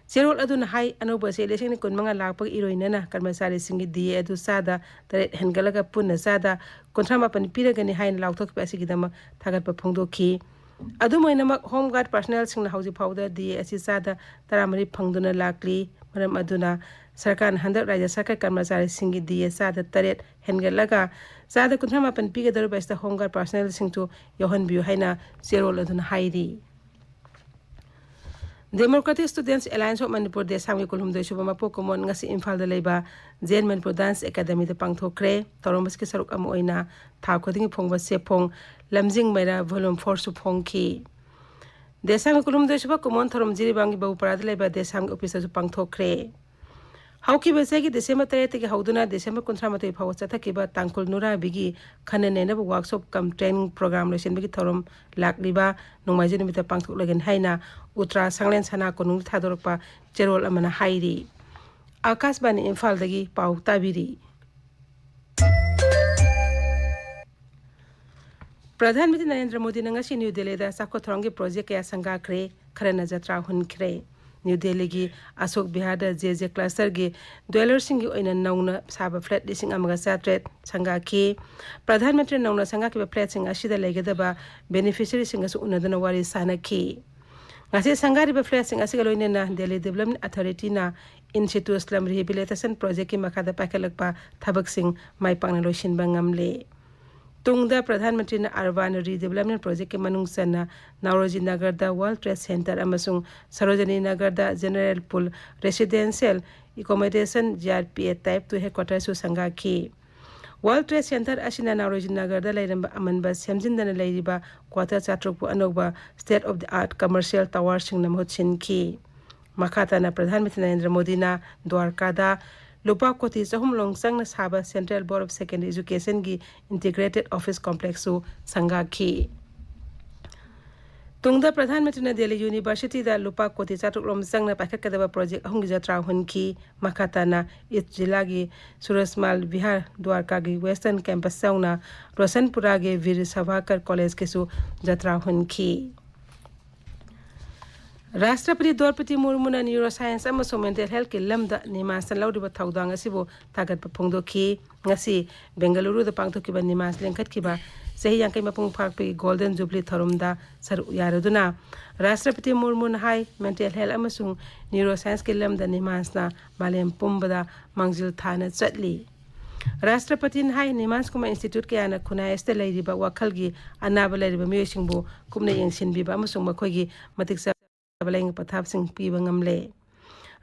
ꯆꯦꯔꯣꯜ ꯑꯗꯨꯅ ꯍꯥꯏ, ꯑꯅꯧꯕ ꯆꯦ ꯂꯤꯁꯤꯡ ꯀꯨꯟꯃꯉꯥ ꯂꯥꯛꯄꯒ ꯏꯔꯣꯏꯅꯅ ꯀꯔꯃꯆꯥꯔꯤꯁꯤꯡꯒꯤ ꯗꯤ ꯑꯦ ꯑꯗꯨ ꯆꯥꯗ ꯇꯔꯦꯠ ꯍꯦꯟꯒꯠꯂꯒ ꯄꯨꯟꯅ ꯆꯥꯗ ꯀꯨꯟꯊ꯭ꯔꯥ ꯃꯥꯄꯟ ꯄꯤꯔꯒꯅꯤ ꯍꯥꯏꯅ ꯂꯥꯎꯊꯣꯛꯈꯤꯕ ꯑꯁꯤꯒꯤꯗꯃꯛ ꯊꯥꯒꯠꯄ ꯐꯣꯡꯗꯣꯛꯈꯤ꯫ ꯑꯗꯨꯝ ꯑꯣꯏꯅꯃꯛ, ꯍꯣꯝ ꯒꯥꯔꯗ ꯄꯥꯔꯁꯣꯅꯦꯜꯁꯤꯡꯅ ꯍꯧꯖꯤꯛ ꯐꯥꯎꯕꯗ ꯗꯤ ꯑꯦ ꯑꯁꯤ ꯆꯥꯗ ꯇꯔꯥꯃꯔꯤ ꯐꯪꯗꯨꯅ ꯂꯥꯛꯂꯤ꯫ ꯃꯔꯝ ꯑꯗꯨꯅ ꯁꯔꯀꯥꯔꯅ ꯍꯟꯗꯛ ꯔꯥꯖ꯭ꯌ ꯁꯔꯀꯥꯔ ꯀꯔꯃꯆꯥꯔꯤꯁꯤꯡꯒꯤ ꯗꯤ ꯑꯦ ꯆꯥꯗ ꯇꯔꯦꯠ ꯍꯦꯟꯒꯠꯂꯒ ꯆꯥꯗ ꯀꯨꯟꯊ꯭ꯔꯥ ꯃꯥꯄꯟ ꯄꯤꯒꯗꯧꯔꯤꯕ ꯑꯁꯤꯗ ꯍꯣꯝ ꯒꯥꯔꯗ ꯄꯥꯔꯁꯣꯅꯦꯜꯁꯤꯡꯁꯨ ꯌꯥꯎꯍꯟꯕꯤꯌꯨ ꯍꯥꯏꯅ ꯆꯦꯔꯣꯜ ꯑꯗꯨꯅ ꯍꯥꯏꯔꯤ꯫ Democratic Students Alliance of Manipur ꯗꯦꯁꯥꯝꯒꯤ ꯀꯨꯟꯍꯨꯝꯗꯣꯏ ꯁꯨꯕ ꯃꯄꯣꯛ ꯀꯨꯝꯑꯣꯟ ꯉꯁꯤ ꯏꯝꯐꯥꯜꯗ ꯂꯩꯕ ꯖꯦꯟ ꯃꯅꯤꯄꯨꯔ ꯗꯥꯟꯁ ꯑꯦꯀꯥꯗꯃꯤꯗ ꯄꯥꯡꯊꯣꯛꯈ꯭ꯔꯦ꯫ ꯊꯧꯔꯝ ꯑꯁꯤꯒꯤ ꯁꯔꯨꯛ ꯑꯃ ꯑꯣꯏꯅ ꯊꯥ ꯈꯨꯗꯤꯡꯒꯤ ꯐꯣꯡꯕ ꯆꯦꯐꯣꯡ ꯂꯝꯖꯤꯡ ꯃꯩꯔꯥ volume fourꯁꯨ ꯐꯣꯡꯈꯤ꯫ ꯗꯦꯁꯥꯝꯒꯤ ꯀꯨꯟꯍꯨꯝꯗꯣꯏ ꯁꯨꯕ ꯀꯨꯝꯑꯣꯟ ꯊꯧꯔꯝ ꯖꯤꯔꯤꯕꯥꯝꯒꯤ ꯕꯕꯨꯄꯥꯔꯥꯗ ꯂꯩꯕ ꯗꯦꯁꯥꯝꯒꯤ ꯑꯣꯐꯤꯁꯇꯁꯨ ꯄꯥꯡꯊꯣꯛꯈ꯭ꯔꯦ꯫ ꯍꯧꯈꯤꯕ ꯆꯍꯤꯒꯤ ꯗꯤꯁꯦꯝꯕꯔ ꯇꯔꯦꯠꯇꯒꯤ ꯍꯧꯗꯨꯅ ꯗꯤꯁꯦꯝꯕꯔ ꯀꯨꯟꯊ꯭ꯔꯥ ꯃꯥꯊꯣꯏ ꯐꯥꯎꯕ ꯆꯠꯊꯈꯤꯕ ꯇꯥꯡꯈꯨꯜ ꯅꯨꯔꯥꯕꯤꯒꯤ ꯈꯟꯅ ꯅꯩꯅꯕ ꯋꯥꯔꯛꯁꯣꯞ ꯀꯝ ꯇ꯭ꯔꯦꯅꯤꯡ ꯄ꯭ꯔꯣꯒ꯭ꯔꯥꯝ ꯂꯣꯏꯁꯤꯟꯕꯒꯤ ꯊꯧꯔꯝ ꯂꯥꯛꯂꯤꯕ ꯅꯣꯡꯃꯥꯏꯖꯤꯡ ꯅꯨꯃꯤꯠꯇ ꯄꯥꯡꯊꯣꯛꯂꯒꯅꯤ ꯍꯥꯏꯅ ꯎꯇ꯭ꯔꯥ ꯁꯪꯂꯦꯟ ꯁꯅꯥ ꯀꯣꯅꯨꯡꯗ ꯊꯥꯗꯣꯔꯛꯄ ꯆꯦꯔꯣꯜ ꯑꯃꯅ ꯍꯥꯏꯔꯤ꯫ ꯑꯥꯀꯥꯁꯕꯥꯅꯤ ꯏꯝꯐꯥꯜꯗꯒꯤ ꯄꯥꯎ ꯇꯥꯕꯤꯔꯤ꯫ ꯄ꯭ꯔꯙꯥꯟ ꯃꯟꯇ꯭ꯔꯤ ꯅꯔꯦꯟꯗ꯭ꯔ ꯃꯣꯗꯤꯅ ꯉꯁꯤ ꯅ꯭ꯌꯨ ꯗꯦꯜꯂꯤꯗ ꯆꯥꯎꯈꯠ ꯊꯧꯔꯥꯡꯒꯤ ꯄ꯭ꯔꯣꯖꯦꯛ ꯀꯌꯥ ꯁꯪꯒꯥꯈ꯭ꯔꯦ, ꯈꯔꯅ ꯖꯇ꯭ꯔꯥ ꯍꯨꯟꯈ꯭ꯔꯦ꯫ ꯅ꯭ꯌꯨ ꯗꯦꯜꯂꯤꯒꯤ ꯑꯁꯣꯛ ꯕꯤꯍꯥꯔꯗ ꯖꯦ ꯖꯦ ꯀ꯭ꯂꯁꯇꯔꯒꯤ ꯗ꯭ꯋꯦꯂꯔꯁꯤꯡꯒꯤ ꯑꯣꯏꯅ ꯅꯧꯅ ꯁꯥꯕ ꯐ꯭ꯂꯦꯠ ꯂꯤꯁꯤꯡ ꯑꯃꯒ ꯆꯥꯇ꯭ꯔꯦꯠ ꯁꯪꯒꯥꯈꯤ꯫ ꯄ꯭ꯔꯙꯥꯟ ꯃꯟꯇ꯭ꯔꯤ ꯅꯧꯅ ꯁꯪꯒꯥꯈꯤꯕ ꯐ꯭ꯂꯦꯠꯁꯤꯡ ꯑꯁꯤꯗ ꯂꯩꯒꯗꯕ ꯕꯦꯅꯤꯐꯤꯁꯔꯤꯁꯤꯡꯒꯁꯨ ꯎꯅꯗꯨꯅ ꯋꯥꯔꯤ ꯁꯥꯅꯈꯤ꯫ ꯉꯁꯤ ꯁꯪꯒꯥꯔꯤꯕ ꯐ꯭ꯂꯦꯠꯁꯤꯡ ꯑꯁꯤꯒ ꯂꯣꯏꯅꯅ ꯗꯦꯜꯂꯤ ꯗꯤꯕꯂꯞꯃꯦꯟ ꯑꯊꯣꯔꯤꯇꯤꯅ ꯏꯟ ꯁꯤꯇꯨ ꯁ꯭ꯂꯝ ꯔꯤꯍꯦꯕꯤꯂꯤꯇꯦꯁꯟ ꯄ꯭ꯔꯣꯖꯦꯛꯀꯤ ꯃꯈꯥꯗ ꯄꯥꯏꯈꯠꯂꯛꯄ ꯊꯕꯛꯁꯤꯡ ꯃꯥꯏ ꯄꯥꯛꯅ ꯂꯣꯏꯁꯤꯟꯕ ꯉꯝꯂꯦ꯫ ꯇꯨꯡꯗ ꯄ꯭ꯔꯙꯥꯟ ꯃꯟꯇ꯭ꯔꯤꯅ ꯑꯔꯕꯥꯟ ꯔꯤꯗꯤꯕꯂꯞꯃꯦꯟ ꯄ꯭ꯔꯣꯖꯦꯛꯀꯤ ꯃꯅꯨꯡ ꯆꯟꯅ ꯅꯥꯎꯔꯣꯖꯤ ꯅꯒꯔꯗ ꯋꯥꯔꯜ ꯇ꯭ꯔꯦꯗ ꯁꯦꯟꯇꯔ ꯑꯃꯁꯨꯡ ꯁꯔꯣꯖꯅꯤ ꯅꯒꯔꯗ general pool residential accommodation, G R P A type two ꯍꯦꯗꯀ꯭ꯋꯥꯇꯔꯁꯨ ꯁꯪꯒꯥꯈꯤ꯫ ꯋꯥꯔꯜ ꯇ꯭ꯔꯦꯗ ꯁꯦꯟꯇꯔ ꯑꯁꯤꯅ ꯅꯥꯎꯔꯣꯖꯤ ꯅꯒꯔꯗ ꯂꯩꯔꯝꯕ ꯑꯃꯟꯕ ꯁꯦꯝꯖꯤꯟꯗꯅ ꯂꯩꯔꯤꯕ ꯀ꯭ꯋꯥꯇꯔ ꯆꯥꯇ꯭ꯔꯨꯛꯄꯨ ꯑꯅꯧꯕ state of the art commercial towerꯁꯤꯡꯅ ꯃꯍꯨꯠ ꯁꯤꯟꯈꯤ꯫ ꯃꯈꯥ ꯇꯥꯅ ꯄ꯭ꯔꯙꯥꯟ ꯃꯟꯇ꯭ꯔꯤ ꯅꯔꯦꯟꯗ꯭ꯔ ꯃꯣꯗꯤꯅ ꯗ꯭ꯋꯥꯔꯀꯥꯗ ꯂꯨꯄꯥ ꯀꯣꯇꯤ ꯆꯍꯨꯝ ꯂꯣꯝ ꯆꯪꯅ ꯁꯥꯕ Central Board of Secondary Educationꯒꯤ Integrated Office Complexꯁꯨ ꯁꯪꯒꯥꯈꯤ꯫ ꯇꯨꯡꯗ ꯄ꯭ꯔꯙꯥꯟ ꯃꯟꯇ꯭ꯔꯤꯅ ꯗꯦꯜꯂꯤ ꯌꯨꯅꯤꯚꯔꯁꯤꯇꯤꯗ ꯂꯨꯄꯥ ꯀꯣꯇꯤ ꯆꯥꯇ꯭ꯔꯨꯛ ꯂꯣꯝ ꯆꯪꯅ ꯄꯥꯏꯈꯠꯀꯗꯕ ꯄ꯭ꯔꯣꯖꯦꯛ ꯑꯍꯨꯝꯒꯤ ꯖꯇ꯭ꯔꯥ ꯍꯨꯟꯈꯤ꯫ ꯃꯈꯥ ꯇꯥꯅ ꯏꯁ ꯖꯤꯂꯥꯒꯤ ꯁꯨꯔꯖꯃꯥꯜ ꯕꯤꯍꯥꯔ, ꯗ꯭ꯋꯥꯔꯀꯥꯒꯤ ꯋꯦꯁꯇꯔꯟ ꯀꯦꯝꯄꯁ ꯌꯥꯎꯅ ꯔꯣꯁꯟꯄꯨꯔꯥꯒꯤ ꯚꯤꯔ ꯁꯥꯚꯥꯔꯀꯔ ꯀꯣꯂꯦꯖꯀꯤꯁꯨ ꯖꯇ꯭ꯔꯥ ꯍꯨꯟꯈꯤ꯫ ꯔꯥꯁꯇ꯭ꯔꯄꯇꯤ ꯗ꯭ꯔꯧꯄꯗꯤ ꯃꯨꯔꯃꯨꯅ ꯅ꯭ꯌꯨꯔꯣꯁꯥꯏꯟꯁ ꯑꯃꯁꯨꯡ ꯃꯦꯟꯇꯦꯜ ꯍꯦꯜꯊꯀꯤ ꯂꯝꯗ ꯅꯤꯃꯥꯟꯁꯅ ꯂꯧꯔꯤꯕ ꯊꯧꯗꯥꯡ ꯑꯁꯤꯕꯨ ꯊꯥꯒꯠꯄ ꯐꯣꯡꯗꯣꯛꯈꯤ꯫ ꯉꯁꯤ ꯕꯦꯡꯒꯂꯨꯔꯨꯗ ꯄꯥꯡꯊꯣꯛꯈꯤꯕ ꯅꯤꯃꯥꯟꯁ ꯂꯤꯡꯈꯠꯈꯤꯕ ꯆꯍꯤ ꯌꯥꯡꯈꯩ ꯃꯄꯨꯡ ꯐꯥꯔꯛꯄꯒꯤ Golden Jubilee ꯊꯧꯔꯝꯗ ꯁꯔꯨꯛ ꯌꯥꯔꯗꯨꯅ ꯔꯥꯁꯇ꯭ꯔꯄꯇꯤ ꯃꯨꯔꯃꯨꯅ ꯍꯥꯏ, mental health ꯑꯃꯁꯨꯡ neuroscienceꯀꯤ ꯂꯝꯗ ꯅꯤꯃꯥꯟꯁꯅ ꯃꯥꯂꯦꯝ ꯄꯨꯝꯕꯗ ꯃꯥꯡꯖꯤꯜ ꯊꯥꯅ ꯆꯠꯂꯤ꯫ ꯔꯥꯁꯇ꯭ꯔꯄꯇꯤꯅ ꯍꯥꯏ, ꯅꯤꯃꯥꯟꯁꯀꯨꯝꯕ institute ꯀꯌꯥꯅ ꯈꯨꯟꯅꯥꯏ ꯑꯁꯤꯗ ꯂꯩꯔꯤꯕ ꯋꯥꯈꯜꯒꯤ ꯑꯅꯥꯕ ꯂꯩꯔꯤꯕ ꯃꯤꯑꯣꯏꯁꯤꯡꯕꯨ ꯀꯨꯞꯅ ꯌꯦꯡꯁꯤꯟꯕꯤꯕ ꯑꯃꯁꯨꯡ ꯃꯈꯣꯏꯒꯤ ꯃꯇꯤꯛ ꯆꯥꯕ ꯂꯥꯌꯦꯡ ꯄꯊꯥꯞꯁꯤꯡ ꯄꯤꯕ ꯉꯝꯂꯦ꯫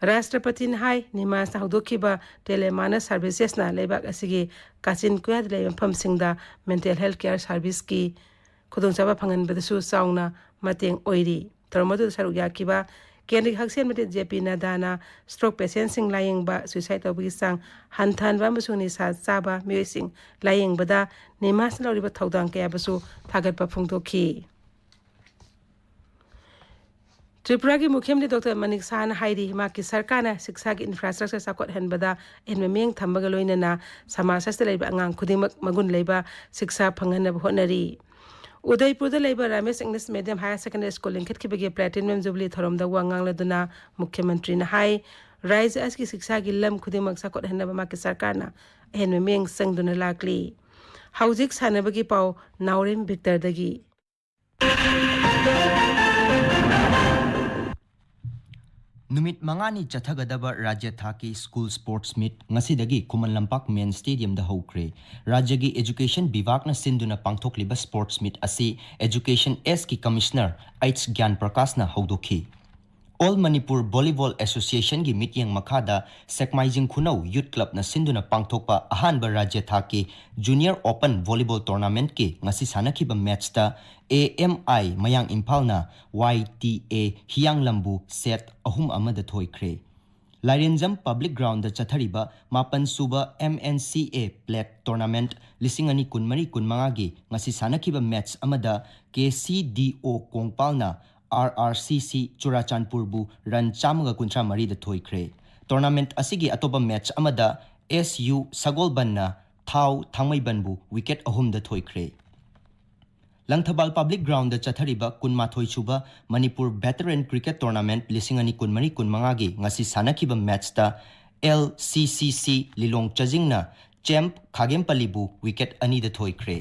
ꯔꯥꯁꯇ꯭ꯔꯄꯇꯤꯅ ꯍꯥꯏ, ꯅꯤꯃꯥꯟꯁꯅ ꯍꯧꯗꯣꯛꯈꯤꯕ Telemana servicesꯅ ꯂꯩꯕꯥꯛ ꯑꯁꯤꯒꯤ ꯀꯥꯆꯤꯟ ꯀꯣꯌꯥꯗ ꯂꯩꯕ ꯃꯐꯝꯁꯤꯡꯗ mental health care serviceꯀꯤ ꯈꯨꯗꯣꯡꯆꯥꯕ ꯐꯪꯍꯟꯕꯗꯁꯨ ꯆꯥꯎꯅ ꯃꯇꯦꯡ ꯑꯣꯏꯔꯤ꯫ ꯊꯧꯔꯝ ꯑꯗꯨꯗ ꯁꯔꯨꯛ ꯌꯥꯈꯤꯕ ꯀꯦꯟꯗ꯭ꯔꯒꯤ ꯍꯛꯁꯦꯜ ꯃꯟꯇ꯭ꯔꯤ J P Naddaꯅ stroke patientꯁꯤꯡ ꯂꯥꯌꯦꯡꯕ, suicide ꯇꯧꯕꯒꯤ ꯆꯥꯡ ꯍꯟꯊꯍꯟꯕ ꯑꯃꯁꯨꯡ ꯅꯤꯁꯥ ꯆꯥꯕ ꯃꯤꯑꯣꯏꯁꯤꯡ ꯂꯥꯌꯦꯡꯕꯗ ꯅꯤꯃꯥꯟꯁꯅ ꯂꯧꯔꯤꯕ ꯊꯧꯗꯥꯡ ꯀꯌꯥꯕꯨꯁꯨ ꯊꯥꯒꯠꯄ ꯐꯣꯡꯗꯣꯛꯈꯤ꯫ ꯇ꯭ꯔꯤꯄꯨꯔꯥꯒꯤ ꯃꯨꯈ꯭ꯌ ꯃꯟꯇ꯭ꯔꯤ ꯗꯣꯛꯇꯔ ꯃꯅꯤꯛ ꯁꯍꯥꯅ ꯍꯥꯏꯔꯤ, ꯃꯍꯥꯛꯀꯤ ꯁꯔꯀꯥꯔꯅ ꯁꯤꯛꯁꯥꯒꯤ infrastructure ꯆꯥꯎꯈꯠꯍꯟꯕꯗ ꯑꯍꯦꯟꯕ ꯃꯤꯠꯌꯦꯡ ꯊꯝꯕꯒ ꯂꯣꯏꯅꯅ ꯁꯃꯥꯖ ꯑꯁꯤꯗ ꯂꯩꯕ ꯑꯉꯥꯡ ꯈꯨꯗꯤꯡꯃꯛ ꯃꯒꯨꯟ ꯂꯩꯕ ꯁꯤꯛꯁꯥ ꯐꯪꯍꯟꯅꯕ ꯍꯣꯠꯅꯔꯤ꯫ ꯎꯗꯩꯄꯨꯔꯗ ꯂꯩꯕ Ramesh English medium higher secondary school ꯂꯤꯡꯈꯠꯈꯤꯕꯒꯤ ꯄ꯭ꯂꯦꯇꯤꯅꯝ ꯖꯨꯕꯤꯂꯤ ꯊꯧꯔꯝꯗ ꯋꯥ ꯉꯥꯡꯂꯗꯨꯅ ꯃꯨꯈ꯭ꯌ ꯃꯟꯇ꯭ꯔꯤꯅ ꯍꯥꯏ, ꯔꯥꯖ꯭ꯌ ꯑꯁꯤꯒꯤ ꯁꯤꯛꯁꯥꯒꯤ ꯂꯝ ꯈꯨꯗꯤꯡꯃꯛ ꯆꯥꯎꯈꯠꯍꯟꯅꯕ ꯃꯍꯥꯛꯀꯤ ꯁꯔꯀꯥꯔꯅ ꯑꯍꯦꯟꯕ ꯃꯤꯠꯌꯦꯡ ꯆꯪꯗꯨꯅ ꯂꯥꯛꯂꯤ꯫ ꯍꯧꯖꯤꯛ ꯁꯥꯟꯅꯕꯒꯤ ꯄꯥꯎ, ꯅꯥꯎꯔꯦꯝ ꯕꯤꯛꯇꯔꯗꯒꯤ꯫ ꯅꯨꯃꯤꯠ ꯃꯉꯥꯅꯤ ꯆꯠꯊꯒꯗꯕ ꯔꯥꯖ꯭ꯌ ꯊꯥꯛꯀꯤ ꯁ꯭ꯀꯨꯜ ꯁ꯭ꯄꯣꯔꯠꯁ ꯃꯤꯠ ꯉꯁꯤꯗꯒꯤ ꯈꯨꯃꯟ ꯂꯝꯄꯥꯛ ꯃꯦꯟ ꯁ꯭ꯇꯦꯗꯤꯌꯝꯗ ꯍꯧꯈ꯭ꯔꯦ꯫ ꯔꯥꯖ꯭ꯌꯒꯤ ꯑꯦꯖꯨꯀꯦꯁꯟ ꯕꯤꯚꯥꯒꯅ ꯁꯤꯟꯗꯨꯅ ꯄꯥꯡꯊꯣꯛꯂꯤꯕ ꯁ꯭ꯄꯣꯔꯠꯁ ꯃꯤꯠ ꯑꯁꯤ ꯑꯦꯖꯨꯀꯦꯁꯟ ꯑꯦꯁꯀꯤ ꯀꯃꯤꯁꯅꯔ ꯑꯩꯆ ꯒ꯭ꯌꯥꯟ ꯄ꯭ꯔꯀꯥꯁꯅ ꯍꯧꯗꯣꯛꯈꯤ꯫ ꯑꯣꯜ ꯃꯅꯤꯄꯨꯔ ꯚꯣꯂꯤꯕꯣꯜ ꯑꯦꯁꯣꯁꯤꯌꯦꯁꯟꯒꯤ ꯃꯤꯠꯌꯦꯡ ꯃꯈꯥꯗ ꯁꯦꯛꯃꯥꯏꯖꯤꯡ ꯈꯨꯅꯧ ꯌꯨꯠ ꯀ꯭ꯂꯕꯅ ꯁꯤꯟꯗꯨꯅ ꯄꯥꯡꯊꯣꯛꯄ ꯑꯍꯥꯟꯕ ꯔꯥꯖ꯭ꯌ ꯊꯥꯛꯀꯤ ꯖꯨꯅꯤꯌꯔ ꯑꯣꯄꯟ ꯚꯣꯂꯤꯕꯣꯜ ꯇꯣꯔꯅꯥꯃꯦꯟꯠꯀꯤ ꯉꯁꯤ ꯁꯥꯟꯅꯈꯤꯕ ꯃꯦꯠꯆꯇ ꯑꯦ ꯑꯦꯝ ꯑꯥꯏ ꯃꯌꯥꯡ ꯏꯝꯐꯥꯜꯅ ꯋꯥꯏ ꯇꯤ ꯑꯦ ꯍꯤꯌꯥꯡꯂꯝꯕꯨ ꯁꯦꯠ ꯑꯍꯨꯝ ꯑꯃꯗ ꯊꯣꯏꯈ꯭ꯔꯦ꯫ ꯂꯥꯏꯔꯦꯟꯖꯝ ꯄꯕ꯭ꯂꯤꯛ ꯒ꯭ꯔꯥꯎꯟꯗ ꯆꯠꯊꯔꯤꯕ ꯃꯥꯄꯟ ꯁꯨꯕ ꯑꯦꯝ ꯑꯦꯟ ꯁꯤ ꯑꯦ ꯄ꯭ꯂꯦꯠ ꯇꯣꯔꯅꯥꯃꯦꯟꯠ ꯂꯤꯁꯤꯡ ꯑꯅꯤ ꯀꯨꯟꯃꯔꯤ ꯀꯨꯟꯃꯉꯥꯒꯤ ꯉꯁꯤ ꯁꯥꯟꯅꯈꯤꯕ ꯃꯦꯠꯆ ꯑꯃꯗ ꯀꯦ ꯁꯤ ꯗꯤ ꯑꯣ ꯀꯣꯡꯄꯥꯜꯅ ꯑꯥꯔ ꯑꯥꯔ ꯁꯤ ꯁꯤ ꯆꯨꯔꯥꯆꯥꯟꯄꯨꯔꯕꯨ ꯔꯟ ꯆꯥꯝꯃꯒ ꯀꯨꯟꯊ꯭ꯔꯥ ꯃꯔꯤꯗ ꯊꯣꯏꯈ꯭ꯔꯦ꯫ ꯇꯣꯔꯅꯥꯃꯦꯟꯠ ꯑꯁꯤꯒꯤ ꯑꯇꯣꯞꯄ ꯃꯦꯠꯆ ꯑꯃꯗ ꯑꯦꯁ ꯌꯨ ꯁꯒꯣꯜꯕꯟꯅ ꯊꯥꯎ ꯊꯥꯡꯃꯩꯕꯟꯕꯨ ꯋꯤꯀꯦꯠ ꯑꯍꯨꯝꯗ ꯊꯣꯏꯈ꯭ꯔꯦ꯫ ꯂꯪꯊꯕꯥꯜ ꯄꯕ꯭ꯂꯤꯛ ꯒ꯭ꯔꯥꯎꯟꯗ ꯆꯠꯊꯔꯤꯕ ꯀꯨꯟꯃꯥꯊꯣꯏ ꯁꯨꯕ ꯃꯅꯤꯄꯨꯔ ꯚꯦꯇꯔꯦꯟ ꯀ꯭ꯔꯤꯀꯦꯠ ꯇꯣꯔꯅꯥꯃꯦꯟꯠ ꯂꯤꯁꯤꯡ ꯑꯅꯤ ꯀꯨꯟꯃꯔꯤ ꯀꯨꯟꯃꯉꯥꯒꯤ ꯉꯁꯤ ꯁꯥꯟꯅꯈꯤꯕ ꯃꯦꯠꯆꯇ ꯑꯦꯜ ꯁꯤ ꯁꯤ ꯁꯤ ꯂꯤꯂꯣꯡ ꯆꯖꯤꯡꯅ ꯆꯦꯝꯞ ꯈꯥꯒꯦꯝꯄꯜꯂꯤꯕꯨ ꯋꯤꯀꯦꯠ ꯑꯅꯤꯗ ꯊꯣꯏꯈ꯭ꯔꯦ꯫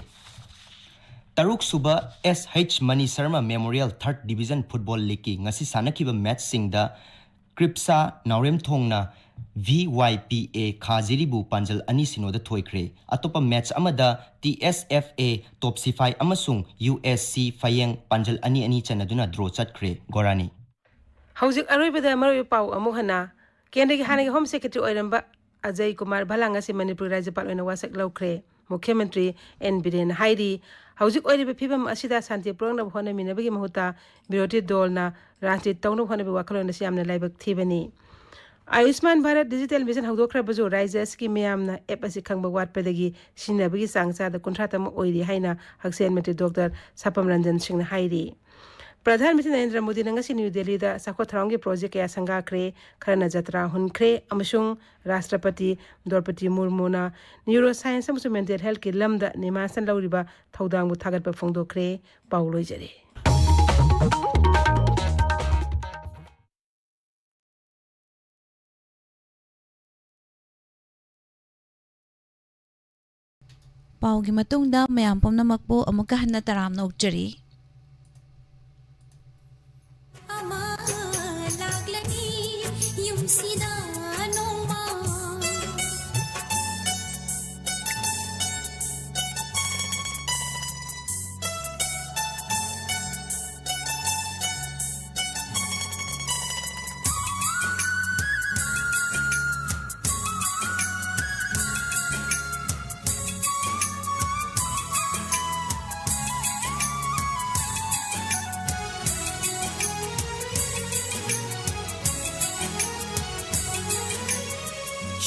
ꯇꯔꯨꯛꯁꯨꯕ ꯑꯦꯁ ꯍꯩꯆ ꯃꯅꯤ ꯁꯔꯃ ꯃꯦꯃꯣꯔꯤꯌꯦꯜ ꯊꯥꯔꯠ ꯗꯤꯕꯤꯖꯟ ꯐꯨꯠꯕꯣꯜ ꯂꯤꯒꯀꯤ ꯉꯁꯤ ꯁꯥꯟꯅꯈꯤꯕ ꯃꯦꯠꯆꯁꯤꯡꯗ ꯀ꯭ꯔꯤꯞꯁꯥ ꯅꯥꯎꯔꯦꯝꯊꯣꯡꯅ ꯚꯤ ꯋꯥꯏ ꯄꯤ ꯑꯦ ꯈꯥꯖꯤꯔꯤꯕꯨ ꯄꯥꯟꯖꯜ ꯑꯅꯤ ꯁꯤꯅꯣꯗ ꯊꯣꯏꯈ꯭ꯔꯦ꯫ ꯑꯇꯣꯞꯄ ꯃꯦꯠꯆ ꯑꯃꯗ ꯇꯤ ꯑꯦꯁ ꯑꯦꯐ ꯑꯦ ꯇꯣꯞ ꯁꯤꯐꯥꯏ ꯑꯃꯁꯨꯡ ꯌꯨ ꯑꯦꯁ ꯁꯤ ꯐꯌꯦꯡ ꯄꯥꯟꯖꯜ ꯑꯅꯤ ꯑꯅꯤ ꯆꯟꯅꯗꯨꯅ ꯗ꯭ꯔꯣ ꯆꯠꯈ꯭ꯔꯦ꯫ ꯒꯣꯔꯥꯅꯤ꯫ ꯍꯧꯖꯤꯛ ꯑꯔꯣꯏꯕꯗ ꯃꯔꯨꯑꯣꯏꯕ ꯄꯥꯎ ꯑꯃꯨꯛ ꯍꯟꯅ꯫ ꯀꯦꯟꯗ꯭ꯔꯒꯤ ꯍꯥꯟꯅꯒꯤ ꯍꯣꯝ ꯁꯦꯀ꯭ꯔꯦꯇꯔꯤ ꯑꯣꯏꯔꯝꯕ ꯑꯖꯌ ꯀꯨꯃꯥꯔ ꯚꯂꯥ ꯉꯁꯤ ꯃꯅꯤꯄꯨꯔꯒꯤ ꯔꯥꯖ꯭ꯌꯄꯥꯜ ꯑꯣꯏꯅ ꯋꯥꯁꯛ ꯂꯧꯈ꯭ꯔꯦ꯫ ꯃꯨꯈ꯭ꯌ ꯃꯟꯇ꯭ꯔꯤ ꯑꯦꯟ ꯕꯤꯔꯦꯟꯅ ꯍꯥꯏꯔꯤ, ꯍꯧꯖꯤꯛ ꯑꯣꯏꯔꯤꯕ ꯐꯤꯕꯝ ꯑꯁꯤꯗ ꯁꯥꯟꯇꯤ ꯄꯨꯔꯛꯅꯕ ꯍꯣꯠꯅꯃꯤꯟꯅꯕꯒꯤ ꯃꯍꯨꯠꯇ ꯕꯤꯔꯣꯙꯤ ꯗꯣꯜꯅ ꯔꯥꯖꯅꯤꯇꯤ ꯇꯧꯅꯕ ꯍꯣꯠꯅꯕꯒꯤ ꯋꯥꯈꯜꯂꯣꯟ ꯑꯁꯤ ꯌꯥꯝꯅ ꯂꯥꯏꯕꯛ ꯊꯤꯕꯅꯤ꯫ ꯑꯌꯨꯁꯃꯥꯟ ꯚꯥꯔꯠ ꯗꯤꯖꯤꯇꯦꯜ ꯃꯤꯁꯟ ꯍꯧꯗꯣꯛꯈ꯭ꯔꯕꯁꯨ ꯔꯥꯖ꯭ꯌ ꯑꯁꯤꯒꯤ ꯃꯤꯌꯥꯝꯅ ꯑꯦꯞ ꯑꯁꯤ ꯈꯪꯕ ꯋꯥꯠꯄꯗꯒꯤ ꯁꯤꯖꯤꯟꯅꯕꯒꯤ ꯆꯥꯡ ꯆꯥꯗ ꯀꯨꯟꯊ꯭ꯔꯥ ꯇꯃꯛ ꯑꯣꯏꯔꯤ ꯍꯥꯏꯅ ꯍꯛꯁꯦꯜ ꯃꯟꯇ꯭ꯔꯤ ꯗꯣꯛꯇꯔ ꯁꯥꯄꯝ ꯔꯟꯖꯟ ꯁꯤꯡꯅ ꯍꯥꯏꯔꯤ꯫ ꯄ꯭ꯔꯙꯥꯟ ꯃꯟꯇ꯭ꯔꯤ ꯅꯔꯦꯟꯗ꯭ꯔ ꯃꯣꯗꯤꯅ ꯉꯁꯤ ꯅ꯭ꯌꯨ ꯗꯦꯜꯂꯤꯗ ꯆꯥꯎꯈꯠ ꯊꯧꯔꯥꯡꯒꯤ ꯄ꯭ꯔꯣꯖꯦꯛ ꯀꯌꯥ ꯁꯪꯒꯥꯈ꯭ꯔꯦ, ꯈꯔꯅ ꯖꯇ꯭ꯔꯥ ꯍꯨꯟꯈ꯭ꯔꯦ ꯑꯃꯁꯨꯡ ꯔꯥꯁꯇ꯭ꯔꯄꯇꯤ ꯗ꯭ꯔꯧꯄꯗꯤ ꯃꯨꯔꯃꯨꯅ ꯅ꯭ꯌꯨꯔꯣ ꯁꯥꯏꯟꯁ ꯑꯃꯁꯨꯡ ꯃꯦꯟꯇꯦꯜ ꯍꯦꯜꯊꯀꯤ ꯂꯝꯗ ꯅꯤꯃꯥꯟꯁꯅ ꯂꯧꯔꯤꯕ ꯊꯧꯗꯥꯡꯕꯨ ꯊꯥꯒꯠꯄ ꯐꯣꯡꯗꯣꯛꯈ꯭ꯔꯦ꯫ ꯄꯥꯎ ꯂꯣꯏꯖꯔꯦ꯫ ꯄꯥꯎꯒꯤ ꯃꯇꯨꯡꯗ ꯃꯌꯥꯝ ꯄꯨꯝꯅꯃꯛꯄꯨ ꯑꯃꯨꯛꯀ ꯍꯟꯅ ꯇꯔꯥꯝꯅ ꯑꯣꯛꯆꯔꯤ꯫ ꯑꯃ ꯂꯥꯛꯂꯅꯤ ꯌꯨꯝꯁꯤꯗ ꯅꯣꯡꯃ꯫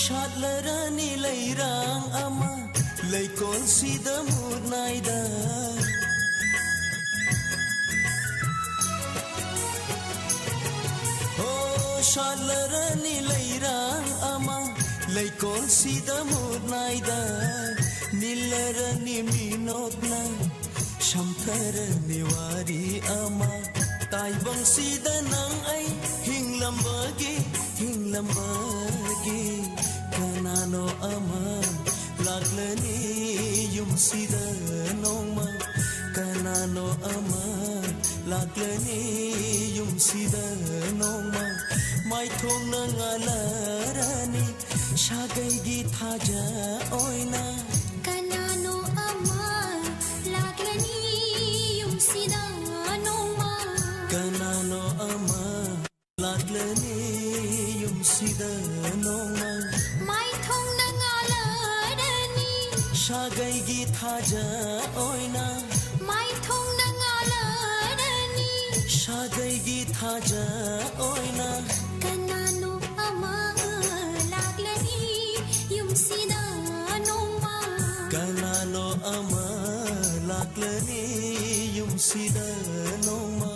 ꯁꯥꯠꯂꯔꯅꯤ ꯂꯩꯔꯥꯡ ꯑꯃ ꯂꯩꯀꯣꯜꯁꯤꯗ ꯃꯨꯠ ꯅꯥꯏꯗ꯫ ꯍꯣ, ꯁꯥꯠꯂꯔꯅꯤ ꯂꯩꯔꯥꯡ ꯑꯃ ꯂꯩꯀꯣꯜꯁꯤꯗ ꯃꯨꯠ ꯅꯥꯏꯗ꯫ ꯅꯤꯜꯂꯔꯅꯤ ꯃꯤꯅꯣꯛꯅ ꯁꯝꯊꯔꯅꯤ ꯋꯥꯔꯤ ꯑꯃ꯫ ꯇꯥꯏꯕꯪꯁꯤꯗ ꯅꯪ ꯑꯩ ꯍꯤꯡꯂꯝꯕꯒꯤ, ꯍꯤꯡꯂꯝꯕꯒꯤ ꯀꯅꯥꯅꯣ ꯑꯃ ꯂꯥꯛꯂꯅꯤ ꯌꯨꯝꯁꯤꯗ ꯅꯣꯡꯃ꯫ ꯀꯅꯥꯅꯣ ꯑꯃ ꯂꯥꯛꯂꯅꯤ ꯌꯨꯝꯁꯤꯗ ꯅꯣꯡꯃ, ꯃꯥꯏꯊꯣꯡꯅ ꯉꯥꯜꯂꯔꯅꯤ ꯁꯥꯒꯩꯒꯤ ꯊꯥꯖ ꯑꯣꯏꯅ꯫ ꯀꯅꯥꯅꯣ ꯑꯃ ꯂꯥꯛꯂꯅꯤ ꯌꯨꯝꯁꯤꯗ ꯅꯣꯡꯃ꯫ ꯀꯅꯥꯅꯣ ꯑꯃ ꯂꯥꯛꯂꯅꯤ ꯌꯨꯝꯁꯤꯗ ꯅꯣꯡꯃ꯫ ꯃꯥꯏꯊꯣꯡꯗ ꯉꯥꯜꯂꯔꯅꯤ꯫ ꯁꯥꯒꯩꯒꯤ ꯊꯥꯖ ꯑꯣꯏꯅ꯫ ꯃꯥꯏꯊꯣꯡꯗ ꯉꯥꯜꯂꯔꯅꯤ꯫ ꯁꯥꯒꯩꯒꯤ ꯊꯥꯖ ꯑꯣꯏꯅ꯫ ꯀꯅꯥꯅꯣ ꯑꯃ ꯂꯥꯛꯂꯅꯤ ꯌꯨꯝꯁꯤꯗ ꯅꯣꯡꯃ꯫ ꯀꯅꯥꯅꯣ ꯑꯃ ꯂꯥꯛꯂꯅꯤ ꯌꯨꯝꯁꯤꯗ ꯅꯣꯡꯃ꯫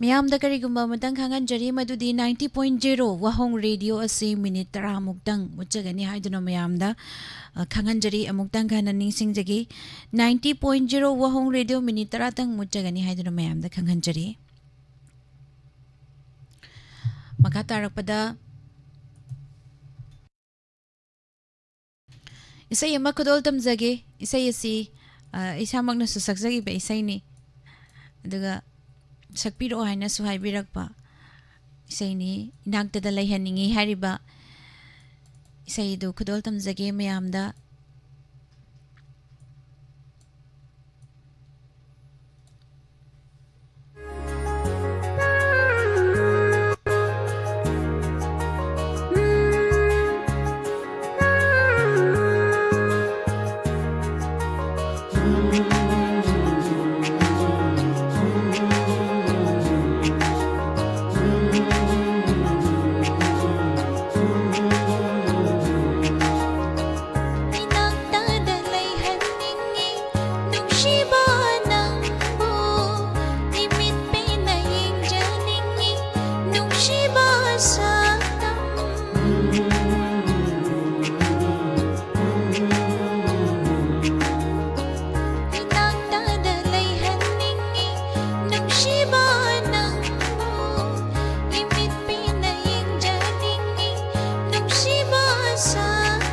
ꯃꯤꯌꯥꯝꯗ ꯀꯔꯤꯒꯨꯝꯕ ꯑꯃꯇꯪ ꯈꯪꯍꯟꯖꯔꯤ, ꯃꯗꯨꯗꯤ ninety point zero ꯋꯥꯍꯣꯡ ꯔꯦꯗꯤꯑꯣ ꯑꯁꯤ ꯃꯤꯅꯤꯠ ꯇꯔꯥꯃꯨꯛꯇꯪ ꯃꯨꯠꯆꯒꯅꯤ ꯍꯥꯏꯗꯨꯅ ꯃꯌꯥꯝꯗ, ꯑ, ꯈꯪꯍꯟꯖꯔꯤ꯫ ꯑꯃꯨꯛꯇꯪ ꯍꯟꯅ ꯅꯤꯡꯁꯤꯡꯖꯒꯦ, ninety point zero ꯋꯥꯍꯣꯡ ꯔꯦꯗꯤꯑꯣ ꯃꯤꯅꯤꯠ ꯇꯔꯥꯇꯪ ꯃꯨꯠꯆꯒꯅꯤ ꯍꯥꯏꯗꯨꯅ ꯃꯌꯥꯝꯗ ꯈꯪꯍꯟꯖꯔꯤ꯫ ꯃꯈꯥ ꯇꯥꯔꯛꯄꯗ ꯏꯁꯩ ꯑꯃ ꯈꯨꯗꯣꯜ ꯇꯝꯖꯒꯦ꯫ ꯏꯁꯩ ꯑꯁꯤ, ꯑ, ꯏꯁꯥꯃꯛꯅꯁꯨ ꯁꯛꯆꯈꯤꯕ ꯏꯁꯩꯅꯤ, ꯑꯗꯨꯒ ꯁꯛꯄꯤꯔꯛꯑꯣ ꯍꯥꯏꯅꯁꯨ ꯍꯥꯏꯕꯤꯔꯛꯄ ꯏꯁꯩꯅꯤ꯫ ꯏꯅꯥꯛꯇꯗ ꯂꯩꯍꯟꯅꯤꯡꯉꯤ ꯍꯥꯏꯔꯤꯕ ꯏꯁꯩꯗꯨ ꯈꯨꯗꯣꯜ ꯇꯝꯖꯒꯦ ꯃꯌꯥꯝꯗ꯫ ꯏꯅꯥꯛꯇꯗ ꯂꯩꯍꯟꯅꯤꯡꯉꯤ ꯅꯨꯡꯁꯤꯕ ꯅꯪꯕꯨ, ꯏꯃꯤꯠ ꯄꯦꯟꯅ ꯌꯦꯡꯖꯅꯤꯡꯉꯤ ꯅꯨꯡꯁꯤꯕ ꯁꯛꯇꯝ꯫ ꯏꯅꯥꯛꯇꯗ ꯂꯩꯍꯟꯅꯤꯡꯉꯤ ꯅꯨꯡꯁꯤꯕ ꯅꯪꯕꯨ, ꯏꯃꯤꯠ ꯄꯦꯟꯅ ꯌꯦꯡꯖꯅꯤꯡꯉꯤ ꯅꯨꯡꯁꯤꯕ ꯁꯛꯇꯝ꯫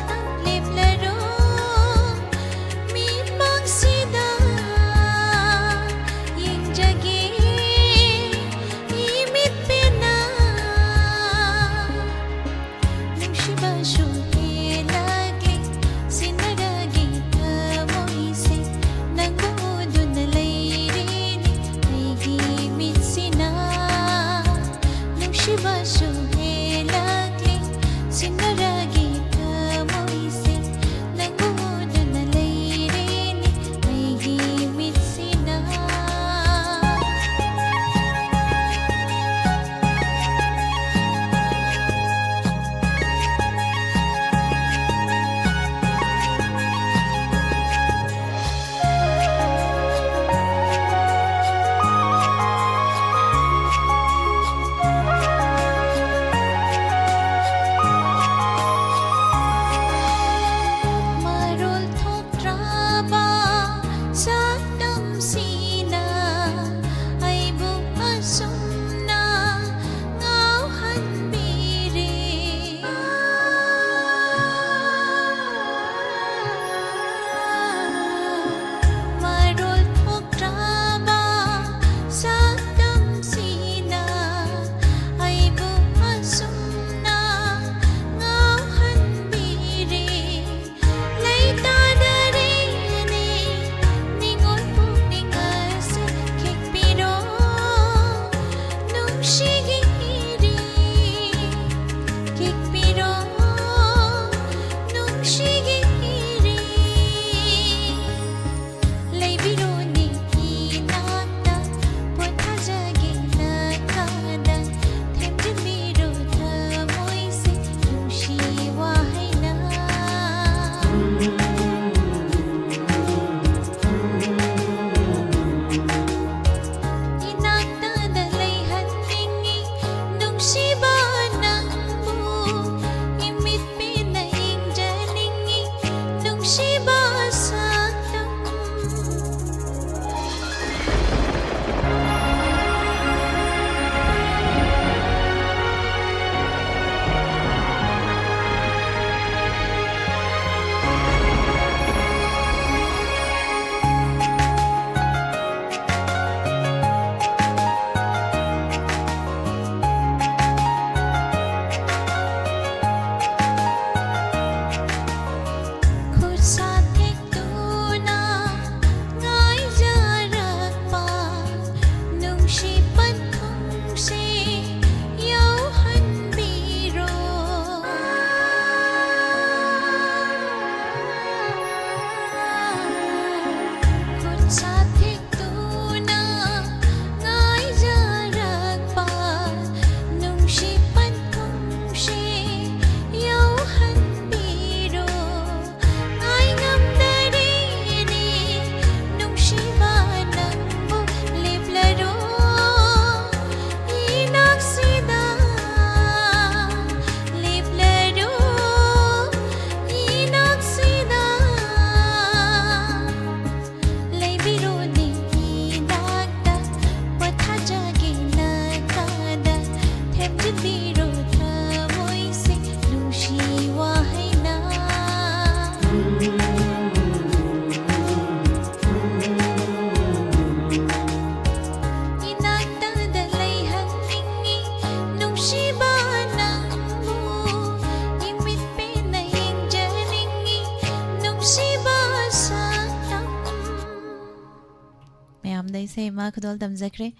ꯃꯌꯥꯝꯗ ꯏꯁꯩ ꯑꯃ ꯈꯨꯗꯣꯜ ꯇꯝꯖꯈ꯭ꯔꯦ꯫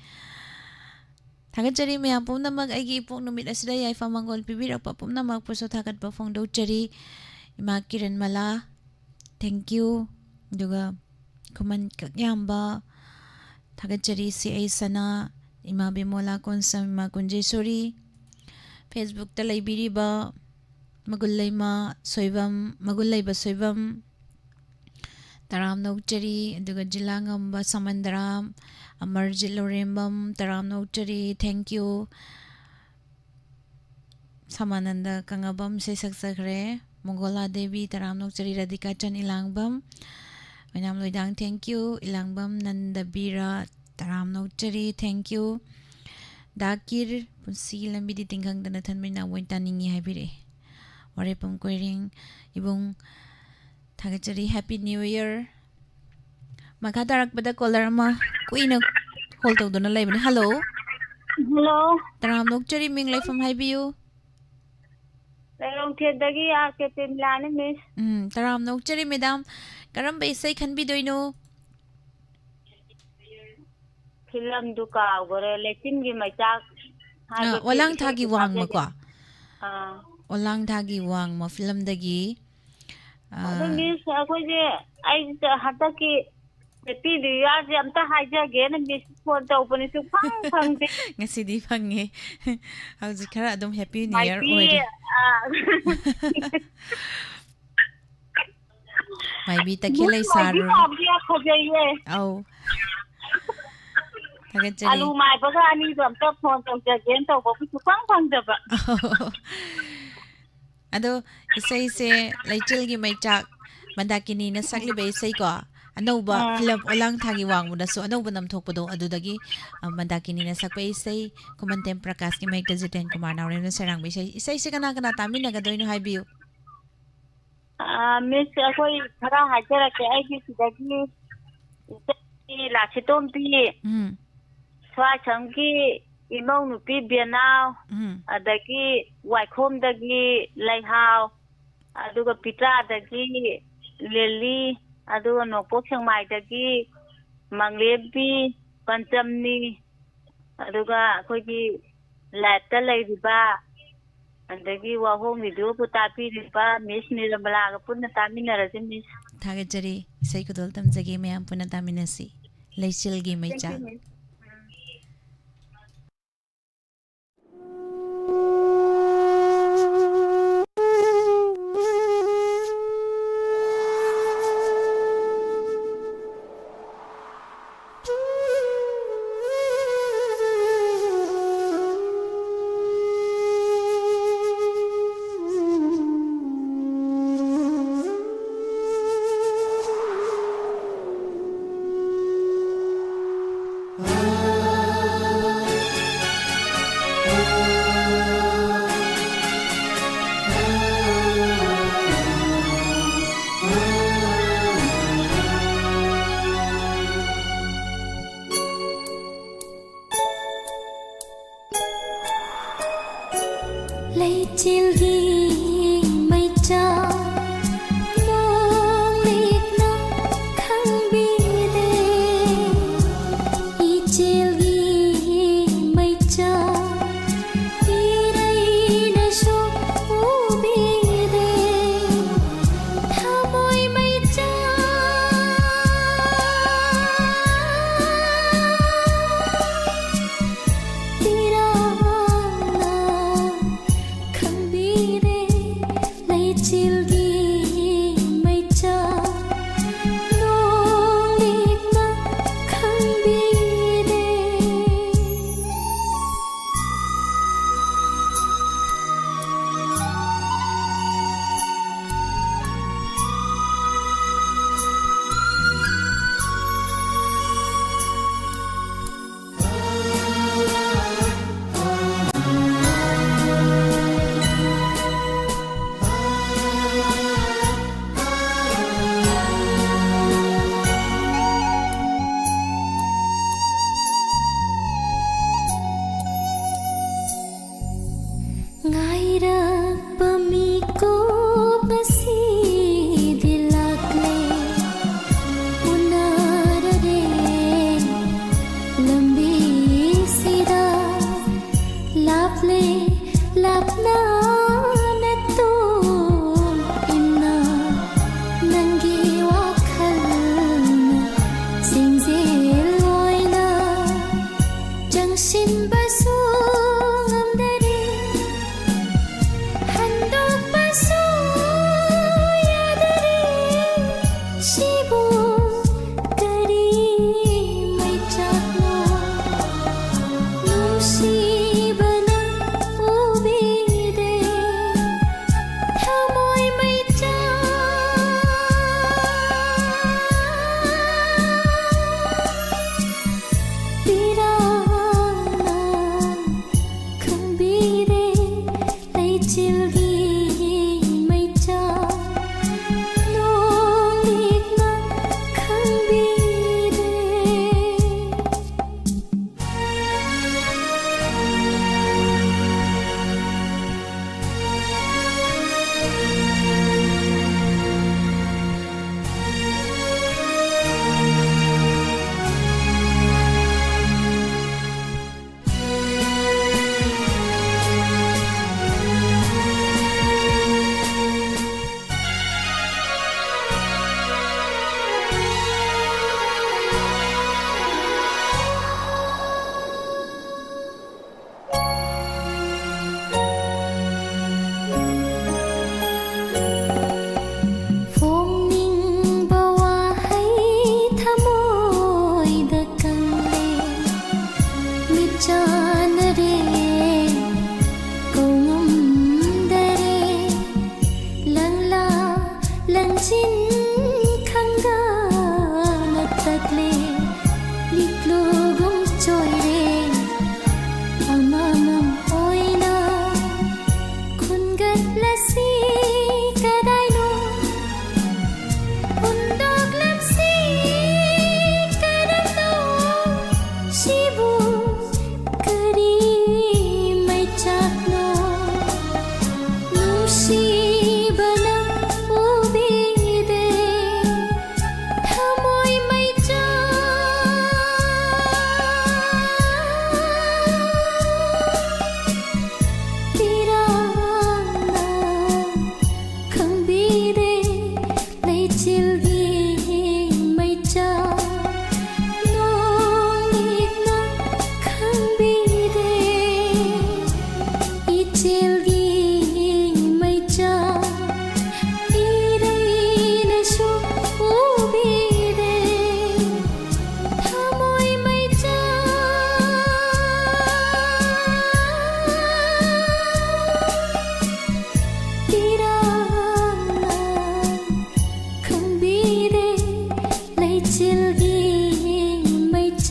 ꯊꯥꯒꯠꯆꯔꯤ ꯃꯌꯥꯝ ꯄꯨꯝꯅꯃꯛ, ꯑꯩꯒꯤ ꯏꯄꯣꯛ ꯅꯨꯃꯤꯠ ꯑꯁꯤꯗ ꯌꯥꯏꯐ ꯃꯪꯒꯣꯜ ꯄꯤꯕꯤꯔꯛꯄ ꯄꯨꯝꯅꯃꯛꯄꯨꯁꯨ ꯊꯥꯒꯠꯄ ꯐꯣꯡꯗꯣꯛꯆꯔꯤ꯫ ꯏꯃꯥ ꯀꯤꯔꯟꯃꯂꯥ, thank you꯫ ꯑꯗꯨꯒ ꯈꯨꯃꯟ ꯀꯛꯌꯥꯝꯕ, ꯊꯥꯒꯠꯆꯔꯤ꯫ ꯁꯤ ꯑꯩ ꯁꯅꯥ, ꯏꯃꯥ ꯕꯤꯃꯣꯂꯥ ꯀꯣꯟꯁꯝ, ꯏꯃꯥ ꯀꯨꯟꯖꯦꯁꯣꯔꯤ, Facebookꯇ ꯂꯩꯕꯤꯔꯤꯕ ꯃꯒꯨꯜ ꯂꯩꯃ ꯁꯣꯏꯕꯝ, ꯃꯒꯨꯜ ꯂꯩꯕ ꯁꯣꯏꯕꯝ, ꯇꯔꯥꯝꯅ ꯑꯣꯛꯆꯔꯤ꯫ ꯑꯗꯨꯒ ꯖꯤꯂꯥ ꯉꯝꯕ ꯁꯃꯟꯗꯔꯥꯝ, ꯑꯃꯔꯖꯤꯠ ꯂꯧꯔꯦꯝꯕꯝ, ꯇꯔꯥꯝꯅ ꯑꯣꯛꯆꯔꯤ, thank you꯫ ꯁꯃꯥꯅꯟꯗ ꯀꯪꯉꯕꯝ ꯏꯁꯩ ꯁꯛꯆꯈ꯭ꯔꯦ꯫ ꯃꯪꯒꯣꯂꯥ ꯗꯦꯕꯤ, ꯇꯔꯥꯝꯅ ꯑꯣꯛꯆꯔꯤ꯫ ꯔꯥꯙꯤꯀꯥꯆꯟ ꯏꯂꯥꯡꯕꯝ, ꯑꯣꯏꯅꯥꯝ ꯂꯣꯏꯗꯥꯡ, thank you꯫ ꯏꯂꯥꯡꯕꯝ ꯅꯟꯗꯕꯤꯔ, ꯇꯔꯥꯝꯅ ꯑꯣꯛꯆꯔꯤ, thank you꯫ ꯗꯥꯀꯤꯔ, ꯄꯨꯟꯁꯤ ꯂꯝꯕꯤꯗꯤ ꯇꯤꯡꯈꯪꯗꯅ ꯊꯟꯕꯩ ꯅꯥꯎꯕ ꯑꯣꯏꯅ ꯇꯥꯅꯤꯡꯉꯤ ꯍꯥꯏꯕꯤꯔꯛꯑꯦ꯫ ꯋꯥꯔꯦꯄꯝ ꯀꯣꯏꯔꯦꯡ ꯏꯕꯨꯡ, ꯊꯥꯒꯠꯆꯔꯤ, happy new year꯫ ꯃꯈꯥ ꯇꯥꯔꯛꯄꯗ caller ꯑꯃ ꯀꯨꯏꯅ hold ꯇꯧꯗꯨꯅ ꯂꯩꯕꯅꯦ꯫ Hello꯫ Hello꯫ ꯇꯔꯥꯝꯅ ꯑꯣꯛꯆꯔꯤ, ꯃꯤꯡ ꯂꯩꯐꯝ ꯍꯥꯏꯕꯤꯌꯨ꯫ ꯂꯩꯔꯣꯡꯊꯦꯟꯗꯒꯤ ꯑꯥꯔ ꯀꯦ ꯄ꯭ꯔꯦꯃꯤꯂꯥꯅꯤ, miss꯫ ꯎꯝ, ꯇꯔꯥꯝꯅ ꯑꯣꯛꯆꯔꯤ, madam꯫ ꯀꯔꯝꯕ ꯏꯁꯩ ꯈꯟꯕꯤꯗꯣꯏꯅꯣ? ꯐꯤꯂꯝꯗꯨ ꯀꯥꯎꯈꯔꯦ, ꯂꯩꯆꯤꯟꯒꯤ ꯃꯩꯆꯥꯛ ꯍꯥꯏꯕ ꯑꯥ, ꯐꯤ-, ꯑꯣꯂꯥꯡ ꯊꯥꯒꯤ ꯏꯁꯩꯗꯨ ꯋꯥꯡꯃꯀꯣ? ꯇꯥꯖꯒꯦ꯫ ꯑꯥ꯫ ꯑꯣꯂꯥꯡ ꯊꯥꯒꯤ ꯋꯥꯡꯃ ꯐꯤꯂꯝꯗꯒꯤ, ꯑꯗꯨ, ꯑꯥ, miss, ꯑꯩꯈꯣꯏꯁꯦ, ꯑꯩ ꯍꯟꯗꯛꯀꯤ happy new yearꯁꯦ ꯑꯝꯇ ꯍꯥꯏꯖꯒꯦꯅ miss phone ꯇꯧꯕꯅꯤ, ꯁꯨꯡꯐꯪ ꯐꯪꯗꯦ꯫ ꯉꯁꯤꯗꯤ ꯐꯪꯉꯦ꯫ ꯍꯧꯖꯤꯛ ꯈꯔ ꯑꯗꯨꯝ happy new year ꯃꯥꯏꯕꯤ, ꯑꯣꯏꯔꯦ꯫ ꯑꯥ꯫ ꯃꯥꯏꯕꯤ ꯇꯈꯦꯜ ꯂꯩ ꯃꯥꯏꯕꯤ ꯁꯥꯔꯨꯔꯦ꯫ ꯃꯥꯏꯕꯤ ꯌꯥꯝ ꯐꯖꯩꯌꯦ꯫ ꯑꯧ꯫ ꯊꯥꯒꯠꯆꯔꯤ꯫ ꯑꯂꯨ ꯃꯥꯏꯕꯒ ꯑꯅꯤꯗꯣ ꯑꯝꯇ phone ꯇꯧꯖꯒꯦꯅ ꯇꯧꯕꯕꯨ ꯁꯨꯡꯐꯪ ꯐꯪꯗꯕ꯫ ꯑꯗꯣ ꯏꯁꯩꯁꯦ ꯂꯩꯆꯤꯜꯒꯤ ꯃꯩꯆꯥꯛ, ꯃꯟꯗꯥꯀꯤꯅꯤꯅ ꯁꯛꯂꯤꯕ ꯏꯁꯩꯀꯣ, ꯑꯅꯧꯕ ꯑꯥ꯫ ꯐꯤꯂꯝ ꯑꯣꯂꯥꯡ ꯊꯥꯒꯤ ꯋꯥꯡꯃꯗꯁꯨ ꯑꯅꯧꯕ ꯅꯝꯊꯣꯛꯄꯗꯣ, ꯑꯗꯨꯗꯒꯤ, ꯑ, ꯃꯟꯗꯥꯀꯤꯅꯤꯅ ꯁꯛꯄ ꯏꯁꯩ, ꯈꯨꯃꯟꯇꯦꯝ ꯄ꯭ꯔꯀꯥꯁꯀꯤ ꯃꯌꯦꯛꯇ ꯖꯤꯇꯦꯟ ꯀꯨꯃꯥꯔ ꯅꯥꯎꯔꯦꯝꯅ ꯁꯩꯔꯥꯡꯕ ꯏꯁꯩ, ꯏꯁꯩꯁꯦ ꯀꯅꯥ ꯀꯅꯥ ꯇꯥꯃꯤꯟꯅꯒꯗꯣꯏꯅꯣ ꯍꯥꯏꯕꯤꯌꯨ꯫ ꯑꯥ, miss, ꯑꯩꯈꯣꯏ ꯈꯔ ꯍꯥꯏꯖꯔꯛꯀꯦ꯫ ꯑꯩꯒꯤ ꯁꯤꯗꯒꯤ ꯏꯆꯦ ꯂꯥꯁꯤꯇꯣꯝꯕꯤ, ꯎꯝ꯫ ꯁ꯭ꯋꯥꯏꯁꯝꯒꯤ ꯏꯃꯧ ꯅꯨꯄꯤ ꯕꯦꯅꯥꯎ, ꯎꯝ꯫ ꯑꯗꯒꯤ ꯋꯥꯏꯈꯣꯝꯗꯒꯤ ꯂꯩꯍꯥꯎ, ꯑꯗꯨꯒ ꯄꯤꯇꯥꯗꯒꯤ ꯂꯤꯂꯤ, ꯑꯗꯨꯒ ꯅꯣꯡꯄꯣꯛ ꯁꯦꯛꯃꯥꯏꯗꯒꯤ ꯃꯪꯂꯦꯝꯕꯤ ꯄꯟꯆꯝꯅꯤ, ꯑꯗꯨꯒ ꯑꯩꯈꯣꯏꯒꯤ live-ꯇ ꯂꯩꯔꯤꯕ, ꯑꯗꯒꯤ ꯋꯥꯍꯣꯡ video-ꯕꯨ ꯇꯥꯛꯄꯤꯔꯤꯕ Miss ꯅꯤꯔꯃꯂꯥꯒ ꯄꯨꯟꯅ ꯇꯥꯃꯤꯟꯅꯔꯁꯤ, Miss꯫ ꯊꯥꯒꯠꯆꯔꯤ꯫ ꯏꯁꯩ ꯈꯨꯗꯣꯜ ꯇꯝꯖꯒꯦ, ꯃꯌꯥꯝ ꯄꯨꯟꯅ ꯇꯥꯃꯤꯟꯅꯁꯤ꯫ ꯂꯩꯆꯤꯜꯒꯤ ꯃꯩꯆꯥꯛ꯫ Thank you, Miss꯫ ꯂꯩꯆꯤꯜꯒꯤ ꯃꯩꯆꯥꯛ ꯅꯣꯡꯂꯤꯛꯅ ꯈꯪꯕꯤꯗꯦ, ꯏꯆꯦꯜꯒꯤ ꯃꯩꯆꯥꯛ ꯏꯔꯩꯅꯁꯨ ꯎꯕꯤꯗꯦ, ꯊꯃꯣꯏ ꯃꯩꯆꯥꯛ ꯄꯤꯔꯥꯡꯅ ꯈꯪꯕꯤꯔꯦ꯫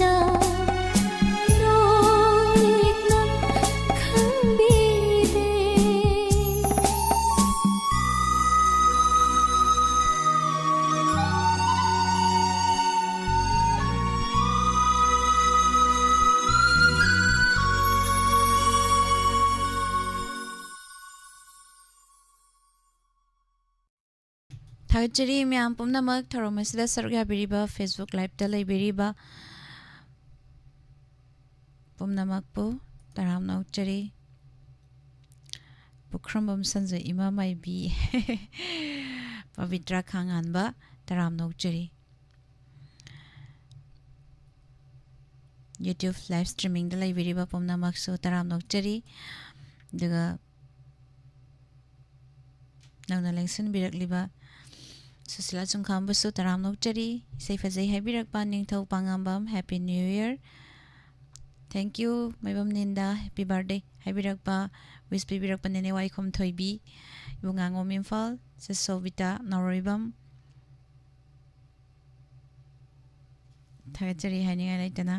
ꯅꯣꯛꯅ ꯈꯪꯕꯤꯗꯦ꯫ ꯊꯥꯒꯠꯆꯔꯤ ꯃꯌꯥꯝ ꯄꯨꯝꯅꯃꯛ ꯊꯧꯔꯝ ꯑꯁꯤꯗ ꯁꯔꯨꯛ ꯌꯥꯕꯤꯔꯤꯕ, Facebook Liveꯇ ꯂꯩꯕꯤꯔꯤꯕ ꯄꯨꯝꯅꯃꯛꯄꯨ ꯇꯔꯥꯝꯅ ꯑꯣꯛꯆꯔꯤ꯫ ꯄꯨꯈ꯭ꯔꯝꯕꯝ ꯁꯟꯖꯨ ꯏꯃꯥ ꯃꯥꯏꯕꯤ, ꯄꯕꯤꯇ꯭ꯔ ꯈꯥꯉꯥꯟꯕ, ꯇꯔꯥꯝꯅ ꯑꯣꯛꯆꯔꯤ꯫ YouTube live streamingꯗ ꯂꯩꯕꯤꯔꯤꯕ ꯄꯨꯝꯅꯃꯛꯁꯨ ꯇꯔꯥꯝꯅ ꯑꯣꯛꯆꯔꯤ꯫ ꯑꯗꯨꯒ ꯅꯧꯅ ꯂꯦꯡꯁꯤꯟꯕꯤꯔꯛꯂꯤꯕ ꯁꯨꯁꯤꯂꯥ ꯆꯨꯡꯈꯥꯝꯕꯨꯁꯨ ꯇꯔꯥꯝꯅ ꯑꯣꯛꯆꯔꯤ꯫ ꯏꯁꯩ ꯐꯖꯩ ꯍꯥꯏꯕꯤꯔꯛꯄ ꯅꯤꯡꯊꯧ ꯄꯥꯉꯥꯝꯕꯝ, Happy New Year꯫ Thank you, Maibam ꯅꯤꯟꯗ, Happy Birthday ꯍꯥꯏꯕꯤꯔꯛꯄ, wish ꯄꯤꯕꯤꯔꯛꯄ ꯅꯦꯅꯦ ꯋꯥꯏꯈꯣꯝ ꯊꯣꯏꯕꯤ, ꯏꯕꯨꯡꯉꯥꯉꯣꯝ ꯏꯝꯐꯥꯜ, ꯁꯦ ꯁꯣꯕꯤꯇꯥ ꯅꯥꯎꯔꯣꯏꯕꯝ꯫ ꯊꯥꯒꯠꯆꯔꯤ ꯍꯥꯏꯅꯤꯡꯉꯥꯏ ꯂꯩꯇꯅ꯫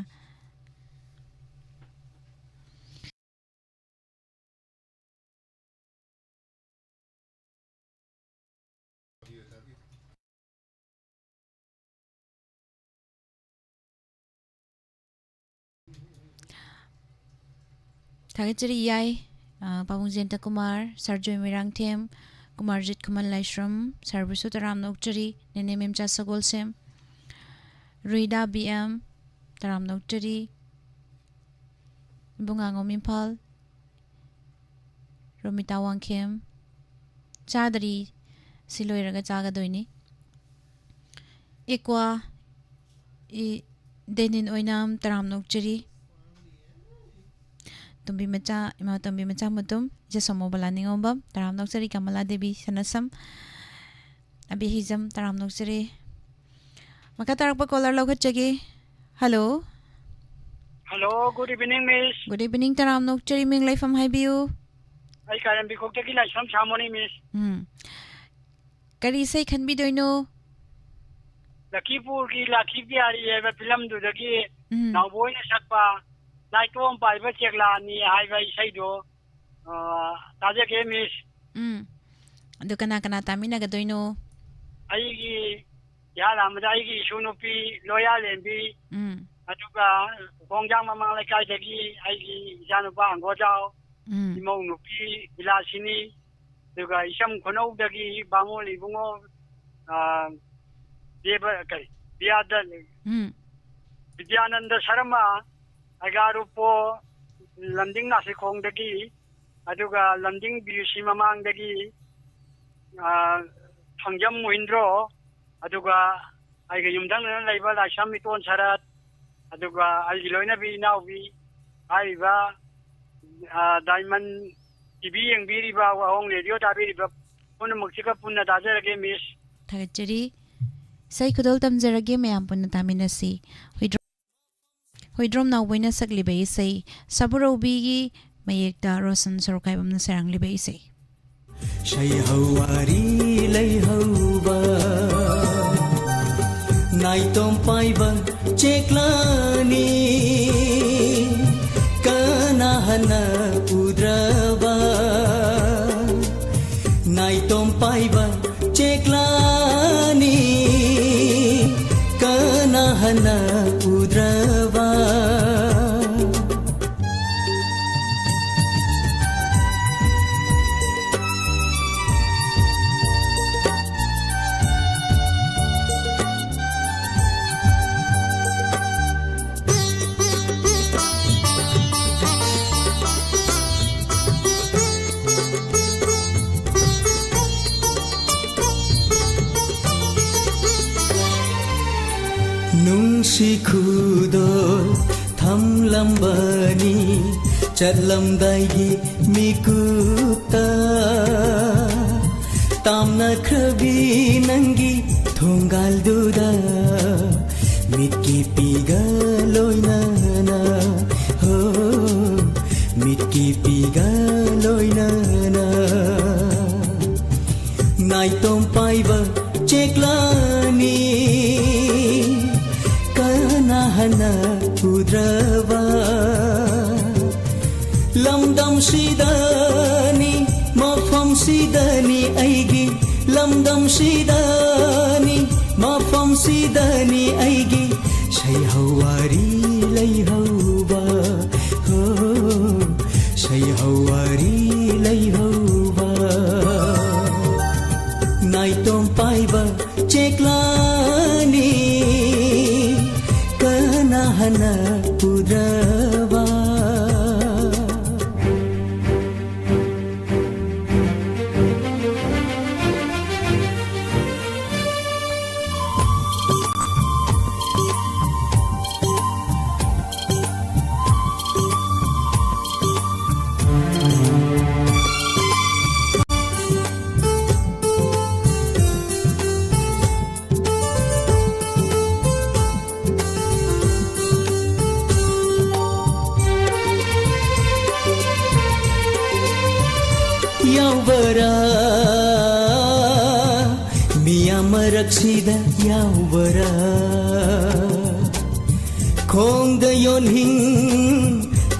ꯊꯥꯒꯠꯆꯔꯤ ꯌꯥꯏ꯫ ꯑ, ꯄꯥꯕꯨꯡ ꯖꯌꯟꯇ ꯀꯨꯃꯥꯔ, ꯁꯥꯔ ꯖꯣꯏ ꯃꯣꯏꯔꯥꯡꯊꯦꯝ, ꯀꯨꯃꯥꯔꯖꯤꯠ ꯈꯨꯃꯟ ꯂꯥꯏꯁ꯭ꯔꯝ, ꯁꯥꯔꯕꯨꯁꯨ ꯇꯔꯥꯝꯅ ꯑꯣꯛꯆꯔꯤ꯫ ꯅꯦꯅꯦ ꯃꯦꯝꯆꯥ ꯁꯒꯣꯜꯁꯦꯝ, ꯔꯨꯏꯗꯥ ꯕꯤ ꯑꯦꯝ, ꯇꯔꯥꯝꯅ ꯑꯣꯛꯆꯔꯤ꯫ ꯏꯕꯨꯡꯉꯥꯉꯣꯝ ꯏꯝꯐꯥꯜ, ꯔꯣꯃꯤꯇꯥ ꯋꯥꯡꯈꯦꯝ꯫ ꯆꯥꯗꯔꯤ, ꯁꯤ ꯂꯣꯏꯔꯒ ꯆꯥꯒꯗꯣꯏꯅꯤ꯫ ꯏꯀ꯭ꯋꯥ, ꯏ-, ꯗꯦꯅꯤꯟ ꯑꯣꯏꯅꯥꯝ, ꯇꯔꯥꯝꯅ ꯑꯣꯛꯆꯔꯤ꯫ ꯇꯣꯝꯕꯤ ꯃꯆꯥ, ꯏꯃꯥ ꯇꯣꯝꯕꯤ ꯃꯆꯥ ꯃꯇꯨꯝ, ꯏꯆꯦ ꯁꯣꯃꯣꯕꯂꯥ ꯅꯤꯉꯣꯝꯕꯝ, ꯇꯔꯥꯝꯅ ꯑꯣꯛꯆꯔꯤ꯫ ꯀꯃꯂꯥ ꯗꯦꯕꯤ ꯁꯅꯁꯝ, ꯑꯕꯤ ꯍꯤꯖꯝ, ꯇꯔꯥꯝꯅ ꯑꯣꯛꯆꯔꯤ꯫ ꯃꯈꯥ ꯇꯥꯔꯛꯄ caller ꯂꯧꯈꯠꯆꯒꯦ꯫ Hello꯫ Hello, good evening, Miss. Good evening, ꯇꯔꯥꯝꯅ ꯑꯣꯛꯆꯔꯤ, ꯃꯤꯡ ꯂꯩꯐꯝ ꯍꯥꯏꯕꯤꯌꯨ꯫ ꯑꯩ ꯀꯥꯏꯔꯦꯝꯕꯤꯈꯣꯛꯇꯒꯤ ꯂꯥꯏꯁ꯭ꯔꯝ ꯁꯥꯃꯣꯅꯤ, Miss꯫ ꯎꯝ꯫ ꯀꯔꯤ ꯏꯁꯩ ꯈꯟꯕꯤꯗꯣꯏꯅꯣ? ꯂꯈꯤꯄꯨꯔꯒꯤ ꯂꯥꯈꯤ ꯕꯤꯍꯥꯔꯤ ꯍꯥꯏꯕ ꯐꯤꯂꯝꯗꯨꯗꯒꯤ ꯎꯝ꯫ ꯅꯥꯎꯕꯣꯏꯅ ꯁꯛꯄ ꯅꯥꯏꯇꯣꯝ ꯄꯥꯏꯕ ꯆꯦꯛꯂꯥꯅꯤ ꯍꯥꯏꯕ ꯏꯁꯩꯗꯣ, ꯑ, ꯇꯥꯖꯒꯦ, ꯃꯤꯁ꯫ ꯎꯝ꯫ ꯑꯗꯨ ꯀꯅꯥ ꯀꯅꯥ ꯇꯥꯃꯤꯟꯅꯒꯗꯣꯏꯅꯣ? ꯑꯩꯒꯤ ꯏꯍꯥꯟ ꯍꯥꯟꯕꯗ ꯑꯩꯒꯤ ꯏꯁꯨ ꯅꯨꯄꯤ ꯂꯣꯌꯥꯂꯦꯝꯕꯤ, ꯎꯝ꯫ ꯑꯗꯨꯒ ꯈꯣꯡꯖꯥꯡ ꯃꯃꯥꯡ ꯂꯩꯀꯥꯏꯗꯒꯤ ꯑꯩꯒꯤ ꯏꯆꯥꯅꯨꯄꯥ ꯑꯪꯒꯣꯖꯥꯎ, ꯎꯝ꯫ ꯏꯃꯧ ꯅꯨꯄꯤ ꯕꯤꯂꯥꯁꯤꯅꯤ, ꯑꯗꯨꯒ ꯏꯆꯝ ꯈꯨꯅꯧꯗꯒꯤ ꯕꯥꯃꯣꯟ ꯏꯕꯨꯡꯉꯣ, ꯑ, ꯗꯦꯕ-, ꯀꯔꯤ, ꯕꯤꯌꯥꯗ-, ꯎꯝ꯫ ꯕꯤꯗ꯭ꯌꯥꯅꯟꯗ ꯁꯔꯃ, ꯑꯒꯥꯔꯨꯄꯣ, ꯂꯝꯗꯤꯡ ꯅꯥꯁꯤꯈꯣꯡꯗꯒꯤ, ꯑꯗꯨꯒ ꯂꯝꯗꯤꯡ ꯕꯤꯔꯨꯁꯤ ꯃꯃꯥꯡꯗꯒꯤ, ꯑ, ꯊꯥꯡꯖꯝ ꯃꯣꯍꯤꯟꯗ꯭ꯔꯣ, ꯑꯗꯨꯒ ꯑꯩꯒ ꯌꯨꯝꯊꯪꯅꯅ ꯂꯩꯕ ꯂꯥꯏꯁ꯭ꯔꯝ ꯏꯇꯣꯟ ꯁꯔꯠ, ꯑꯗꯨꯒ ꯑꯩꯒꯤ ꯂꯣꯏꯅꯕꯤ ꯏꯅꯥꯎꯕꯤ ꯍꯥꯏꯔꯤꯕ, ꯑ, ꯗꯥꯏꯃꯟ ꯇꯤ ꯚꯤ ꯌꯦꯡꯕꯤꯔꯤꯕ, ꯋꯥꯍꯣꯡ ꯔꯦꯗꯤꯑꯣ ꯇꯥꯕꯤꯔꯤꯕ ꯄꯨꯝꯅꯃꯛꯁꯤꯒ ꯄꯨꯟꯅ ꯇꯥꯖꯔꯒꯦ, ꯃꯤꯁ꯫ ꯊꯥꯒꯠꯆꯔꯤ꯫ ꯏꯁꯩ ꯈꯨꯗꯣꯜ ꯇꯝꯖꯔꯒꯦ, ꯃꯌꯥꯝ ꯄꯨꯟꯅ ꯇꯥꯃꯤꯟꯅꯁꯤ꯫ ꯍꯨꯏꯗ꯭ꯔꯣꯝ ꯍꯨꯏꯗ꯭ꯔꯣꯝ ꯅꯥꯎꯕꯣꯏꯅ ꯁꯛꯂꯤꯕ ꯏꯁꯩ, ꯁꯥꯕꯨꯔꯧꯕꯤꯒꯤ ꯃꯌꯦꯛꯇ ꯔꯣꯁꯟ ꯁꯣꯔꯣꯛꯈꯥꯏꯕꯝꯅ ꯁꯩꯔꯥꯡꯂꯤꯕ ꯏꯁꯩ꯫ ꯁꯩꯍꯧꯋꯥꯔꯤ ꯂꯩꯍꯧꯕ ꯅꯥꯏꯇꯣꯝ ꯄꯥꯏꯕ ꯆꯦꯛꯂꯥꯅꯤ, ꯀꯅꯥ ꯍꯟꯅ ꯎꯗ꯭ꯔꯕ ꯅꯥꯏꯇꯣꯝ ꯄꯥꯏꯕ ꯆꯦꯛꯂꯥꯅꯤ, ꯀꯅꯥ ꯍꯟꯅ ꯎꯗ꯭ꯔꯕ꯫ ꯅꯨꯡꯁꯤ ꯈꯨꯗꯣꯜ ꯊꯝꯂꯝꯕꯅꯤ ꯆꯠꯂꯝꯗꯥꯏꯒꯤ ꯃꯤꯀꯨꯞꯇ꯫ ꯇꯥꯝꯅꯈ꯭ꯔꯕꯤ ꯅꯪꯒꯤ ꯊꯣꯡꯒꯥꯜꯗꯨꯗ ꯃꯤꯠꯀꯤ ꯄꯤꯒ ꯂꯣꯏꯅꯅ, ꯍꯣ, ꯃꯤꯠꯀꯤ ꯄꯤꯒ ꯂꯣꯏꯅꯅ ꯅꯥꯏꯇꯣꯝ ꯄꯥꯏꯕ ꯆꯦꯛꯂꯥꯅꯤ꯫ ꯍꯟꯅ ꯎꯗ꯭ꯔꯕ ꯂꯝꯗꯝꯁꯤꯗꯅꯤ, ꯃꯐꯝꯁꯤꯗꯅꯤ ꯑꯩꯒꯤ, ꯂꯝꯗꯝꯁꯤꯗꯅꯤ, ꯃꯐꯝꯁꯤꯗꯅꯤ ꯑꯩꯒꯤ ꯁꯩꯍꯧ ꯋꯥꯔꯤ ꯂꯩꯍꯧꯕ, ꯍꯣ, ꯁꯩꯍꯧ ꯋꯥꯔꯤ ꯂꯩꯍꯧꯕ꯫ ꯅꯥꯏꯇꯣꯝ ꯄꯥꯏꯕ ꯆꯦꯛꯂꯥꯅꯤ ꯀꯅꯥ ꯍꯟꯅ ꯎꯗ꯭ꯔꯕ꯫ ꯌꯥꯎꯕꯔꯥ ꯃꯤꯌꯥꯝ ꯃꯔꯛꯁꯤꯗ ꯌꯥꯎꯕꯔꯥ? ꯈꯣꯡꯗ ꯌꯣꯟꯍꯤꯡ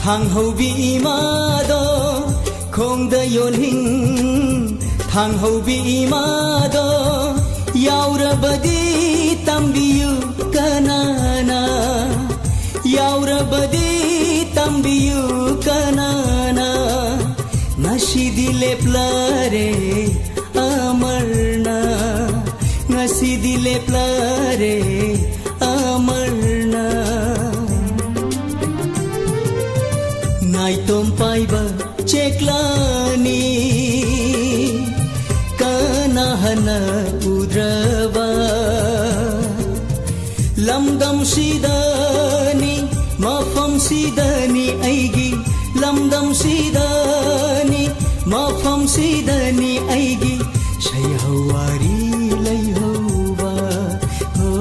ꯊꯥꯡꯍꯧꯕꯤ ꯏꯃꯥꯗꯣ, ꯈꯣꯡꯗ ꯌꯣꯟꯍꯤꯡ ꯊꯥꯡꯍꯧꯕꯤ ꯏꯃꯥꯗꯣ ꯌꯥꯎꯔꯕꯗꯤ ꯇꯝꯕꯤꯌꯨ ꯀꯅꯥꯅ, ꯌꯥꯎꯔꯕꯗꯤ ꯇꯝꯕꯤꯌꯨ ꯀꯅꯥꯅ꯫ ꯉꯁꯤꯗꯤ ꯂꯦꯞꯂꯔꯦ ꯑꯃꯔꯅ, ꯉꯁꯤꯗꯤ ꯂꯦꯞꯂꯔꯦ ꯑꯃꯔꯅ꯫ ꯅꯥꯏꯇꯣꯝ ꯄꯥꯏꯕ ꯆꯦꯛꯂꯥꯅꯤ ꯀꯅꯥ ꯍꯟꯅ ꯎꯗ꯭ꯔꯕ꯫ ꯂꯝꯗꯝꯁꯤꯗꯅꯤ, ꯃꯐꯝꯁꯤꯗꯅꯤ ꯑꯩꯒꯤ, ꯂꯝꯗꯝꯁꯤꯗꯅꯤ, ꯃꯐꯝꯁꯤꯗꯅꯤ ꯑꯩꯒꯤ ꯁꯩꯍꯧ ꯋꯥꯔꯤ ꯂꯩꯍꯧꯕ, ꯍꯣ,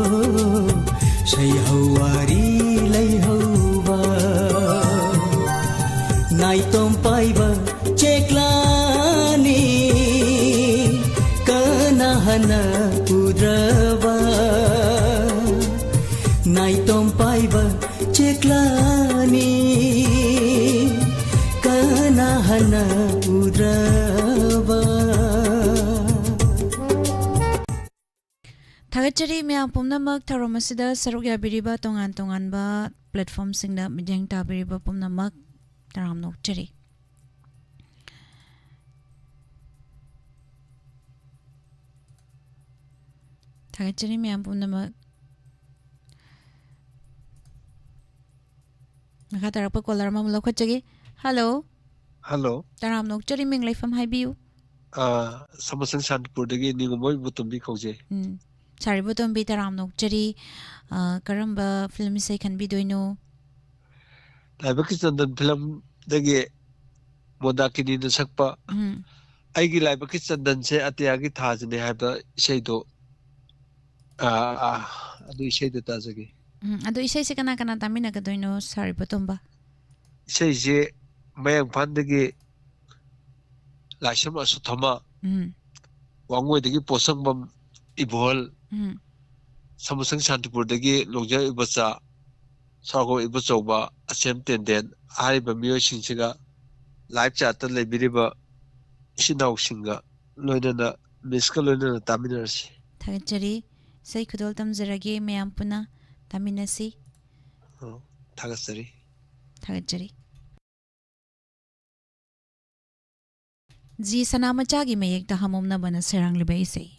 ꯁꯩꯍꯧ ꯋꯥꯔꯤ ꯂꯩꯍꯧꯕ꯫ ꯅꯥꯏꯇꯣꯝ ꯄꯥꯏꯕ ꯆꯦꯛꯂꯥꯅꯤ ꯀꯅꯥ ꯍꯟꯅ ꯎꯗ꯭ꯔꯕ꯫ ꯅꯥꯏꯇꯣꯝ ꯄꯥꯏ ꯆꯦꯛꯂꯥꯅꯤ ꯀꯅꯥ ꯍꯟꯅ ꯎꯗ꯭ꯔꯕ꯫ ꯊꯥꯒꯠꯆꯔꯤ ꯃꯌꯥꯝ ꯄꯨꯝꯅꯃꯛ ꯊꯧꯔꯝ ꯑꯁꯤꯗ ꯁꯔꯨꯛ ꯌꯥꯕꯤꯔꯤꯕ ꯇꯣꯉꯥꯟ ꯇꯣꯉꯥꯟꯕ platformꯁꯤꯡꯗ ꯃꯤꯠꯌꯦꯡ ꯇꯥꯕꯤꯔꯤꯕ ꯄꯨꯝꯅꯃꯛ ꯇꯔꯥꯝꯅ ꯑꯣꯛꯆꯔꯤ꯫ ꯊꯥꯒꯠꯆꯔꯤ ꯃꯌꯥꯝ ꯄꯨꯝꯅꯃꯛ꯫ ꯃꯈꯥ ꯇꯥꯔꯛꯄ caller ꯑꯃꯃꯨꯛ ꯂꯧꯈꯠꯆꯒꯦ꯫ Hello꯫ Hello꯫ ꯇꯔꯥꯝꯅ ꯑꯣꯛꯆꯔꯤ, ꯃꯤꯡ ꯂꯩꯐꯝ ꯍꯥꯏꯕꯤꯌꯨ꯫ ꯑꯥ, ꯁꯃꯨꯁꯪ ꯁꯥꯟꯇꯤꯄꯨꯔꯗꯒꯤ ꯅꯤꯉꯣꯝꯕꯣꯏ ꯏꯕꯣꯇꯣꯝꯕꯤ ꯀꯧꯖꯩ꯫ ꯎꯝ꯫ Sir ꯏꯕꯣꯇꯣꯝꯕꯤ, ꯇꯔꯥꯝꯅ ꯑꯣꯛꯆꯔꯤ꯫ ꯑꯥ, ꯀꯔꯝꯕ film ꯏꯁꯩ ꯈꯟꯕꯤꯗꯣꯏꯅꯣ? ꯂꯥꯏꯕꯛꯀꯤ ꯆꯟꯗꯟ filmꯗꯒꯤ ꯃꯣꯟꯗꯥꯀꯤꯅꯤꯅ ꯁꯛꯄ ꯎꯝ꯫ ꯑꯩꯒꯤ ꯂꯥꯏꯕꯛꯀꯤ ꯆꯟꯗꯟꯁꯦ ꯑꯇꯤꯌꯥꯒꯤ ꯊꯥꯁꯤꯅꯦ ꯍꯥꯏꯕ ꯏꯁꯩꯗꯣ, ꯑꯥ, ꯑꯥ, ꯑꯗꯨ ꯏꯁꯩꯗꯣ ꯇꯥꯖꯒꯦ꯫ ꯎꯝ, ꯑꯗꯣ ꯏꯁꯩꯁꯦ ꯀꯅꯥ ꯀꯅꯥ ꯇꯥꯃꯤꯟꯅꯒꯗꯣꯏꯅꯣ, Sir ꯏꯕꯣꯇꯣꯝꯕ? ꯏꯁꯩꯁꯦ ꯃꯌꯥꯡ ꯏꯝꯐꯥꯜꯗꯒꯤ ꯂꯥꯏꯁ꯭ꯔꯝ ꯑꯁꯣꯊꯃ, ꯎꯝ꯫ ꯋꯥꯡꯉꯣꯏꯗꯒꯤ ꯄꯣꯠꯁꯪꯕꯝ ꯏꯕꯣꯍꯜ, ꯎꯝ꯫ ꯁꯃꯨꯁꯪ ꯁꯥꯟꯇꯤꯄꯨꯔꯗꯒꯤ ꯂꯣꯡꯖꯥ ꯏꯕꯣꯆꯥ, ꯁꯥꯎꯒꯣ ꯏꯕꯣꯆꯧꯕ, ꯑꯁꯦꯝ ꯇꯦꯟꯗꯦꯟ ꯍꯥꯏꯔꯤꯕ ꯃꯤꯑꯣꯏꯁꯤꯡꯁꯤꯒ live chatꯇ ꯂꯩꯕꯤꯔꯤꯕ ꯏꯆꯤꯟ ꯏꯅꯥꯎꯁꯤꯡꯒ ꯂꯣꯏꯅꯅ missꯀ ꯂꯣꯏꯅꯅ ꯇꯥꯃꯤꯟꯅꯔꯁꯤ꯫ ꯊꯥꯒꯠꯆꯔꯤ꯫ ꯏꯁꯩ ꯈꯨꯗꯣꯜ ꯇꯝꯖꯔꯒꯦ, ꯃꯌꯥꯝ ꯄꯨꯟꯅ ꯇꯥꯃꯤꯟꯅꯁꯤ꯫ ꯑꯣ, ꯊꯥꯒꯠꯆꯔꯤ꯫ ꯊꯥꯒꯠꯆꯔꯤ꯫ ꯖꯤ ꯁꯅꯥꯃꯆꯥꯒꯤ ꯃꯌꯦꯛꯇ ꯍꯥꯃꯣꯝꯅꯕꯅ ꯁꯩꯔꯥꯡꯂꯤꯕ ꯏꯁꯩ꯫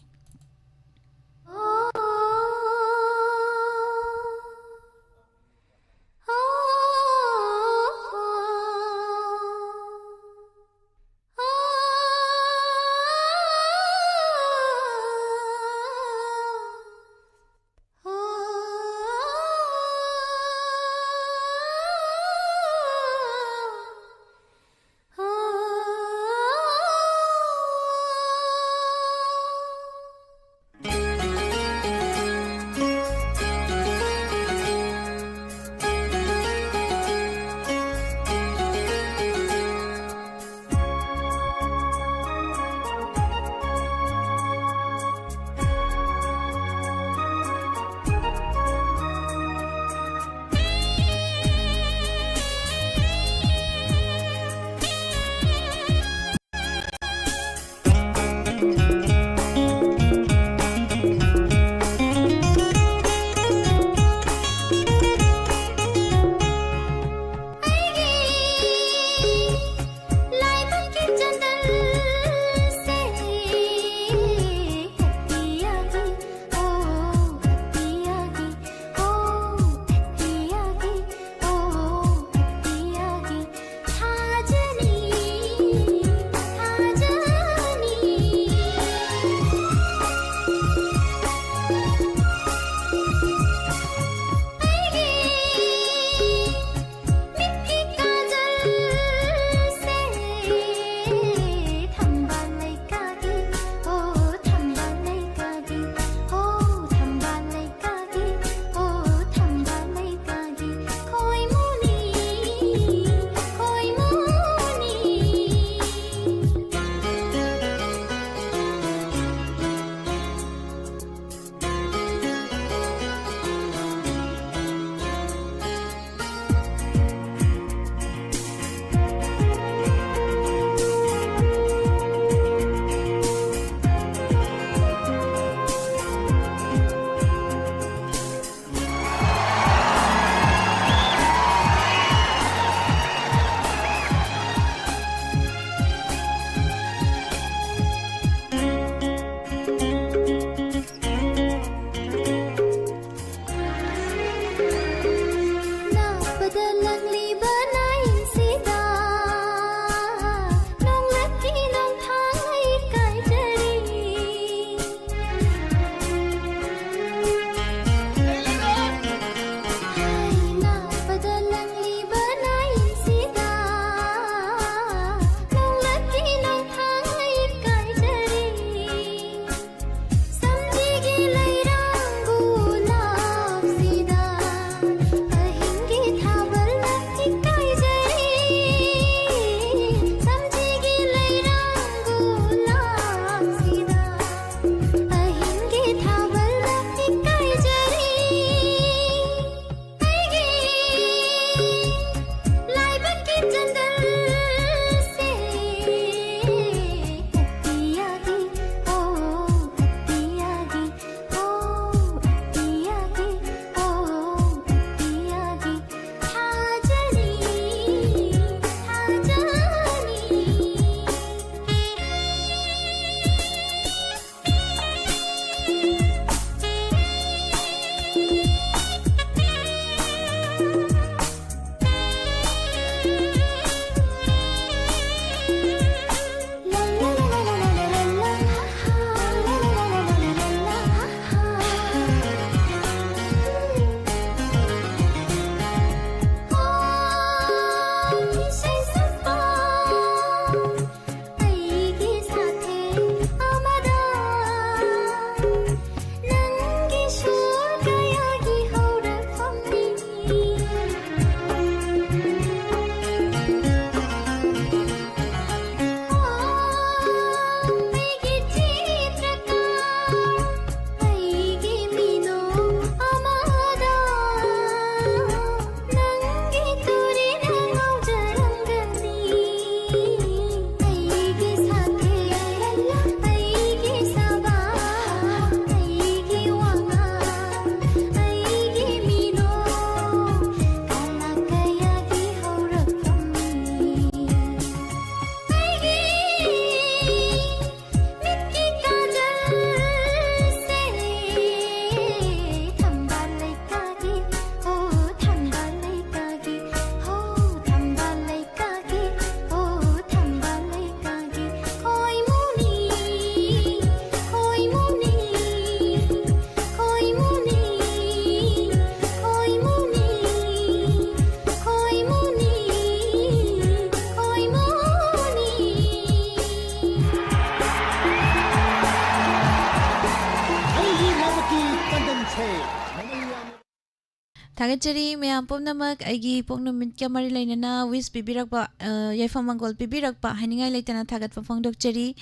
ꯊꯥꯒꯠꯆꯔꯤ ꯃꯌꯥꯝ ꯄꯨꯝꯅꯃꯛ, ꯑꯩꯒꯤ ꯄꯣꯛ ꯅꯨꯃꯤꯠꯀ ꯃꯔꯤ ꯂꯩꯅꯅ wish ꯄꯤꯕꯤꯔꯛꯄ, ꯑ, ꯌꯥꯏꯐ ꯃꯪꯒꯣꯜ ꯄꯤꯕꯤꯔꯛꯄ ꯍꯥꯏꯅꯤꯡꯉꯥꯏ ꯂꯩꯇꯅ ꯊꯥꯒꯠꯄ ꯐꯣꯡꯗꯣꯛꯆꯔꯤ꯫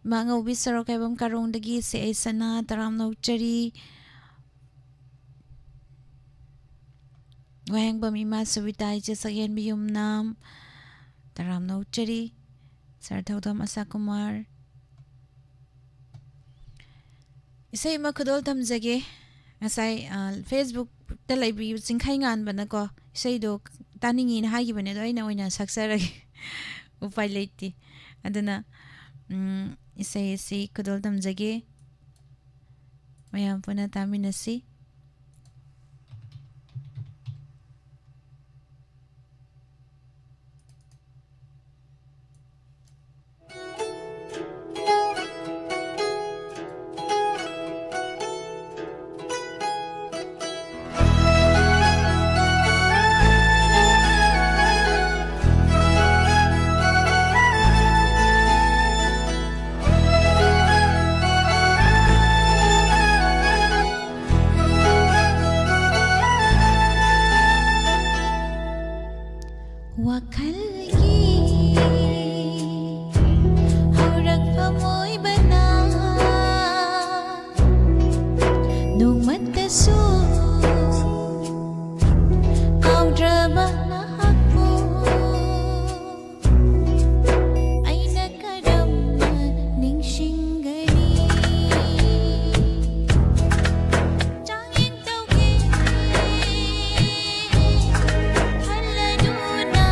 ꯏꯃꯥ ꯉꯧꯕꯤ ꯁꯣꯔꯣꯛ ꯍꯥꯏꯕꯝ ꯀꯥꯔꯣꯡꯗꯒꯤ ꯁꯦ ꯑꯩ ꯁꯅꯥ ꯇꯔꯥꯝꯅ ꯑꯣꯛꯆꯔꯤ꯫ ꯋꯥꯍꯦꯡꯕꯝ ꯏꯃꯥ ꯁꯨꯕꯤꯇꯥ, ꯏꯆꯦ ꯁꯛꯍꯦꯟꯕꯤ ꯌꯨꯝꯅꯥꯝ ꯇꯔꯥꯝꯅ ꯑꯣꯛꯆꯔꯤ꯫ ꯁꯥꯔ ꯊꯧꯗꯝ ꯑꯁꯥ ꯀꯨꯃꯥꯔ꯫ ꯏꯁꯩ ꯑꯃ ꯈꯨꯗꯣꯜ ꯇꯝꯖꯒꯦ꯫ ꯉꯁꯥꯏ, ꯑ, Facebook-ꯇ ꯂꯩꯕꯤꯌꯨ ꯆꯤꯡꯈꯩ ꯉꯥꯟꯕꯅꯀꯣ, ꯏꯁꯩꯗꯣ ꯇꯥꯅꯤꯡꯉꯤꯅ ꯍꯥꯏꯈꯤꯕꯅꯦ, ꯑꯗꯣ ꯑꯩꯅ ꯑꯣꯏꯅ ꯁꯛꯆꯔꯒꯦ꯫ ꯎꯄꯥꯏ ꯂꯩꯇꯦ꯫ ꯑꯗꯨꯅ, ꯎꯝ, ꯏꯁꯩ ꯑꯁꯤ ꯈꯨꯗꯣꯜ ꯇꯝꯖꯒꯦ꯫ ꯃꯌꯥꯝ ꯄꯨꯟꯅ ꯇꯥꯃꯤꯟꯅꯁꯤ꯫ ꯋꯥꯈꯜꯒꯤ ꯍꯧꯔꯛꯐꯝ ꯑꯣꯏꯕꯅ ꯅꯣꯡꯃꯠꯇꯁꯨ ꯀꯥꯎꯗ꯭ꯔꯕ ꯅꯍꯥꯛꯄꯨ ꯑꯩꯅ ꯀꯔꯝꯅ ꯅꯤꯡꯁꯤꯡꯒꯅꯤ? ꯆꯥꯡꯌꯦꯡ ꯇꯧꯒꯦ ꯈꯜꯂꯗꯨꯅ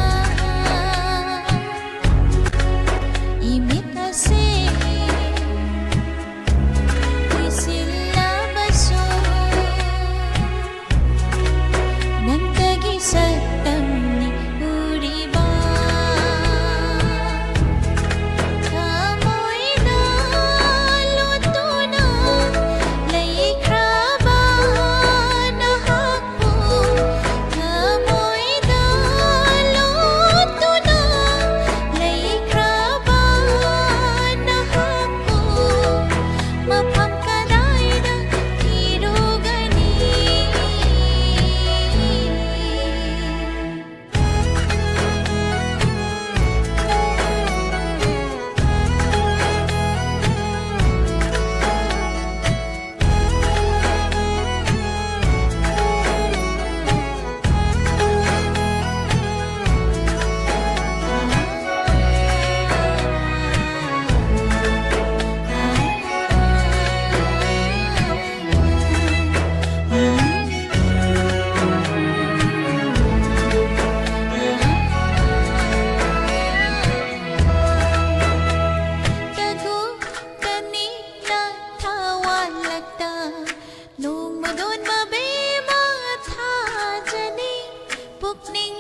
ꯄꯨꯛꯅꯤꯡ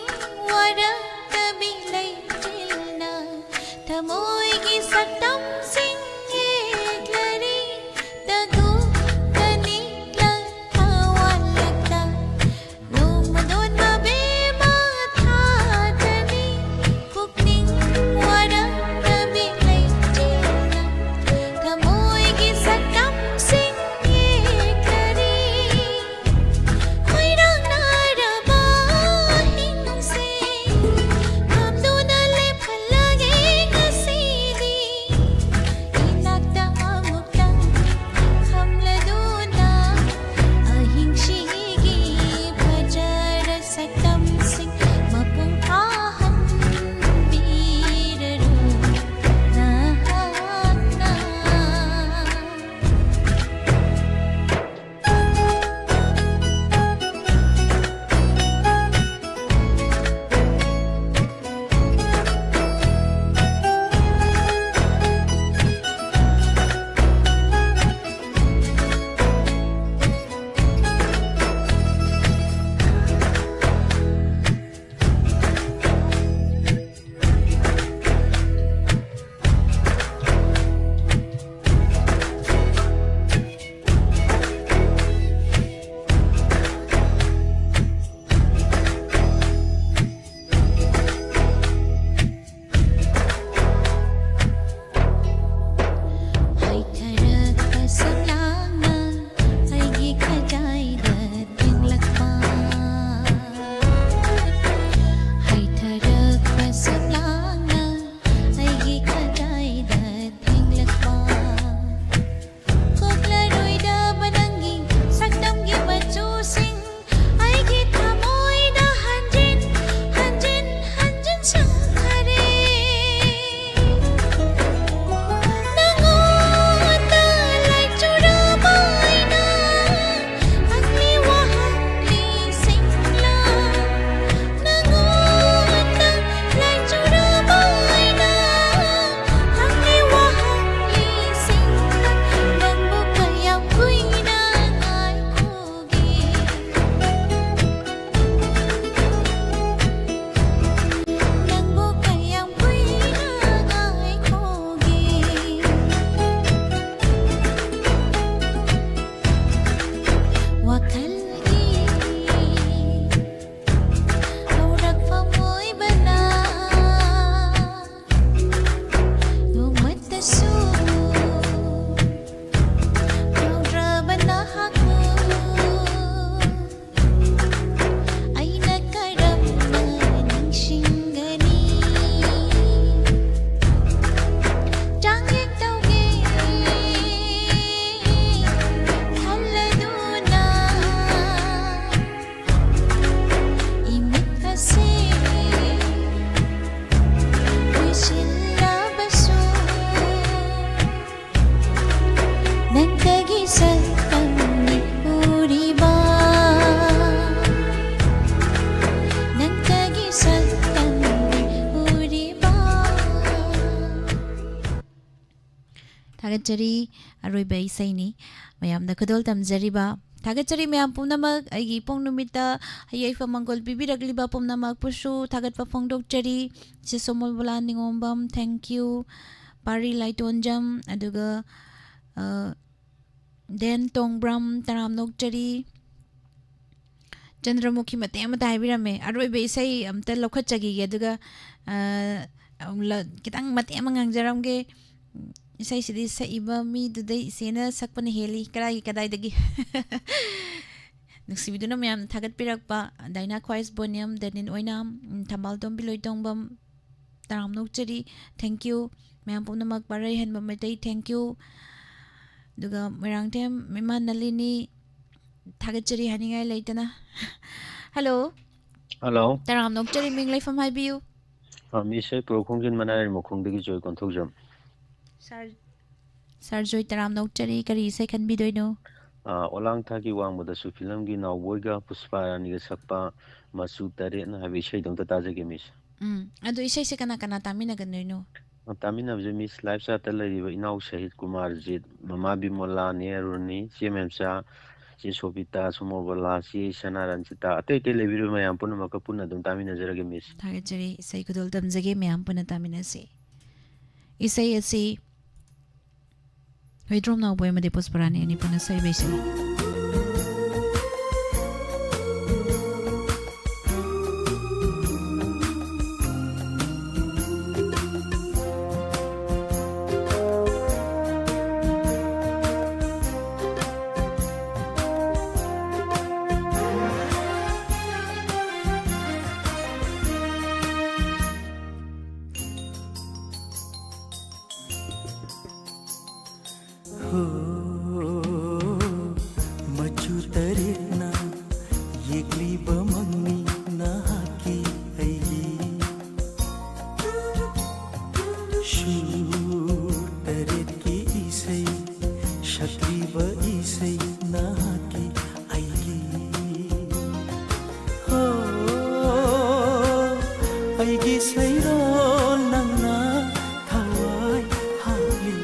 ꯋꯥꯔꯛꯇꯕꯤ ꯂꯩꯆꯤꯜꯅ ꯊꯃꯣꯏꯒꯤ ꯁꯛꯇꯝꯁꯤꯡ ꯌꯦꯛꯂꯔꯤ꯫ ꯇꯒꯨ ꯇꯅꯤꯛꯂ ꯊꯋꯥꯟꯂꯛꯇ ꯅꯣꯡꯃꯗꯣꯟ ꯃꯕꯦꯝꯃ ꯊꯥꯗꯅꯤ꯫ ꯄꯨꯛꯅꯤꯡ ꯋꯥꯔꯛꯇꯕꯤ ꯂꯩꯆꯤꯜꯅ ꯊꯃꯣꯏꯒꯤ ꯁꯛꯇꯝꯁꯤꯡ ꯌꯦꯛꯂꯔꯤ꯫ ꯈꯣꯏꯔꯥꯡꯅꯔꯕ ꯑꯍꯤꯡꯁꯦ ꯈꯥꯝꯗꯨꯅ ꯂꯦꯞꯍꯜꯂꯒꯦ ꯉꯁꯤꯗꯤ꯫ ꯊꯥꯒꯠꯆꯔꯤ꯫ ꯑꯔꯣꯏꯕ ꯏꯁꯩꯅꯤ꯫ ꯃꯌꯥꯝꯗ ꯈꯨꯗꯣꯜ ꯇꯝꯖꯔꯤꯕ꯫ ꯊꯥꯒꯠꯆꯔꯤ ꯃꯌꯥꯝ ꯄꯨꯝꯅꯃꯛ꯫ ꯑꯩꯒꯤ ꯏꯄꯣꯛ ꯅꯨꯃꯤꯠꯇ ꯌꯥꯏꯐ ꯃꯪꯒꯣꯜ ꯄꯤꯕꯤꯔꯛꯂꯤꯕ ꯄꯨꯝꯅꯃꯛꯄꯨꯁꯨ ꯊꯥꯒꯠꯄ ꯐꯣꯡꯗꯣꯛꯆꯔꯤ꯫ ꯁꯤ ꯁꯣꯃꯣꯜ ꯕꯣꯂꯥ ꯅꯤꯉꯣꯝꯕꯝ, thank you꯫ ꯄꯥꯔꯤ ꯂꯥꯏꯇꯣꯟꯖꯝ, ꯑꯗꯨꯒ, ꯑ, ꯗꯦꯟ ꯇꯣꯡꯕ꯭ꯔꯝ, ꯇꯔꯥꯝꯅ ꯑꯣꯛꯆꯔꯤ꯫ ꯆꯟꯗ꯭ꯔꯃꯨꯈꯤ ꯃꯇꯦꯛ ꯑꯃꯇ ꯍꯥꯏꯕꯤꯔꯝꯃꯦ꯫ ꯑꯔꯣꯏꯕ ꯏꯁꯩ ꯑꯝꯇ ꯂꯧꯈꯠꯆꯈꯤꯒꯦ, ꯑꯗꯨꯒ, ꯑ, ꯑꯃꯨꯛ ꯂ-, ꯈꯤꯇꯪ ꯃꯇꯦꯛ ꯑꯃ ꯉꯥꯡꯖꯔꯝꯒꯦ꯫ ꯏꯁꯩꯁꯤꯗꯤ ꯁꯛꯏꯕ ꯃꯤꯗꯨꯗꯩ ꯏꯆꯦꯅ ꯁꯛꯄꯅ ꯍꯦꯜꯂꯤ꯫ ꯀꯗꯥꯏꯒꯤ ꯀꯗꯥꯏꯗꯒꯤ? ꯅꯨꯡꯁꯤꯕꯤꯗꯨꯅ ꯃꯌꯥꯝ ꯊꯥꯒꯠꯄꯤꯔꯛꯄ, ꯗꯥꯏꯅꯥ ꯈ꯭ꯋꯥꯏꯁ ꯕꯣꯅꯤꯌꯝ, ꯗꯦꯅꯤꯟ ꯑꯣꯏꯅꯥꯝ, ꯎꯝ, ꯊꯝꯕꯥꯜ ꯇꯣꯝꯕꯤ ꯂꯣꯏꯇꯣꯡꯕꯝ, ꯇꯔꯥꯝꯅ ꯑꯣꯛꯆꯔꯤ꯫ Thank you꯫ ꯃꯌꯥꯝ ꯄꯨꯝꯅꯃꯛ, ꯄꯥꯔꯩꯍꯟꯕ ꯃꯩꯇꯩ, thank you꯫ ꯑꯗꯨꯒ ꯃꯣꯏꯔꯥꯡꯊꯦꯝ ꯏꯃꯥ ꯅꯂꯤꯅꯤ, ꯊꯥꯒꯠꯆꯔꯤ ꯍꯥꯏꯅꯤꯡꯉꯥꯏ ꯂꯩꯇꯅ꯫ ꯍꯜꯂꯣ꯫ ꯍꯜꯂꯣ꯫ ꯇꯔꯥꯝꯅ ꯑꯣꯛꯆꯔꯤ, ꯃꯤꯡ ꯂꯩꯐꯝ ꯍꯥꯏꯕꯤꯌꯨ꯫ ꯑ, ꯃꯤꯁꯦ ꯄꯨꯔꯣꯛꯈꯣꯡꯖꯤꯟ ꯃꯅꯥꯔꯤꯃꯈꯣꯡꯗꯒꯤ ꯖꯣꯏ ꯀꯣꯟꯊꯧꯖꯝ꯫ ꯁꯥꯔ, ꯁꯥꯔ ꯖꯣꯏ, ꯇꯔꯥꯝꯅ ꯑꯣꯛꯆꯔꯤ꯫ ꯀꯔꯤ ꯏꯁꯩ ꯈꯟꯕꯤꯗꯣꯏꯅꯣ? ꯑ, ꯑꯣꯂꯥꯡ ꯊꯥꯒꯤ ꯋꯥꯡꯃꯗꯁꯨ ꯐꯤꯂꯝꯒꯤ ꯅꯥꯎꯕꯣꯏꯒ ꯄꯨꯁꯄꯥ ꯔꯥꯅꯤꯒ ꯁꯛꯄ ꯃꯆꯨ ꯇꯔꯦꯠꯅ ꯍꯥꯏꯕ ꯏꯁꯩꯗꯣ ꯑꯝꯇ ꯇꯥꯖꯒꯦ, ꯃꯤꯁ꯫ ꯎꯝ, ꯑꯗꯣ ꯏꯁꯩꯁꯦ ꯀꯅꯥ ꯀꯅꯥ ꯇꯥꯃꯤꯟꯅꯒꯗꯣꯏꯅꯣ? ꯇꯥꯃꯤꯟꯅꯕꯁꯦ ꯃꯤꯁ ꯂꯥꯏꯐ ꯆꯥꯠꯇ ꯂꯩꯔꯤꯕ ꯏꯅꯥꯎ ꯁꯍꯤꯠ ꯀꯨꯃꯥꯔꯖꯤꯠ, ꯃꯃꯥ ꯕꯤꯃꯣꯂꯥ, ꯅꯦ ꯑꯔꯨꯅꯤ, ꯆꯦ ꯃꯦꯝꯆꯥ, ꯆꯦ ꯁꯣꯕꯤꯇꯥ, ꯁꯣꯃꯣꯔꯕꯂꯥ, ꯆꯦ ꯁꯅꯥ ꯔꯟꯖꯤꯇꯥ, ꯑꯇꯩ ꯑꯇꯩ ꯂꯩꯕꯤꯔꯤꯕ ꯃꯌꯥꯝ ꯄꯨꯝꯅꯃꯛꯀ ꯄꯨꯟꯅ ꯑꯗꯨꯝ ꯇꯥꯃꯤꯟꯅꯖꯔꯒꯦ, ꯃꯤꯁ꯫ ꯊꯥꯒꯠꯆꯔꯤ꯫ ꯏꯁꯩ ꯈꯨꯗꯣꯜ ꯇꯝꯖꯒꯦ, ꯃꯌꯥꯝ ꯄꯨꯟꯅ ꯇꯥꯃꯤꯟꯅꯁꯤ꯫ ꯏꯁꯩ ꯑꯁꯤ ꯍꯨꯏꯗ꯭ꯔꯣꯝ ꯅꯥꯎꯕꯣꯏ ꯑꯃꯗꯤ ꯄꯨꯁꯄꯔꯥꯅꯤ ꯑꯅꯤ ꯄꯨꯟꯅ ꯁꯛꯏꯕ ꯏꯁꯩ꯫ ꯍꯣ, ꯃꯆꯨ ꯇꯔꯦꯠꯅ ꯌꯦꯛꯂꯤꯕ ꯃꯪꯅꯤ ꯅꯍꯥꯛꯀꯤ ꯑꯩꯒꯤ꯫ ꯁꯨꯔ ꯇꯔꯦꯠꯀꯤ ꯏꯁꯩ ꯁꯛꯂꯤꯕ ꯏꯁꯩ ꯅꯍꯥꯛꯀꯤ ꯑꯩꯒꯤ꯫ ꯍꯣ, ꯑꯩꯒꯤ ꯁꯩꯔꯣꯜ ꯅꯪꯅ ꯊꯋꯥꯏ ꯍꯥꯞꯂꯤ꯫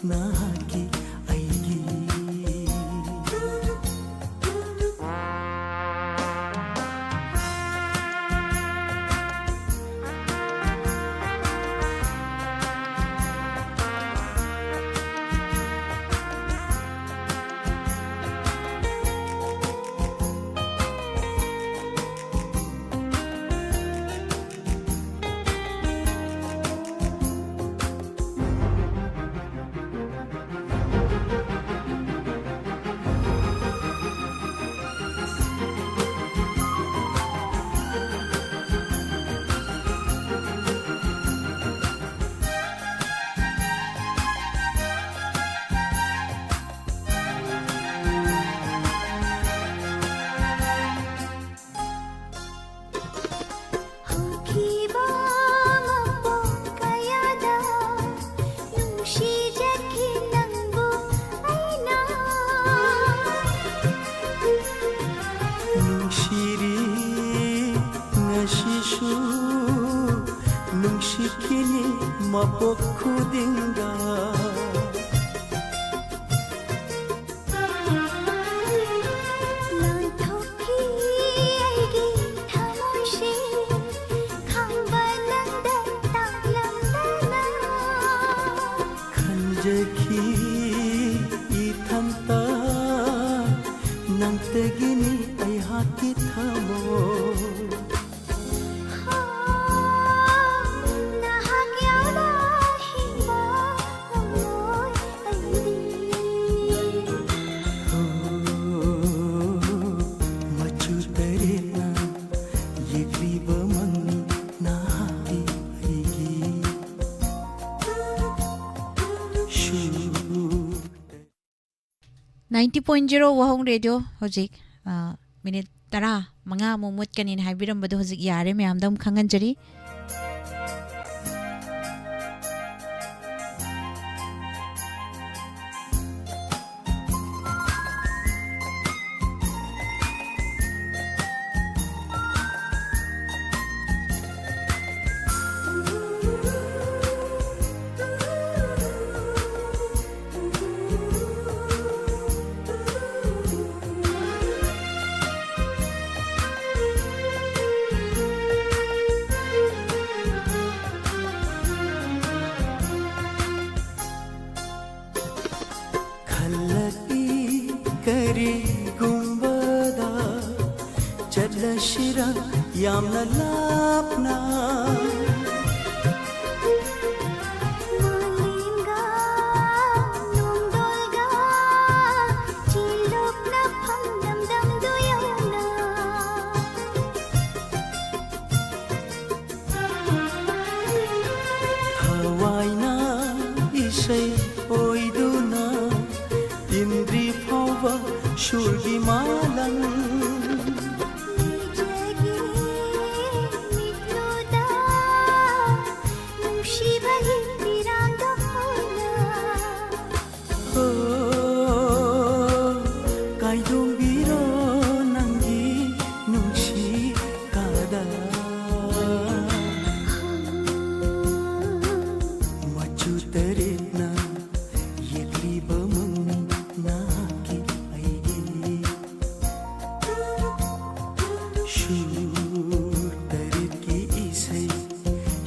ꯅꯍꯥꯛꯀꯤ ꯑꯩꯒꯤ꯫ ꯍꯧꯈꯤꯕ ꯃꯄꯣꯛ ꯀꯌꯥꯗ ꯅꯨꯡꯁꯤꯖꯈꯤ ꯅꯪꯕꯨ ꯑꯩꯅ꯫ ꯅꯨꯡꯁꯤꯔꯤ ꯉꯁꯤꯁꯨ, ꯅꯨꯡꯁꯤꯈꯤꯅꯤ ꯃꯄꯣꯛ ꯈꯨꯗꯤꯡꯗ꯫ ꯂꯥꯟꯊꯣꯛꯈꯤ ꯑꯩꯒꯤ ꯊꯃꯣꯏꯁꯦ, ꯈꯪꯕ ꯅꯪꯗ ꯇꯥꯛꯂꯝꯗꯅ꯫ ꯈꯟꯖꯈꯤ ꯏꯊꯟꯇ, ꯅꯪꯇꯒꯤꯅꯤ ꯑꯩꯍꯥꯛꯀꯤ ꯊꯃꯣꯏ꯫ ꯅꯍꯥꯛ ꯌꯥꯎꯅ ꯍꯤꯡꯕ ꯉꯝꯂꯣꯏ ꯑꯩꯗꯤ꯫ ꯍꯣ, ꯃꯆꯨ ꯇꯔꯦꯠꯅ ꯌꯦꯛꯂꯤꯕ ꯃꯪꯅꯤ ꯅꯍꯥꯛꯀꯤ ꯑꯩꯒꯤ꯫ ꯁꯨ꯫ Ninety point zero ꯋꯥꯍꯣꯡ ꯔꯦꯗꯤꯑꯣ꯫ ꯍꯧꯖꯤꯛ, ꯑ, ꯃꯤꯅꯤꯠ ꯇꯔꯥ ꯃꯉꯥꯃꯨꯛ ꯃꯨꯠꯀꯅꯤꯅ ꯍꯥꯏꯕꯤꯔꯝꯕꯗꯣ ꯍꯧꯖꯤꯛ ꯌꯥꯔꯦ, ꯃꯌꯥꯝꯗ ꯑꯃꯨꯛ ꯈꯪꯍꯟꯖꯔꯤ꯫ ꯌꯥꯝꯅ ꯂꯥꯞꯅ꯫ ꯃꯥꯂꯦꯝꯒ ꯅꯣꯡꯗꯣꯜꯒ ꯆꯦꯜꯂꯣꯛꯅ ꯐꯝꯂꯝꯗꯝꯗꯨ ꯌꯧꯅ꯫ ꯊꯋꯥꯏꯅ ꯏꯁꯩ ꯑꯣꯏꯗꯨꯅ ꯏꯟꯗ꯭ꯔꯤ ꯐꯥꯎꯕ ꯁꯨꯔꯒꯤ ꯃꯥꯂꯪ꯫ ꯃꯤꯠꯂꯨꯗ ꯅꯨꯡꯁꯤꯕꯒꯤ ꯄꯤꯔꯥꯡꯗ ꯍꯣꯜꯅ꯫ ꯑꯣ, ꯀꯥꯏꯗꯣꯡꯕꯤꯔꯣ ꯅꯪꯒꯤ ꯅꯨꯡꯁꯤ ꯀꯥꯗ꯫ ꯃꯆꯨ ꯇꯔꯦꯠꯅ ꯌꯦꯛꯂꯤꯕ ꯃꯪꯅꯤ ꯅꯍꯥꯛꯀꯤ ꯑꯩꯒꯤ꯫ ꯁꯨꯔ ꯇꯔꯦꯠꯀꯤ ꯏꯁꯩ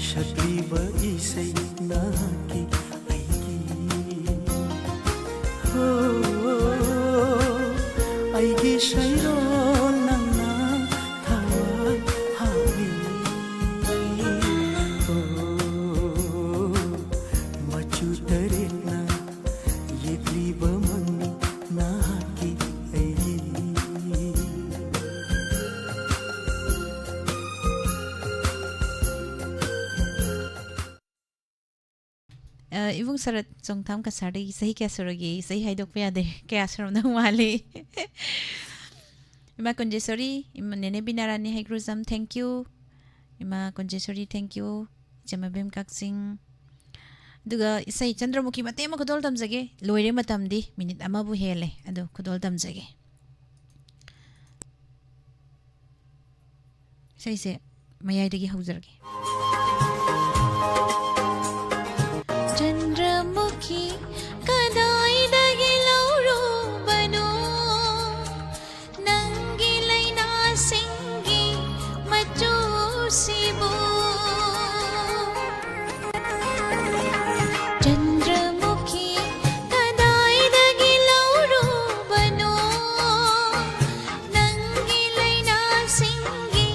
ꯁꯛꯂꯤꯕ ꯏꯁꯩ ꯅꯍꯥꯛꯀꯤ ꯑꯩꯒꯤ꯫ ꯍꯣ, ꯑꯩꯒꯤ ꯁꯩꯔꯣꯜ ꯅꯪꯅ ꯊꯋꯥꯏ ꯍꯥꯞꯂꯤ꯫ ꯍꯣ, ꯃꯆꯨ ꯇꯔꯦꯠꯅ ꯌꯦꯛꯂꯤꯕ ꯃꯪꯅꯤ ꯅꯍꯥꯛꯀꯤ ꯑꯩꯒꯤ꯫ ꯑ, ꯏꯕꯨꯡ ꯁꯔꯠ ꯆꯣꯡꯊꯥꯝ ꯀꯁꯥꯔꯗꯒꯤ ꯆꯍꯤ ꯀꯌꯥ ꯁꯨꯔꯒꯦ? ꯆꯍꯤ ꯍꯥꯏꯗꯣꯛꯄ ꯌꯥꯗꯦ꯫ ꯀꯌꯥ ꯁꯨꯔꯝꯗꯧ ꯃꯥꯜꯂꯤ? ꯏꯃꯥ ꯀꯨꯟꯖꯦꯁꯣꯔꯤ, ꯏꯃꯥ ꯅꯦꯅꯦ ꯕꯤꯅꯥꯔꯥꯅꯤ ꯍꯩꯒ꯭ꯔꯨꯖꯝ, thank you꯫ ꯏꯃꯥ ꯀꯨꯟꯖꯦꯁꯣꯔꯤ, thank you꯫ ꯏꯆꯦ ꯃꯕꯦꯝ ꯀꯛꯆꯤꯡ꯫ ꯑꯗꯨꯒ ꯏꯁꯩ ꯆꯟꯗ꯭ꯔꯃꯨꯈꯤ ꯃꯇꯦꯛ ꯑꯃ ꯈꯨꯗꯣꯜ ꯇꯝꯖꯒꯦ꯫ ꯂꯣꯏꯔꯦ ꯃꯇꯝꯗꯤ, ꯃꯤꯅꯤꯠ ꯑꯃꯕꯨ ꯍꯦꯜꯂꯦ꯫ ꯑꯗꯨ ꯈꯨꯗꯣꯜ ꯇꯝꯖꯒꯦ꯫ ꯏꯁꯩꯁꯦ ꯃꯌꯥꯏꯗꯒꯤ ꯍꯧꯖꯔꯒꯦ꯫ ꯆꯟꯗ꯭ꯔꯃꯨꯈꯤ ꯀꯗꯥꯏꯗꯒꯤ ꯂꯧꯔꯨꯕꯅꯣ? ꯅꯪꯒꯤ ꯂꯩꯅꯥꯁꯤꯡꯒꯤ ꯃꯆꯨꯁꯤꯕꯨ꯫ ꯆꯟꯗ꯭ꯔꯃꯨꯈꯤ ꯀꯗꯥꯏꯗꯒꯤ ꯂꯧꯔꯨꯕꯅꯣ? ꯅꯪꯒꯤ ꯂꯩꯅꯥꯁꯤꯡꯒꯤ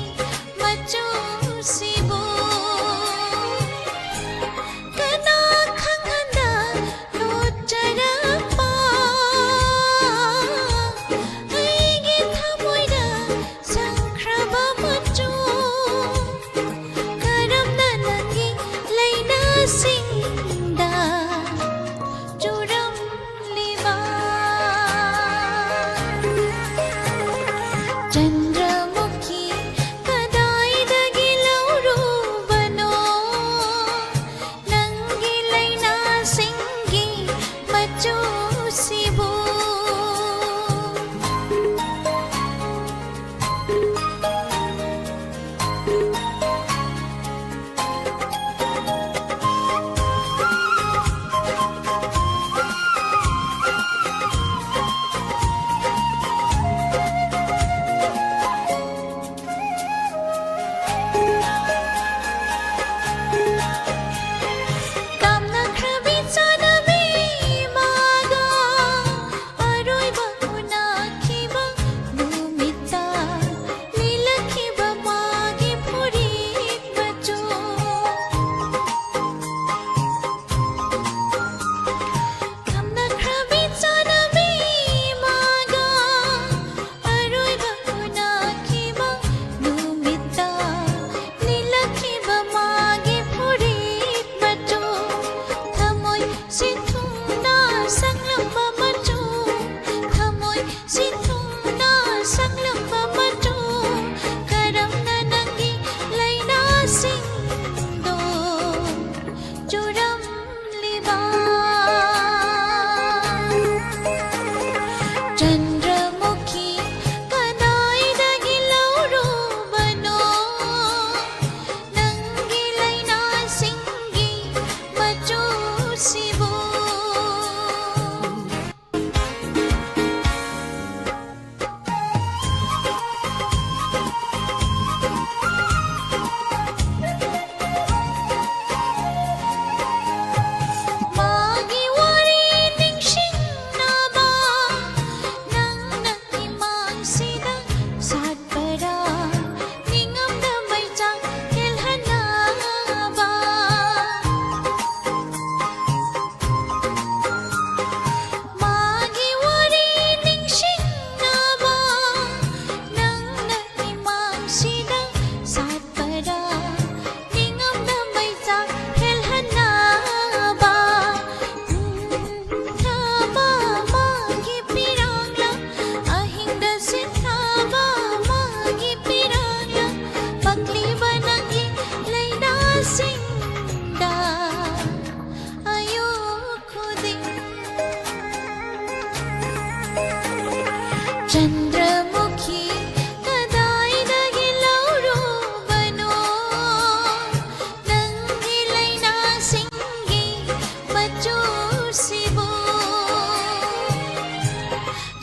ꯁꯤꯕꯨ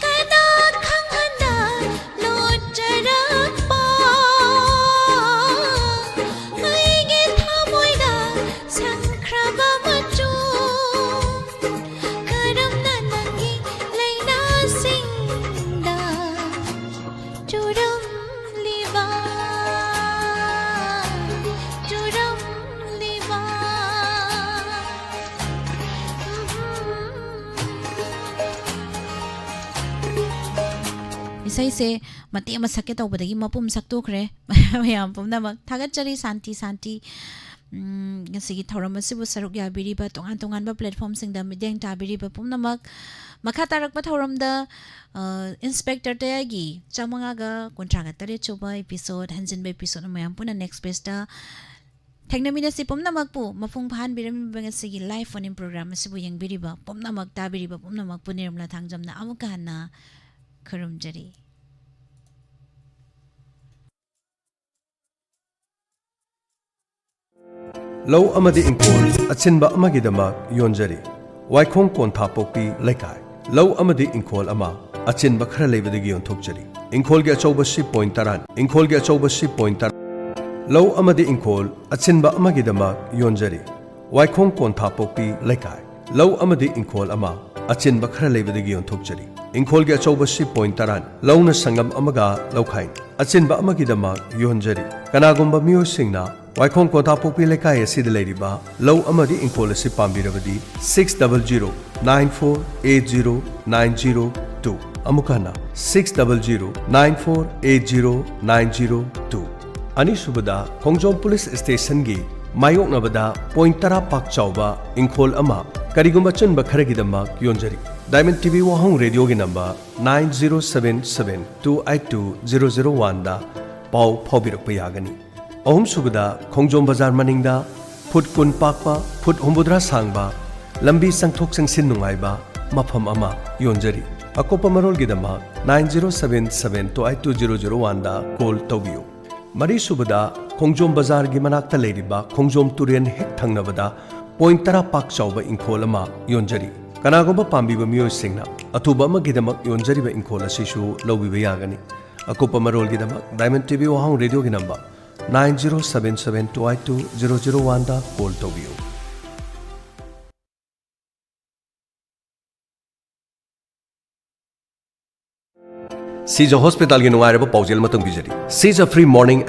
ꯀꯅꯥ ꯈꯪꯍꯟꯅ ꯂꯣꯟꯖꯔꯛꯄ ꯑꯩꯒꯤ ꯊꯃꯣꯏꯗ ꯁꯪꯈ꯭ꯔꯕ ꯃꯆꯨ? ꯀꯔꯝꯅ ꯅꯪꯒꯤ ꯂꯩꯅꯥꯁꯤꯡꯗ ꯆꯨꯔꯝꯂꯤꯕ, ꯆꯨꯔꯝꯂꯤꯕ? ꯏꯁꯩꯁꯦ ꯃꯇꯦꯛ ꯑꯃ ꯁꯛꯀꯦ ꯇꯧꯕꯗꯒꯤ ꯃꯄꯨꯝ ꯁꯛꯇꯣꯛꯈ꯭ꯔꯦ꯫ ꯃꯌꯥꯝ ꯄꯨꯝꯅꯃꯛ ꯊꯥꯒꯠꯆꯔꯤ꯫ ꯁꯥꯟꯇꯤ, ꯁꯥꯟꯇꯤ꯫ ꯎꯝ, ꯉꯁꯤꯒꯤ ꯊꯧꯔꯝ ꯑꯁꯤꯕꯨ ꯁꯔꯨꯛ ꯌꯥꯕꯤꯔꯤꯕ, ꯇꯣꯉꯥꯟ ꯇꯣꯉꯥꯟꯕ platformꯁꯤꯡꯗ ꯃꯤꯠꯌꯦꯡ ꯇꯥꯕꯤꯔꯤꯕ ꯄꯨꯝꯅꯃꯛ, ꯃꯈꯥ ꯇꯥꯔꯛꯄ ꯊꯧꯔꯝꯗ, ꯑ, Inspector ꯇꯌꯥꯏꯒꯤ ꯆꯥꯝꯃꯉꯥꯒ ꯀꯨꯟꯊ꯭ꯔꯥꯒ ꯇꯔꯦꯠ ꯁꯨꯕ episode, ꯍꯟꯖꯤꯟꯕ episodeꯅ ꯃꯌꯥꯝ ꯄꯨꯟꯅ next pageꯇ ꯊꯦꯡꯅꯃꯤꯟꯅꯁꯤ꯫ ꯄꯨꯝꯅꯃꯛꯄꯨ ꯃꯄꯨꯡ ꯐꯥꯍꯟꯕꯤꯔꯝꯃꯤꯕ ꯉꯁꯤꯒꯤ live phone-in program ꯑꯁꯤꯕꯨ ꯌꯦꯡꯕꯤꯔꯤꯕ ꯄꯨꯝꯅꯃꯛ, ꯇꯥꯕꯤꯔꯤꯕ ꯄꯨꯝꯅꯃꯛꯄꯨ ꯅꯤꯔꯃꯂꯥ ꯊꯥꯡꯖꯝꯅ ꯑꯃꯨꯛꯀ ꯍꯟꯅ ꯈꯨꯔꯨꯝꯖꯔꯤ꯫ ꯂꯧ ꯑꯃꯗꯤ ꯏꯪꯈꯣꯜ ꯑꯆꯤꯟꯕ ꯑꯃꯒꯤꯗꯃꯛ ꯌꯣꯟꯖꯔꯤ꯫ ꯋꯥꯏꯈꯣꯡ ꯀꯣꯟꯊꯥꯄꯣꯛꯄꯤ ꯂꯩꯀꯥꯏ꯫ ꯂꯧ ꯑꯃꯗꯤ ꯏꯪꯈꯣꯜ ꯑꯃ ꯑꯆꯤꯟꯕ ꯈꯔ ꯂꯩꯕꯗꯒꯤ ꯌꯣꯟꯊꯣꯛꯆꯔꯤ꯫ ꯏꯪꯈꯣꯜꯒꯤ ꯑꯆꯧꯕꯁꯤ point ꯇꯔꯥꯅꯤ꯫ ꯏꯪꯈꯣꯜꯒꯤ ꯑꯆꯧꯕꯁꯤ point ꯇꯔꯥ꯫ ꯂꯧ ꯑꯃꯗꯤ ꯏꯪꯈꯣꯜ ꯑꯆꯤꯟꯕ ꯑꯃꯒꯤꯗꯃꯛ ꯌꯣꯟꯖꯔꯤ꯫ ꯋꯥꯏꯈꯣꯡ ꯀꯣꯟꯊꯥꯄꯣꯛꯄꯤ ꯂꯩꯀꯥꯏ꯫ ꯂꯧ ꯑꯃꯗꯤ ꯏꯪꯈꯣꯜ ꯑꯃ ꯑꯆꯤꯟꯕ ꯈꯔ ꯂꯩꯕꯗꯒꯤ ꯌꯣꯟꯊꯣꯛꯆꯔꯤ꯫ ꯏꯪꯈꯣꯜꯒꯤ ꯑꯆꯧꯕꯁꯤ point ꯇꯔꯥꯅꯤ꯫ ꯂꯧꯅ ꯁꯪꯒꯝ ꯑꯃꯒ ꯂꯧꯈꯥꯏꯅꯤ꯫ ꯑꯆꯤꯟꯕ ꯑꯃꯒꯤꯗꯃꯛ ꯌꯣꯟꯖꯔꯤ꯫ ꯀꯅꯥꯒꯨꯝꯕ ꯃꯤꯑꯣꯏꯁꯤꯡꯅ ꯋꯥꯏꯈꯣꯡ ꯀꯣꯟꯊꯥꯄꯣꯛꯄꯤ ꯂꯩꯀꯥꯏ ꯑꯁꯤꯗ ꯂꯩꯔꯤꯕ ꯂꯧ ꯑꯃꯗꯤ ꯏꯪꯈꯣꯜ ꯑꯁꯤ ꯄꯥꯝꯕꯤꯔꯕꯗꯤ, six double zero nine four eight zero nine zero two꯫ ꯑꯃꯨꯛ ꯍꯟꯅ, six double zero nine four eight zero nine zero two꯫ ꯑꯅꯤꯁꯨꯕꯗ, ꯈꯣꯡꯖꯣꯝ police stationꯒꯤ ꯃꯥꯌꯣꯛꯅꯕꯗ point ꯇꯔꯥ ꯄꯥꯛ ꯆꯥꯎꯕ ꯏꯪꯈꯣꯜ ꯑꯃ ꯀꯔꯤꯒꯨꯝꯕ ꯑꯆꯤꯟꯕ ꯈꯔꯒꯤꯗꯃꯛ ꯌꯣꯟꯖꯔꯤ꯫ Diamond TV ꯋꯥꯍꯣꯡ radioꯒꯤ number nine zero seven seven two eight two zero zero oneꯗ ꯄꯥꯎ ꯐꯥꯎꯕꯤꯔꯛꯄ ꯌꯥꯒꯅꯤ꯫ ꯑꯍꯨꯝꯁꯨꯕꯗ, ꯈꯣꯡꯖꯣꯝ ꯕꯖꯥꯔ ꯃꯅꯤꯡꯗ ꯐꯨꯠ ꯀꯨꯟ ꯄꯥꯛꯄ, ꯐꯨꯠ ꯍꯨꯝꯐꯨꯇꯔꯥ ꯁꯥꯡꯕ, ꯂꯝꯕꯤ ꯆꯪꯊꯣꯛ ꯆꯪꯁꯤꯟ ꯅꯨꯡꯉꯥꯏꯕ ꯃꯐꯝ ꯑꯃ ꯌꯣꯟꯖꯔꯤ꯫ ꯑꯀꯨꯞꯄ ꯃꯔꯣꯜꯒꯤꯗꯃꯛ nine zero seven seven two eight two zero zero oneꯗ call ꯇꯧꯕꯤꯌꯨ꯫ ꯃꯔꯤꯁꯨꯕꯗ, ꯈꯣꯡꯖꯣꯝ ꯕꯖꯥꯔꯒꯤ ꯃꯅꯥꯛꯇ ꯂꯩꯔꯤꯕ ꯈꯣꯡꯖꯣꯝ ꯇꯨꯔꯦꯜ ꯍꯦꯛ ꯊꯪꯅꯕꯗ ꯄꯣꯏꯟ ꯇꯔꯥ ꯄꯥꯛ ꯆꯥꯎꯕ ꯏꯪꯈꯣꯜ ꯑꯃ ꯌꯣꯟꯖꯔꯤ꯫ ꯀꯅꯥꯒꯨꯝꯕ ꯄꯥꯝꯕꯤꯕ ꯃꯤꯑꯣꯏꯁꯤꯡꯅ ꯑꯊꯨꯕ ꯑꯃꯒꯤꯗꯃꯛ ꯌꯣꯟꯖꯔꯤꯕ ꯏꯪꯈꯣꯜ ꯑꯁꯤꯁꯨ ꯂꯧꯕꯤꯕ ꯌꯥꯒꯅꯤ꯫ ꯑꯀꯨꯞꯄ ꯃꯔꯣꯜꯒꯤꯗꯃꯛ Diamond T V ꯋꯥꯍꯪ ꯔꯦꯗꯤꯑꯣꯒꯤ number nine zero seven seven two eight two zero zero one ꯗ ꯀꯣꯜ ꯇꯧꯕꯤꯌꯨ꯫ ꯁꯤꯖ ꯍꯣꯁꯄꯤꯇꯥꯜꯒꯤ ꯅꯨꯡꯉꯥꯏꯔꯕ ꯄꯥꯎꯖꯦꯜ ꯑꯃ ꯇꯝꯕꯤꯖꯔꯤ꯫ ꯁꯤꯖ Free Morning